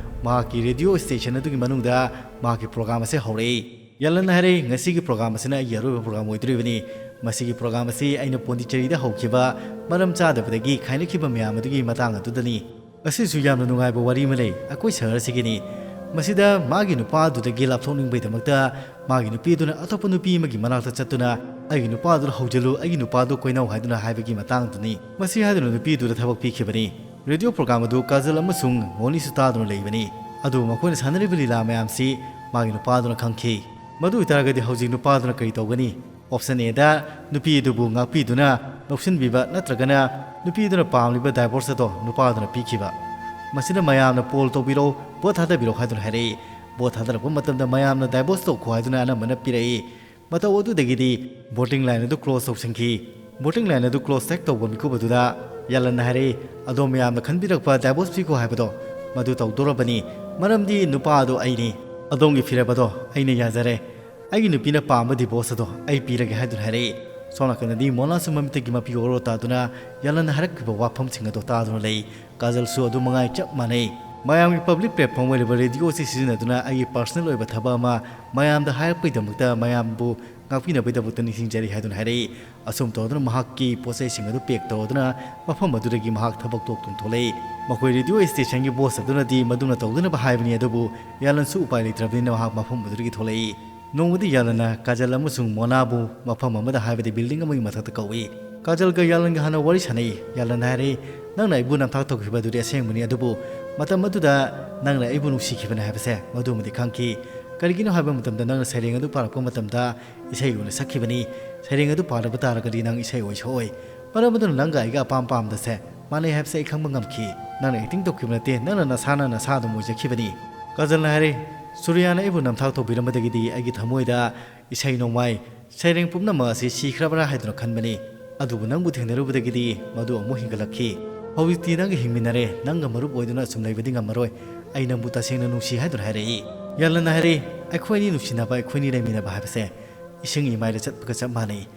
ꯃꯍꯥꯛꯀꯤ ꯔꯦꯗꯤꯑꯣ ꯁ꯭ꯇꯦꯁꯟ ꯑꯗꯨꯒꯤ ꯃꯅꯨꯡꯗ ꯃꯍꯥꯛꯀꯤ ꯄ꯭ꯔꯣꯒ꯭ꯔꯥꯝ ꯑꯁꯦ ꯍꯧꯔꯛꯏ꯫ ꯌꯥꯂꯟꯅ ꯍꯥꯏꯔꯛꯏ, "ꯉꯁꯤꯒꯤ ꯄ꯭ꯔꯣꯒ꯭ꯔꯥꯝ ꯑꯁꯤꯅ ꯑꯩꯒꯤ ꯑꯔꯣꯏꯕ ꯄ꯭ꯔꯣꯒ꯭ꯔꯥꯝ ꯑꯣꯏꯗꯣꯔꯤꯕꯅꯤ꯫ ꯃꯁꯤꯒꯤ ꯄ꯭ꯔꯣꯒ꯭ꯔꯥꯝ ꯑꯁꯤ ꯑꯩꯅ ꯄꯣꯟꯗꯤꯆꯦꯔꯤꯗ ꯍꯧꯈꯤꯕ ꯃꯔꯝ ꯆꯥꯗꯕꯗꯒꯤ ꯈꯥꯏꯅꯈꯤꯕ ꯃꯌꯥꯝ ꯑꯗꯨꯒꯤ ꯃꯇꯥꯡ ꯑꯗꯨꯗꯅꯤ꯫ ꯑꯁꯤꯁꯨ ꯌꯥꯝꯅ ꯅꯨꯡꯉꯥꯏꯕ ꯋꯥꯔꯤ ꯑꯃ ꯂꯩ꯫ ꯑꯩꯈꯣꯏ ꯁꯍꯔ ꯑꯁꯤꯒꯤꯅꯤ꯫ ꯃꯁꯤꯗ ꯃꯥꯒꯤ ꯅꯨꯄꯥꯗꯨꯗꯒꯤ ꯂꯥꯞꯊꯣꯛꯅꯤꯡꯕꯒꯤꯗꯃꯛꯇ ꯃꯥꯒꯤ ꯅꯨꯄꯤꯗꯨꯅ ꯑꯇꯣꯞꯄ ꯅꯨꯄꯤ ꯑꯃꯒꯤ ꯃꯅꯥꯛꯇ ꯆꯠꯇꯨꯅ "ꯑꯩꯒꯤ ꯅꯨꯄꯥꯗꯨꯗ ꯍꯧꯖꯤꯜꯂꯨ, ꯑꯩꯒꯤ ꯅꯨꯄꯥꯗꯨ ꯀꯣꯏꯅꯧ" ꯍꯥꯏꯗꯨꯅ ꯍꯥꯏꯕꯒꯤ ꯃꯇꯥꯡꯗꯨꯅꯤ꯫ ꯃꯁꯤ ꯍꯥꯏꯗꯨꯅ ꯅꯨꯄꯤꯗꯨꯗ ꯊꯕꯛ ꯄꯤꯈꯤꯕꯅꯤ꯫ ꯔꯦꯗꯤꯑꯣ ꯄ꯭ꯔꯣꯒ꯭ꯔꯥꯝ ꯑꯗꯨ ꯀꯥꯖꯜ ꯑꯃꯁꯨꯡ ꯃꯣꯅꯤꯁꯨ ꯇꯥꯗꯨꯅ ꯂꯩꯕꯅꯤ꯫ ꯑꯗꯨꯕꯨ ꯃꯈꯣꯏꯅ ꯁꯥꯟꯅꯔꯤꯕ ꯂꯤꯂꯥ ꯃꯌꯥꯝꯁꯤ ꯃꯥꯒꯤ ꯅꯨꯄꯥꯗꯨꯅ ꯈꯪꯈꯤ꯫ ꯃꯗꯨ ꯑꯣꯏꯇꯥꯔꯒꯗꯤ ꯍꯧꯖꯤꯛ ꯅꯨꯄꯥꯗꯨꯅ ꯀꯔꯤ ꯇꯧꯒꯅꯤ? ꯑꯣꯞꯁꯟ ꯑꯦꯗ ꯅꯨꯄꯤ ꯑꯗꯨꯕꯨ ꯉꯥꯛꯄꯤꯗꯨꯅ ꯂꯧꯁꯤꯟꯕꯤꯕ ꯅꯠꯇ꯭ꯔꯒꯅ ꯅꯨꯄꯤꯗꯨꯅ ꯄꯥꯝꯂꯤꯕ ꯗꯥꯏꯚꯣꯔꯁ ꯑꯗꯣ ꯅꯨꯄꯥꯗꯨꯅ ꯄꯤꯈꯤꯕ꯫ ꯃꯁꯤꯗ ꯃꯌꯥꯝꯅ ꯄꯣꯜ ꯇꯧꯕꯤꯔꯣ, ꯚꯣꯠ ꯊꯥꯗꯕꯤꯔꯣ ꯍꯥꯏꯗꯨꯅ ꯍꯥꯏꯔꯛꯏ꯫ ꯚꯣꯠ ꯊꯥꯗꯔꯛꯄ ꯃꯇꯝꯗ ꯃꯌꯥꯝꯅ ꯗꯥꯏꯚꯣꯔꯁ ꯇꯧꯈꯣ ꯍꯥꯏꯗꯨꯅ ꯑꯅꯝꯕꯅ ꯄꯤꯔꯛꯏ꯫ ꯃꯇꯧ ꯑꯗꯨꯗꯒꯤꯗꯤ ꯚꯣꯇꯤꯡ ꯂꯥꯏꯟ ꯑꯗꯨ ꯀ꯭ꯂꯣꯖ ꯇꯧꯁꯤꯟꯈꯤ꯫ ꯚꯣꯇꯤꯡ ꯂꯥꯏꯟ ꯑꯗꯨ ꯀ꯭ꯂꯣꯖ ꯍꯦꯛ ꯇꯧꯕ ꯃꯤꯀꯨꯞ ꯑꯗꯨꯗ ꯌꯥꯂꯟꯅ ꯍꯥꯏꯔꯛꯏ, "ꯑꯗꯣꯝ ꯃꯌꯥꯝꯅ ꯈꯟꯕꯤꯔꯛꯄ ꯗꯥꯏꯚꯣꯔꯁ ꯄꯤꯈꯣ ꯍꯥꯏꯕꯗꯣ ꯃꯗꯨ ꯇꯧꯗꯣꯔꯕꯅꯤ꯫ ꯃꯔꯝꯗꯤ ꯅꯨꯄꯥ ꯑꯗꯣ ꯑꯩꯅꯤ꯫ ꯑꯗꯣꯝꯒꯤ ꯐꯤꯔꯦꯞ ꯑꯗꯣ ꯑꯩꯅ ꯌꯥꯖꯔꯦ꯫ ꯑꯩꯒꯤ ꯅꯨꯄꯤꯅ ꯄꯥꯝꯕ ꯗꯤꯚꯣꯔꯁ ꯑꯗꯣ ꯑꯩ ꯄꯤꯔꯒꯦ" ꯍꯥꯏꯗꯨꯅ ꯍꯥꯏꯔꯛꯏ꯫ ꯁꯣꯝ ꯅꯥꯀꯟꯗꯗꯤ ꯃꯣꯅꯥꯁꯨ ꯃꯃꯤꯠꯇꯒꯤ ꯃꯄꯤ ꯑꯣꯔꯣ ꯇꯥꯗꯨꯅ ꯌꯥꯂꯟꯅ ꯍꯥꯏꯔꯛꯈꯤꯕ ꯋꯥꯐꯝꯁꯤꯡ ꯑꯗꯣ ꯇꯥꯗꯨꯅ ꯂꯩ꯫ ꯀꯥꯖꯜꯁꯨ ꯑꯗꯨ ꯃꯉꯥꯏ ꯆꯞ ꯃꯥꯟꯅꯩ꯫ ꯃꯌꯥꯝꯒꯤ ꯄꯕ꯭ꯂꯤꯛ ꯄ꯭ꯂꯦꯠꯐꯣꯝ ꯑꯣꯏꯔꯤꯕ ꯔꯦꯗꯤꯑꯣ ꯑꯁꯤ ꯁꯤꯖꯤꯟꯅꯗꯨꯅ ꯑꯩꯒꯤ ꯄꯔꯁꯅꯦꯜ ꯑꯣꯏꯕ ꯊꯕꯛ ꯑꯃ ꯃꯌꯥꯝꯗ ꯍꯥꯏꯔꯛꯄꯒꯤꯗꯃꯛꯇ, ꯃꯌꯥꯝꯕꯨ ꯉꯥꯛꯄꯤꯅꯕꯒꯤꯗꯃꯛꯇ ꯅꯤꯡꯁꯤꯡꯖꯔꯤ ꯍꯥꯏꯗꯨꯅ ꯍꯥꯏꯔꯛꯏ꯫ ꯑꯁꯨꯝ ꯇꯧꯗꯨꯅ ꯃꯍꯥꯛꯀꯤ ꯄꯣꯠ ꯆꯩꯁꯤꯡ ꯑꯗꯨ ꯄꯦꯛ ꯇꯧꯗꯨꯅ ꯃꯐꯝ ꯑꯗꯨꯗꯒꯤ ꯃꯍꯥꯛ ꯊꯕꯛ ꯇꯣꯛꯇꯨꯅ ꯊꯣꯛꯂꯛꯏ꯫ ꯃꯈꯣꯏ ꯔꯦꯗꯤꯑꯣ ꯁ꯭ꯇꯦꯁꯟꯒꯤ ꯕꯣꯁ ꯑꯗꯨꯅꯗꯤ ꯃꯗꯨꯅ ꯇꯧꯗꯅꯕ ꯍꯥꯏꯕꯅꯤ, ꯑꯗꯨꯕꯨ ꯌꯥꯂꯟꯁꯨ ꯎꯄꯥꯏ ꯂꯩꯇ꯭ꯔꯕꯅꯤꯅ ꯃꯍꯥꯛ ꯃꯐꯝ ꯑꯗꯨꯗꯒꯤ ꯊꯣꯛꯂꯛꯏ꯫ ꯅꯣꯡꯃꯗꯤ ꯌꯥꯂꯟꯅ ꯀꯥꯖꯜ ꯑꯃꯁꯨꯡ ꯃꯣꯅꯥꯕꯨ ꯃꯐꯝ ꯑꯃꯗ, ꯍꯥꯏꯕꯗꯤ ꯕꯤꯜꯗꯤꯡ ꯑꯃꯒꯤ ꯃꯊꯛꯇ ꯀꯧꯏ꯫ ꯀꯥꯖꯜꯒ ꯌꯥꯂꯟꯒ ꯍꯥꯟꯅ ꯋꯥꯔꯤ ꯁꯥꯟꯅꯩ꯫ ꯌꯥꯂꯟꯅ ꯍꯥꯏꯔꯛꯏ, "ꯅꯪꯅ ꯑꯩꯕꯨ ꯅꯝꯊꯥꯛ ꯇꯧꯈꯤꯕ ꯑꯗꯨꯗꯤ ꯑꯁꯦꯡꯕꯅꯤ, ꯑꯗꯨꯕꯨ ꯃꯇꯝ ꯑꯗꯨꯗ ꯅꯪꯅ ꯑꯩꯕꯨ ꯅꯨꯡꯁꯤꯈꯤꯕꯅꯤ ꯍꯥꯏꯕꯁꯦ ꯃꯗꯨꯃꯗꯤ ꯈꯪꯈꯤ꯫ ꯀꯔꯤꯒꯤꯅꯣ ꯍꯥꯏꯕ ꯃꯇꯝꯗ ꯅꯪꯅ ꯁꯩꯔꯦꯡ ꯑꯗꯨ ꯄꯥꯔꯛꯄ ꯃꯇꯝꯗ ꯏꯁꯩ ꯑꯣꯏꯅ ꯁꯛꯈꯤꯕꯅꯤ꯫ ꯁꯩꯔꯦꯡ ꯑꯗꯨ ꯄꯥꯗꯕ ꯇꯥꯔꯒꯗꯤ ꯅꯪ ꯏꯁꯩ ꯑꯣꯏ ꯁꯛꯑꯣꯏ꯫ ꯃꯔꯝ ꯑꯗꯨꯅ ꯅꯪꯒ ꯑꯩꯒ ꯑꯄꯥꯝ ꯄꯥꯝꯗꯁꯦ ꯃꯥꯟꯅꯩ ꯍꯥꯏꯕꯁꯦ ꯑꯩ ꯈꯪꯕ ꯉꯝꯈꯤ꯫ ꯅꯪꯅ ꯑꯦꯛꯇꯤꯡ ꯇꯧꯈꯤꯕ ꯅꯠꯇꯦ, ꯅꯪꯅ ꯅꯁꯥꯅ ꯅꯁꯥ ꯑꯗꯨꯝ ꯑꯣꯏꯖꯈꯤꯕꯅꯤ"꯫ ꯀꯥꯖꯜꯅ ꯍꯥꯏꯔꯦ, "ꯁꯨꯔꯤꯌꯥꯅ ꯑꯩꯕꯨ ꯅꯝꯊꯥꯛ ꯇꯧꯕꯤꯔꯝꯕꯗꯒꯤꯗꯤ ꯑꯩꯒꯤ ꯊꯃꯣꯏꯗ ꯏꯁꯩ ꯅꯣꯡꯃꯥꯏ, ꯁꯩꯔꯦꯡ ꯄꯨꯝꯅꯃꯛ ꯑꯁꯤ ꯁꯤꯈ꯭ꯔꯕ꯭ꯔꯥ ꯍꯥꯏꯗꯨꯅ ꯈꯟꯕꯅꯤ꯫ ꯑꯗꯨꯕꯨ ꯅꯪꯕꯨ ꯊꯦꯡꯅꯔꯨꯕꯗꯒꯤꯗꯤ ꯃꯗꯨ ꯑꯃꯨꯛ ꯍꯦꯟꯒꯠꯂꯛꯈꯤ꯫ ꯍꯧꯖꯤꯛꯇꯤ ꯅꯪꯒ ꯍꯤꯡꯃꯤꯟꯅꯔꯦ, ꯅꯪꯒ ꯃꯔꯨꯞ ꯑꯣꯏꯗꯨꯅ ꯑꯁꯨꯝ ꯂꯩꯕꯗꯤ ꯉꯝꯃꯔꯣꯏ꯫ ꯑꯩ ꯅꯪꯕꯨ ꯇꯁꯦꯡꯅ ꯅꯨꯡꯁꯤ" ꯍꯥꯏꯗꯨꯅ ꯍꯥꯏꯔꯛꯏ꯫ ꯌꯥꯂꯟꯅ ꯍꯥꯏꯔꯛꯏ, "ꯑꯩꯈꯣꯏꯅꯤ ꯅꯨꯡꯁꯤꯅꯕ, ꯑꯩꯈꯣꯏꯅꯤ ꯂꯩꯃꯤꯟꯅꯕ ꯍꯥꯏꯕꯁꯦ ꯏꯁꯤꯡ ꯏꯃꯥꯏꯗ ꯆꯠꯄꯒ ꯆꯞ ꯃꯥꯟꯅꯩ"꯫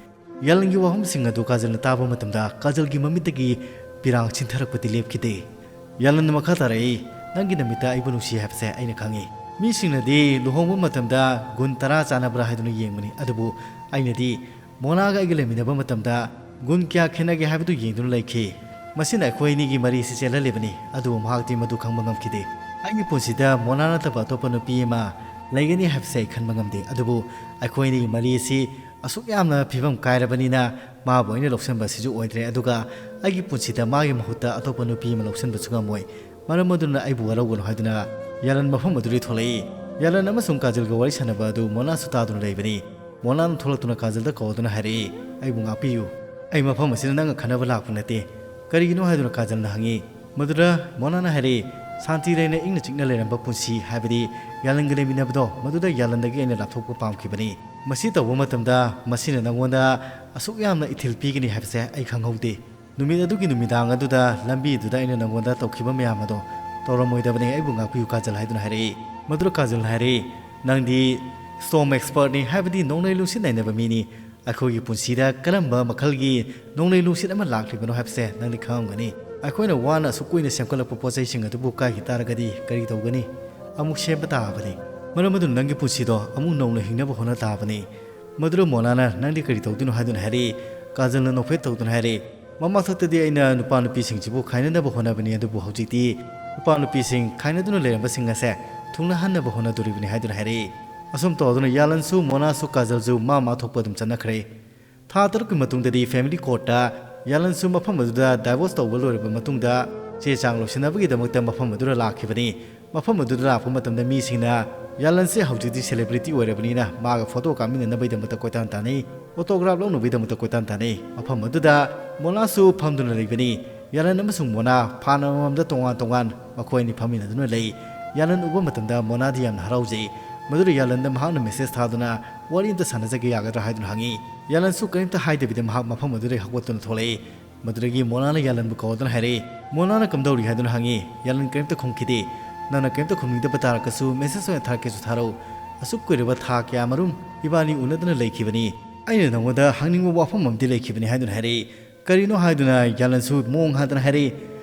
ꯌꯥꯂꯟꯒꯤ ꯋꯥꯐꯝꯁꯤꯡ ꯑꯗꯨ ꯀꯥꯖꯜꯅ ꯇꯥꯕ ꯃꯇꯝꯗ ꯀꯥꯖꯜꯒꯤ ꯃꯃꯤꯠꯇꯒꯤ ꯄꯤꯔꯥꯡ ꯆꯤꯟꯊꯔꯛꯄꯗꯤ ꯂꯦꯞꯈꯤꯗꯦ꯫ ꯌꯥꯂꯟꯅ ꯃꯈꯥ ꯇꯥꯔꯛꯏ, "ꯅꯪꯒꯤ ꯅꯃꯤꯠꯇ ꯑꯩꯕꯨ ꯅꯨꯡꯁꯤ ꯍꯥꯏꯕꯁꯦ ꯑꯩꯅ ꯈꯪꯏ꯫ ꯃꯤꯁꯤꯡꯅꯗꯤ ꯂꯨꯍꯣꯡꯕ ꯃꯇꯝꯗ ꯒꯨꯟ ꯇꯔꯥ ꯆꯥꯟꯅꯕ꯭ꯔꯥ ꯍꯥꯏꯗꯨꯅ ꯌꯦꯡꯕꯅꯤ, ꯑꯗꯨꯕꯨ ꯑꯩꯅꯗꯤ ꯃꯣꯅꯥꯒ ꯑꯩꯒ ꯂꯩꯃꯤꯟꯅꯕ ꯃꯇꯝꯗ ꯒꯨꯟ ꯀꯌꯥ ꯈꯦꯠꯅꯒꯦ ꯍꯥꯏꯕꯗꯨ ꯌꯦꯡꯗꯨꯅ ꯂꯩꯈꯤ꯫ ꯃꯁꯤꯅ ꯑꯩꯈꯣꯏ ꯑꯅꯤꯒꯤ ꯃꯔꯤꯁꯤ ꯆꯦꯜꯍꯜꯂꯤꯕꯅꯤ"꯫ ꯑꯗꯨꯕꯨ ꯃꯍꯥꯛꯇꯤ ꯃꯗꯨ ꯈꯪꯕ ꯉꯝꯈꯤꯗꯦ꯫ ꯑꯩꯒꯤ ꯄꯨꯟꯁꯤꯗ ꯃꯣꯅꯥ ꯅꯠꯇꯕ ꯑꯇꯣꯞꯄ ꯅꯨꯄꯤ ꯑꯃ ꯂꯩꯒꯅꯤ ꯍꯥꯏꯕꯁꯦ ꯑꯩ ꯈꯟꯕ ꯉꯝꯗꯦ꯫ ꯑꯗꯨꯕꯨ ꯑꯩꯈꯣꯏ ꯑꯅꯤꯒꯤ ꯃꯔꯤ ꯑꯁꯤ ꯑꯁꯨꯛ ꯌꯥꯝꯅ ꯐꯤꯕꯝ ꯀꯥꯏꯔꯕꯅꯤꯅ ꯃꯥꯕꯨ ꯑꯩꯅ ꯂꯧꯁꯤꯟꯕ ꯑꯁꯤꯁꯨ ꯑꯣꯏꯗ꯭ꯔꯦ꯫ ꯑꯗꯨꯒ ꯑꯩꯒꯤ ꯄꯨꯟꯁꯤꯗ ꯃꯥꯒꯤ ꯃꯍꯨꯠꯇ ꯑꯇꯣꯞꯄ ꯅꯨꯄꯤ ꯑꯃ ꯂꯧꯁꯤꯟꯕꯁꯨ ꯉꯝꯃꯣꯏ꯫ ꯃꯔꯝ ꯑꯗꯨꯅ ꯑꯩꯕꯨ ꯋꯥꯔꯧꯒꯅꯨ ꯍꯥꯏꯗꯨꯅ ꯌꯥꯂꯟ ꯃꯐꯝ ꯑꯗꯨꯗꯒꯤ ꯊꯣꯛꯂꯛꯏ꯫ ꯌꯥꯂꯟ ꯑꯃꯁꯨꯡ ꯀꯥꯖꯜꯒ ꯋꯥꯔꯤ ꯁꯥꯟꯅꯕ ꯑꯗꯨ ꯃꯣꯅꯥꯁꯨ ꯇꯥꯗꯨꯅ ꯂꯩꯕꯅꯤ꯫ ꯃꯣꯅꯥꯅ ꯊꯣꯛꯂꯛꯇꯨꯅ ꯀꯥꯖꯜꯗ ꯀꯧꯗꯨꯅ ꯍꯥꯏꯔꯛꯏ, "ꯑꯩꯕꯨ ꯉꯥꯛꯄꯤꯌꯨ꯫ ꯑꯩ ꯃꯐꯝ ꯑꯁꯤꯗ ꯅꯪꯒ ꯈꯟꯅꯕ ꯂꯥꯛꯄ ꯅꯠꯇꯦ꯫ ꯀꯔꯤꯒꯤꯅꯣ?" ꯍꯥꯏꯗꯨꯅ ꯀꯥꯖꯜꯅ ꯍꯪꯉꯤ꯫ ꯃꯗꯨꯗ ꯃꯣꯅꯥꯅ ꯍꯥꯏꯔꯛꯏ, "ꯁꯥꯟꯇꯤ ꯂꯩꯅ ꯏꯪꯅ ꯆꯤꯛꯅ ꯂꯩꯔꯝꯕ ꯄꯨꯟꯁꯤ, ꯍꯥꯏꯕꯗꯤ ꯌꯥꯂꯟꯒ ꯂꯩꯃꯤꯟꯅꯕꯗꯣ, ꯃꯗꯨꯗ ꯌꯥꯂꯟꯗꯒꯤ ꯑꯩꯅ ꯂꯥꯞꯊꯣꯛꯄ ꯄꯥꯝꯈꯤꯕꯅꯤ꯫ ꯃꯁꯤ ꯇꯧꯕ ꯃꯇꯝꯗ ꯃꯁꯤꯅ ꯅꯪꯉꯣꯟꯗ ꯑꯁꯨꯛ ꯌꯥꯝꯅ ꯏꯊꯤꯜ ꯄꯤꯒꯅꯤ ꯍꯥꯏꯕꯁꯦ ꯑꯩ ꯈꯪꯍꯧꯗꯦ꯫ ꯅꯨꯃꯤꯠ ꯑꯗꯨꯒꯤ ꯅꯨꯃꯤꯗꯥꯡ ꯑꯗꯨꯗ ꯂꯝꯕꯤꯗꯨꯗ ꯑꯩꯅ ꯅꯪꯉꯣꯟꯗ ꯇꯧꯈꯤꯕ ꯃꯌꯥꯝ ꯑꯗꯣ ꯇꯧꯔꯝꯃꯣꯏꯗꯕꯅꯤ꯫ ꯑꯩꯕꯨ ꯉꯥꯛꯄꯤꯌꯨ ꯀꯥꯖꯜ" ꯍꯥꯏꯗꯨꯅ ꯍꯥꯏꯔꯛꯏ꯫ ꯃꯗꯨꯗ ꯀꯥꯖꯜꯅ ꯍꯥꯏꯔꯛꯏ, "ꯅꯪꯗꯤ ꯁ꯭ꯇꯣꯝ ꯑꯦꯛꯁꯄꯔꯠꯅꯤ, ꯍꯥꯏꯕꯗꯤ ꯅꯣꯡꯂꯩ ꯅꯨꯡꯁꯤꯠ ꯅꯩꯅꯕ ꯃꯤꯅꯤ꯫ ꯑꯩꯈꯣꯏꯒꯤ ꯄꯨꯟꯁꯤꯗ ꯀꯔꯝꯕ ꯃꯈꯜꯒꯤ ꯅꯣꯡꯂꯩ ꯅꯨꯡꯁꯤꯠ ꯑꯃ ꯂꯥꯛꯂꯤꯕꯅꯣ ꯍꯥꯏꯕꯁꯦ ꯅꯪꯗꯤ ꯈꯪꯉꯝꯒꯅꯤ꯫ ꯑꯩꯈꯣꯏꯅ ꯋꯥꯅ ꯑꯁꯨꯛ ꯀꯨꯏꯅ ꯁꯦꯝꯒꯠꯂꯛꯄ ꯄꯣꯠ ꯆꯩꯁꯤꯡ ꯑꯗꯨꯕꯨ ꯀꯥꯏꯈꯤ ꯇꯥꯔꯒꯗꯤ ꯀꯔꯤ ꯇꯧꯒꯅꯤ? ꯑꯃꯨꯛ ꯁꯦꯝꯕ ꯇꯥꯕꯅꯤ꯫ ꯃꯔꯝ ꯑꯗꯨꯅ ꯅꯪꯒꯤ ꯄꯨꯟꯁꯤꯗꯣ ꯑꯃꯨꯛ ꯅꯧꯅ ꯍꯤꯡꯅꯕ ꯍꯣꯠꯅ ꯇꯥꯕꯅꯤ꯫" ꯃꯗꯨꯗ ꯃꯣꯅꯥꯅ, "ꯅꯪꯗꯤ ꯀꯔꯤ ꯇꯧꯗꯣꯏꯅꯣ?" ꯍꯥꯏꯗꯨꯅ ꯍꯥꯏꯔꯛꯏ꯫ ꯀꯥꯖꯜꯅ ꯅꯣꯛꯐꯦꯠ ꯇꯧꯗꯨꯅ ꯍꯥꯏꯔꯛꯏ, "ꯃꯃꯥꯡꯊꯛꯇꯗꯤ ꯑꯩꯅ ꯅꯨꯄꯥ ꯅꯨꯄꯤꯁꯤꯡꯁꯤꯕꯨ ꯈꯥꯏꯅꯅꯕ ꯍꯣꯠꯅꯕꯅꯤ, ꯑꯗꯨꯕꯨ ꯍꯧꯖꯤꯛꯇꯤ ꯅꯨꯄꯥ ꯅꯨꯄꯤꯁꯤꯡ ꯈꯥꯏꯅꯗꯨꯅ ꯂꯩꯔꯝꯕꯁꯤꯡ ꯑꯁꯦ ꯊꯨꯡꯅꯍꯟꯅꯕ ꯍꯣꯠꯅꯗꯣꯔꯤꯕꯅꯤ" ꯍꯥꯏꯗꯨꯅ ꯍꯥꯏꯔꯛꯏ꯫ ꯑꯁꯨꯝ ꯇꯧꯗꯨꯅ ꯌꯥꯂꯟꯁꯨ ꯃꯣꯅꯥꯁꯨ ꯀꯥꯖꯜꯁꯨ ꯃꯥ ꯃꯥ ꯊꯣꯛꯄ ꯑꯗꯨꯝ ꯆꯠꯅꯈ꯭ꯔꯦ꯫ ꯊꯥ ꯇꯔꯨꯛꯀꯤ ꯃꯇꯨꯡꯗꯗꯤ ꯐꯦꯃꯤꯂꯤ ꯀꯣꯔꯠꯇ ꯌꯥꯂꯟꯁꯨ ꯃꯐꯝ ꯑꯗꯨꯗ ꯗꯥꯏꯚꯣꯔꯁ ꯇꯧꯕ ꯂꯣꯏꯔꯕ ꯃꯇꯨꯡꯗ ꯆꯦ ꯆꯥꯡ ꯂꯣꯏꯁꯤꯟꯅꯕꯒꯤꯗꯃꯛꯇ ꯃꯐꯝ ꯑꯗꯨꯗ ꯂꯥꯛꯈꯤꯕꯅꯤ꯫ ꯃꯐꯝ ꯑꯗꯨꯗ ꯂꯥꯛꯄ ꯃꯇꯝꯗ ꯃꯤꯁꯤꯡꯅ ꯌꯥꯂꯟꯁꯦ ꯍꯧꯖꯤꯛꯇꯤ ꯁꯦꯂꯦꯕ꯭ꯔꯤꯇꯤ ꯑꯣꯏꯔꯕꯅꯤꯅ ꯃꯥꯒ ꯐꯣꯇꯣ ꯀꯥꯞꯃꯤꯟꯅꯅꯕꯒꯤꯗꯃꯛꯇ ꯀꯣꯏꯇꯥꯟ ꯇꯥꯟꯅꯩ, ꯑꯣꯇꯣꯒ꯭ꯔꯥꯐ ꯂꯧꯅꯕꯒꯤꯗꯃꯛꯇ ꯀꯣꯏꯇꯥꯟ ꯇꯥꯟꯅꯩ꯫ ꯃꯐꯝ ꯑꯗꯨꯗ ꯃꯣꯅꯥꯁꯨ ꯐꯝꯗꯨꯅ ꯂꯩꯕꯅꯤ꯫ ꯌꯥꯂꯟ ꯑꯃꯁꯨꯡ ꯃꯣꯅꯥ ꯐꯥꯟ ꯑꯃꯃꯝꯗ ꯇꯣꯉꯥꯟ ꯇꯣꯉꯥꯟ ꯃꯈꯣꯏ ꯑꯅꯤ ꯐꯝꯃꯤꯟꯅꯗꯨꯅ ꯂꯩ꯫ ꯌꯥꯂꯟ ꯎꯕ ꯃꯇꯝꯗ ꯃꯣꯅꯥꯗꯤ ꯌꯥꯝꯅ ꯍꯔꯥꯎꯖꯩ꯫ ꯃꯗꯨꯗ ꯌꯥꯂꯟꯗ ꯃꯍꯥꯛꯅ ꯃꯦꯁꯦꯖ ꯊꯥꯗꯨꯅ ꯋꯥꯔꯤ ꯑꯃꯇ ꯁꯥꯟꯅꯖꯒꯦ ꯌꯥꯒꯗ꯭ꯔꯥ ꯍꯥꯏꯗꯨꯅ ꯍꯪꯉꯤ꯫ ꯌꯥꯂꯟꯁꯨ ꯀꯔꯤꯝꯇ ꯍꯥꯏꯗꯕꯤꯗ ꯃꯍꯥꯛ ꯃꯐꯝ ꯑꯗꯨꯗꯒꯤ ꯍꯧꯒꯠꯇꯨꯅ ꯊꯣꯛꯂꯛꯏ꯫ ꯃꯗꯨꯗꯒꯤ ꯃꯣꯅꯥꯅ ꯌꯥꯂꯟꯕꯨ ꯀꯧꯗꯨꯅ ꯍꯥꯏꯔꯛꯏ, "ꯃꯣꯅꯥꯅ ꯀꯝꯗꯧꯔꯤ?" ꯍꯥꯏꯗꯨꯅ ꯍꯪꯉꯤ꯫ ꯌꯥꯂꯟ ꯀꯔꯤꯝꯇ ꯈꯨꯝꯈꯤꯗꯦ꯫ "ꯅꯪꯅ ꯀꯔꯤꯝꯇ ꯈꯨꯝꯅꯤꯡꯗꯕ ꯇꯥꯔꯒꯁꯨ ꯃꯦꯁꯦꯖ ꯑꯣꯏꯅ ꯊꯥꯔꯛꯀꯦꯁꯨ ꯊꯥꯔꯛꯎ꯫ ꯑꯁꯨꯛ ꯀꯨꯏꯔꯕ ꯊꯥ ꯀꯌꯥ ꯃꯔꯨꯝ ꯏꯕꯥꯅꯤ ꯎꯅꯗꯅ ꯂꯩꯈꯤꯕꯅꯤ꯫ ꯑꯩꯅ ꯅꯉꯣꯟꯗ ꯍꯪꯅꯤꯡꯕ ꯋꯥꯐꯝ ꯑꯃꯗꯤ ꯂꯩꯈꯤꯕꯅꯤ" ꯍꯥꯏꯗꯨꯅ ꯍꯥꯏꯔꯛꯏ꯫ "ꯀꯔꯤꯅꯣ?" ꯍꯥꯏꯗꯨꯅ ꯌꯥꯂꯟꯁꯨ ꯃꯑꯣꯡ ꯍꯥꯗꯅ ꯍꯥꯏꯔꯛꯏ꯫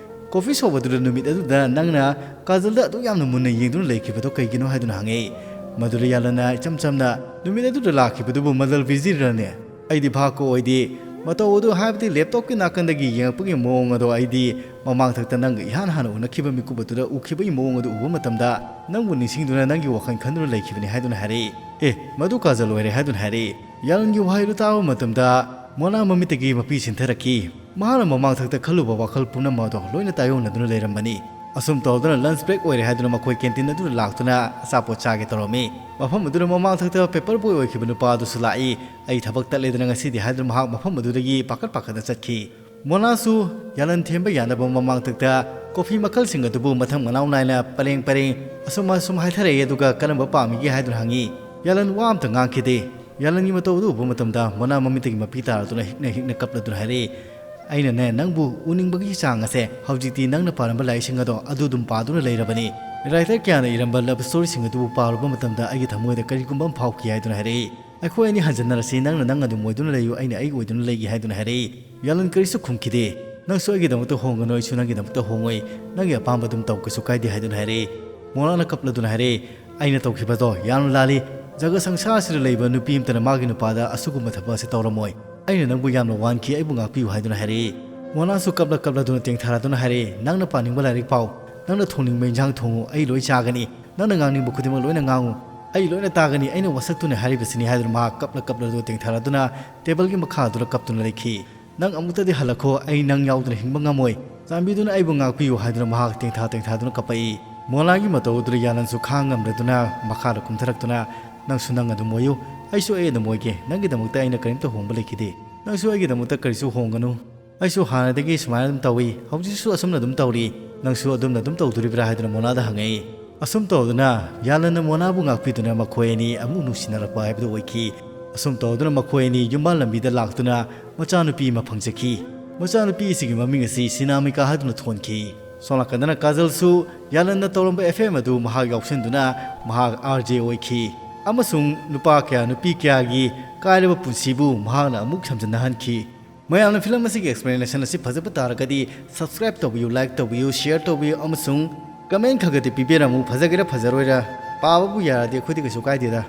"ꯀꯣꯐꯤ ꯁꯣꯞ ꯑꯗꯨꯗ ꯅꯨꯃꯤꯠ ꯑꯗꯨꯗ ꯅꯪꯅ ꯀꯥꯖꯜꯗ ꯑꯗꯨꯛ ꯌꯥꯝꯅ ꯃꯨꯟꯅ ꯌꯦꯡꯗꯨꯅ ꯂꯩꯈꯤꯕꯗꯣ ꯀꯩꯒꯤꯅꯣ?" ꯍꯥꯏꯗꯨꯅ ꯍꯪꯉꯛꯏ꯫ ꯃꯗꯨꯗ ꯌꯥꯂꯟꯅ ꯏꯆꯝ ꯆꯝꯅ, "ꯅꯨꯃꯤꯠ ꯑꯗꯨꯗ ꯂꯥꯛꯈꯤꯕꯗꯨꯕꯨ ꯃꯗꯜ ꯕꯤꯖꯤꯔꯅꯦ? ꯑꯩꯗꯤ ꯚꯥꯞꯀ ꯑꯣꯏꯗꯦ꯫ ꯃꯇꯧ ꯑꯗꯨ, ꯍꯥꯏꯕꯗꯤ laptopꯀꯤ ꯅꯥꯀꯟꯗꯒꯤ ꯌꯦꯡꯉꯛꯄꯒꯤ ꯃꯑꯣꯡ ꯑꯗꯣ, ꯑꯩꯗꯤ ꯃꯃꯥꯡꯊꯛꯇ ꯅꯪꯒ ꯏꯍꯥꯟ ꯍꯥꯟꯅ ꯎꯅꯈꯤꯕ ꯃꯤꯀꯨꯞ ꯑꯗꯨꯗ ꯎꯈꯤꯕꯒꯤ ꯃꯑꯣꯡ ꯑꯗꯨ ꯎꯕ ꯃꯇꯝꯗ ꯅꯪꯕꯨ ꯅꯤꯡꯁꯤꯡꯗꯨꯅ ꯅꯪꯒꯤ ꯋꯥꯈꯜ ꯈꯟꯗꯨꯅ ꯂꯩꯈꯤꯕꯅꯤ ꯍꯥꯏꯗꯨꯅ ꯍꯥꯏꯔꯛꯏ꯫ ꯑꯦ, ꯃꯗꯨ ꯀꯥꯖꯜ ꯑꯣꯏꯔꯦ ꯍꯥꯏꯗꯨꯅ ꯍꯥꯏꯔꯛꯏ꯫ ꯌꯥꯂꯟꯒꯤ ꯋꯥꯍꯩꯗꯨ ꯇꯥꯕ ꯃꯇꯝꯗ ꯃꯣꯅꯥ ꯃꯃꯤꯠꯇꯒꯤ ꯃꯄꯤ ꯆꯤꯟꯊꯔꯛꯈꯤ꯫ ꯃꯍꯥꯛꯅ ꯃꯃꯥꯡꯊꯛꯇ ꯈꯜꯂꯨꯕ ꯋꯥꯈꯜ ꯄꯨꯝꯅꯃꯛ ꯑꯗꯣ ꯂꯣꯏꯅ ꯇꯥꯏꯌꯣꯟꯅꯗꯨꯅ ꯂꯩꯔꯝꯕꯅꯤ꯫ ꯑꯁꯨꯝ ꯇꯧꯗꯨꯅ lunch break ꯑꯣꯏꯔꯦ ꯍꯥꯏꯗꯨꯅ ꯃꯈꯣꯏ canteen ꯑꯗꯨꯗ ꯂꯥꯛꯇꯨꯅ ꯑꯆꯥꯄꯣꯠ ꯆꯥꯒꯦ ꯇꯧꯔꯝꯃꯤ꯫ ꯃꯐꯝ ꯑꯗꯨꯗ ꯃꯃꯥꯡꯊꯛꯇ paper boy ꯑꯣꯏꯈꯤꯕ ꯅꯨꯄꯥ ꯑꯗꯨꯁꯨ ꯂꯥꯛꯏ꯫ "ꯑꯩ ꯊꯕꯛ ꯇꯠꯂꯦꯗꯅ ꯉꯁꯤꯗꯤ" ꯍꯥꯏꯗꯨꯅ ꯃꯍꯥꯛ ꯃꯐꯝ ꯑꯗꯨꯗꯒꯤ ꯄꯥꯈꯠ ꯄꯥꯈꯠꯅ ꯆꯠꯈꯤ꯫ ꯃꯣꯅꯥꯁꯨ ꯌꯥꯂꯟ ꯊꯦꯝꯕ ꯌꯥꯅꯕ ꯃꯃꯥꯡꯊꯛꯇ coffee ꯃꯈꯜꯁꯤꯡ ꯑꯗꯨꯕꯨ ꯃꯊꯪ ꯃꯅꯥꯎ ꯅꯥꯏꯅ ꯄꯔꯦꯡ ꯄꯔꯦꯡ ꯑꯁꯨꯝ ꯑꯁꯨꯝ ꯍꯥꯏꯊꯔꯛꯏ, ꯑꯗꯨꯒ "ꯀꯔꯝꯕ ꯄꯥꯝꯃꯤꯒꯦ?" ꯍꯥꯏꯗꯨꯅ ꯍꯪꯉꯤ꯫ ꯌꯥꯂꯟ ꯋꯥ ꯑꯝꯇ ꯉꯥꯡꯈꯤꯗꯦ꯫ ꯌꯥꯂꯟꯒꯤ ꯃꯇꯧ ꯑꯗꯨ ꯎꯕ ꯃꯇꯝꯗ ꯃꯣꯅꯥ ꯃꯃꯤꯠꯇꯒꯤ ꯃꯄꯤ ꯇꯥꯔꯗꯨꯅ ꯍꯤꯛꯅ ꯍꯤꯛꯅ ꯀꯞꯂꯗꯨꯅ ꯍꯥꯏꯔꯛꯏ, "ꯑꯩꯅꯅꯦ, ꯅꯪꯕꯨ ꯎꯅꯤꯡꯕꯒꯤ ꯆꯥꯡ ꯑꯁꯦ ꯍꯧꯖꯤꯛꯇꯤ ꯅꯪꯅ ꯄꯥꯔꯝꯕ ꯂꯥꯏꯔꯤꯛꯁꯤꯡ ꯑꯗꯣ ꯑꯗꯨ ꯑꯗꯨꯝ ꯄꯥꯗꯨꯅ ꯂꯩꯔꯕꯅꯤ꯫ Writer ꯀꯌꯥꯅ ꯏꯔꯝꯕ love storyꯁꯤꯡ ꯑꯗꯨꯕꯨ ꯄꯥꯔꯨꯕ ꯃꯇꯝꯗ ꯑꯩꯒꯤ ꯊꯃꯣꯏꯗ ꯀꯔꯤꯒꯨꯝꯕ ꯑꯃ ꯐꯥꯎꯈꯤ" ꯍꯥꯏꯗꯨꯅ ꯍꯥꯏꯔꯛꯏ꯫ "ꯑꯩꯈꯣꯏ ꯑꯅꯤ ꯍꯟꯖꯟꯅꯔꯁꯤ, ꯅꯪꯅ ꯅꯪ ꯑꯗꯨꯝ ꯑꯣꯏꯗꯨꯅ ꯂꯩꯌꯨ, ꯑꯩꯅ ꯑꯩ ꯑꯣꯏꯗꯨꯅ ꯂꯩꯒꯦ" ꯍꯥꯏꯗꯨꯅ ꯍꯥꯏꯔꯛꯏ꯫ ꯌꯥꯂꯟ ꯀꯔꯤꯁꯨ ꯈꯨꯝꯈꯤꯗꯦ꯫ "ꯅꯪꯁꯨ ꯑꯩꯒꯤꯗꯃꯛꯇ ꯍꯣꯡꯒꯅꯨ, ꯑꯩꯁꯨ ꯅꯪꯒꯤꯗꯃꯛꯇ ꯍꯣꯡꯉꯣꯏ, ꯅꯪꯒꯤ ꯑꯄꯥꯝꯕ ꯑꯗꯨꯝ ꯇꯧ, ꯀꯩꯁꯨ ꯀꯥꯏꯗꯦ" ꯍꯥꯏꯗꯨꯅ ꯍꯥꯏꯔꯛꯏ꯫ ꯃꯣꯅꯥꯅ ꯀꯞꯂꯗꯨꯅ ꯍꯥꯏꯔꯛꯏ, "ꯑꯩꯅ ꯇꯧꯈꯤꯕꯗꯣ ꯌꯥꯝꯅ ꯂꯥꯜꯂꯤ꯫ ꯖꯒ ꯁꯪꯁꯥꯔꯁꯤꯗ ꯂꯩꯕ ꯅꯨꯄꯤ ꯑꯃꯇꯅ ꯃꯥꯒꯤ ꯅꯨꯄꯥꯗ ꯑꯁꯤꯒꯨꯝꯕ ꯊꯕꯛ ꯑꯁꯤ ꯇꯧꯔꯝꯃꯣꯏ꯫ ꯑꯩꯅ ꯅꯪꯕꯨ ꯌꯥꯝꯅ ꯋꯥꯍꯟꯈꯤ, ꯑꯩꯕꯨ ꯉꯥꯛꯄꯤꯌꯨ" ꯍꯥꯏꯗꯨꯅ ꯍꯥꯏꯔꯛꯏ꯫ ꯃꯣꯅꯥꯁꯨ ꯀꯞꯂ ꯀꯞꯂꯗꯨꯅ ꯇꯦꯡꯊꯥꯔꯗꯨꯅ ꯍꯥꯏꯔꯛꯏ, "ꯅꯪꯅ ꯄꯥꯅꯤꯡꯕ ꯂꯥꯏꯔꯤꯛ ꯄꯥꯎ, ꯅꯪꯅ ꯊꯣꯡꯅꯤꯡꯕ ꯏꯟꯖꯥꯡ ꯊꯣꯡꯉꯨ, ꯑꯩ ꯂꯣꯏ ꯆꯥꯒꯅꯤ, ꯅꯪꯅ ꯉꯥꯡꯅꯤꯡꯕ ꯈꯨꯗꯤꯡꯃꯛ ꯂꯣꯏꯅ ꯉꯥꯡꯉꯨ, ꯑꯩ ꯂꯣꯏꯅ ꯇꯥꯒꯅꯤ, ꯑꯩꯅ ꯋꯥꯁꯛꯇꯨꯅ ꯍꯥꯏꯔꯤꯕꯁꯤꯅꯤ" ꯍꯥꯏꯗꯨꯅ ꯃꯍꯥꯛ ꯀꯞꯂ ꯀꯞꯂꯗꯨꯅ ꯇꯦꯡꯊꯥꯔꯗꯨꯅ tableꯒꯤ ꯃꯈꯥꯗꯨꯗ ꯀꯞꯇꯨꯅ ꯂꯩꯈꯤ꯫ "ꯅꯪ ꯑꯃꯨꯛꯇꯗꯤ ꯍꯜꯂꯛꯈꯣ, ꯑꯩ ꯅꯪ ꯌꯥꯎꯗꯅ ꯍꯤꯡꯕ ꯉꯝꯃꯣꯏ꯫ ꯆꯥꯟꯕꯤꯗꯨꯅ ꯑꯩꯕꯨ ꯉꯥꯛꯄꯤꯌꯨ" ꯍꯥꯏꯗꯨꯅ ꯃꯍꯥꯛ ꯇꯦꯡꯊꯥ ꯇꯦꯡꯊꯥꯗꯨꯅ ꯀꯞꯄꯛꯏ꯫ ꯃꯣꯅꯥꯒꯤ ꯃꯇꯧ ꯑꯗꯨꯗ ꯌꯥꯂꯟꯁꯨ ꯈꯥꯡ ꯉꯝꯗꯗꯨꯅ ꯃꯈꯥꯗ ꯀꯨꯝꯊꯔꯛꯇꯨꯅ, "ꯅꯪꯁꯨ ꯅꯪ ꯑꯗꯨꯝ ꯑꯣꯏꯌꯨ, ꯑꯩꯁꯨ ꯑꯩ ꯑꯗꯨꯝ ꯑꯣꯏꯒꯦ꯫ ꯅꯪꯒꯤꯗꯃꯛꯇ ꯑꯩꯅ ꯀꯔꯤꯝꯇ ꯍꯣꯡꯕ ꯂꯩꯈꯤꯗꯦ꯫ ꯅꯪꯁꯨ ꯑꯩꯒꯤꯗꯃꯛꯇ ꯀꯔꯤꯁꯨ ꯍꯣꯡꯒꯅꯨ꯫ ꯑꯩꯁꯨ ꯍꯥꯟꯅꯗꯒꯤ ꯁꯨꯃꯥꯏꯅ ꯑꯗꯨꯝ ꯇꯧꯏ, ꯍꯧꯖꯤꯛꯁꯨ ꯑꯁꯨꯝꯅ ꯑꯗꯨꯝ ꯇꯧꯔꯤ꯫ ꯅꯪꯁꯨ ꯑꯗꯨꯝꯅ ꯑꯗꯨꯝ ꯇꯧꯗꯣꯔꯤꯕ꯭ꯔꯥ?" ꯍꯥꯏꯗꯨꯅ ꯃꯣꯅꯥꯗ ꯍꯪꯉꯛꯏ꯫ ꯑꯁꯨꯝ ꯇꯧꯗꯨꯅ ꯌꯥꯂꯟꯅ ꯃꯣꯅꯥꯕꯨ ꯉꯥꯛꯄꯤꯗꯨꯅ ꯃꯈꯣꯏ ꯑꯅꯤ ꯑꯃꯨꯛ ꯅꯨꯡꯁꯤꯅꯔꯛꯄ ꯍꯥꯏꯕꯗꯨ ꯑꯣꯏꯈꯤ꯫ ꯑꯁꯨꯝ ꯇꯧꯗꯨꯅ ꯃꯈꯣꯏ ꯑꯅꯤ ꯌꯨꯝꯕꯥꯟ ꯂꯝꯕꯤꯗ ꯂꯥꯛꯇꯨꯅ ꯃꯆꯥꯅꯨꯄꯤ ꯑꯃ ꯐꯪꯖꯈꯤ꯫ ꯃꯆꯥꯅꯨꯄꯤ ꯑꯁꯤꯒꯤ ꯃꯃꯤꯡ ꯑꯁꯤ ꯁꯤꯅꯥꯃꯤꯀꯥ ꯍꯥꯏꯗꯨꯅ ꯊꯣꯟꯈꯤ꯫ ꯁꯣꯝ ꯅꯥꯀꯟꯗꯅ ꯀꯥꯖꯜꯁꯨ ꯌꯥꯂꯟꯅ ꯇꯧꯔꯝꯕ ꯑꯦꯐ ꯑꯦꯝ ꯑꯗꯨ ꯃꯍꯥꯛ ꯌꯥꯎꯁꯤꯟꯗꯨꯅ ꯃꯍꯥꯛ ꯑꯥꯔ ꯖꯦ ꯑꯣꯏꯈꯤ꯫ ꯑꯃꯁꯨꯡ ꯅꯨꯄꯥ ꯀꯌꯥ ꯅꯨꯄꯤ ꯀꯌꯥꯒꯤ ꯀꯥꯏꯔꯕ ꯄꯨꯟꯁꯤꯕꯨ ꯃꯍꯥꯛꯅ ꯑꯃꯨꯛ ꯁꯝꯖꯤꯟꯅꯍꯟꯈꯤ꯫ ꯃꯌꯥꯝꯅ ꯐꯤꯂꯝ ꯑꯁꯤꯒꯤ explanation ꯑꯁꯤ ꯐꯖꯕ ꯇꯥꯔꯒꯗꯤ subscribe ꯇꯧꯕꯤꯌꯨ, like ꯇꯧꯕꯤꯌꯨ, share ꯇꯧꯕꯤꯌꯨ ꯑꯃꯁꯨꯡ comment ꯈꯔꯒꯗꯤ ꯄꯤꯕꯤꯔꯝꯃꯨ꯫ ꯐꯖꯒꯦꯔꯥ ꯐꯖꯔꯣꯏꯔꯥ, ꯄꯥꯕꯕꯨ ꯌꯥꯔꯗꯤ ꯑꯩꯈꯣꯏꯗꯤ ꯀꯩꯁꯨ ꯀꯥꯏꯗꯦꯗ꯫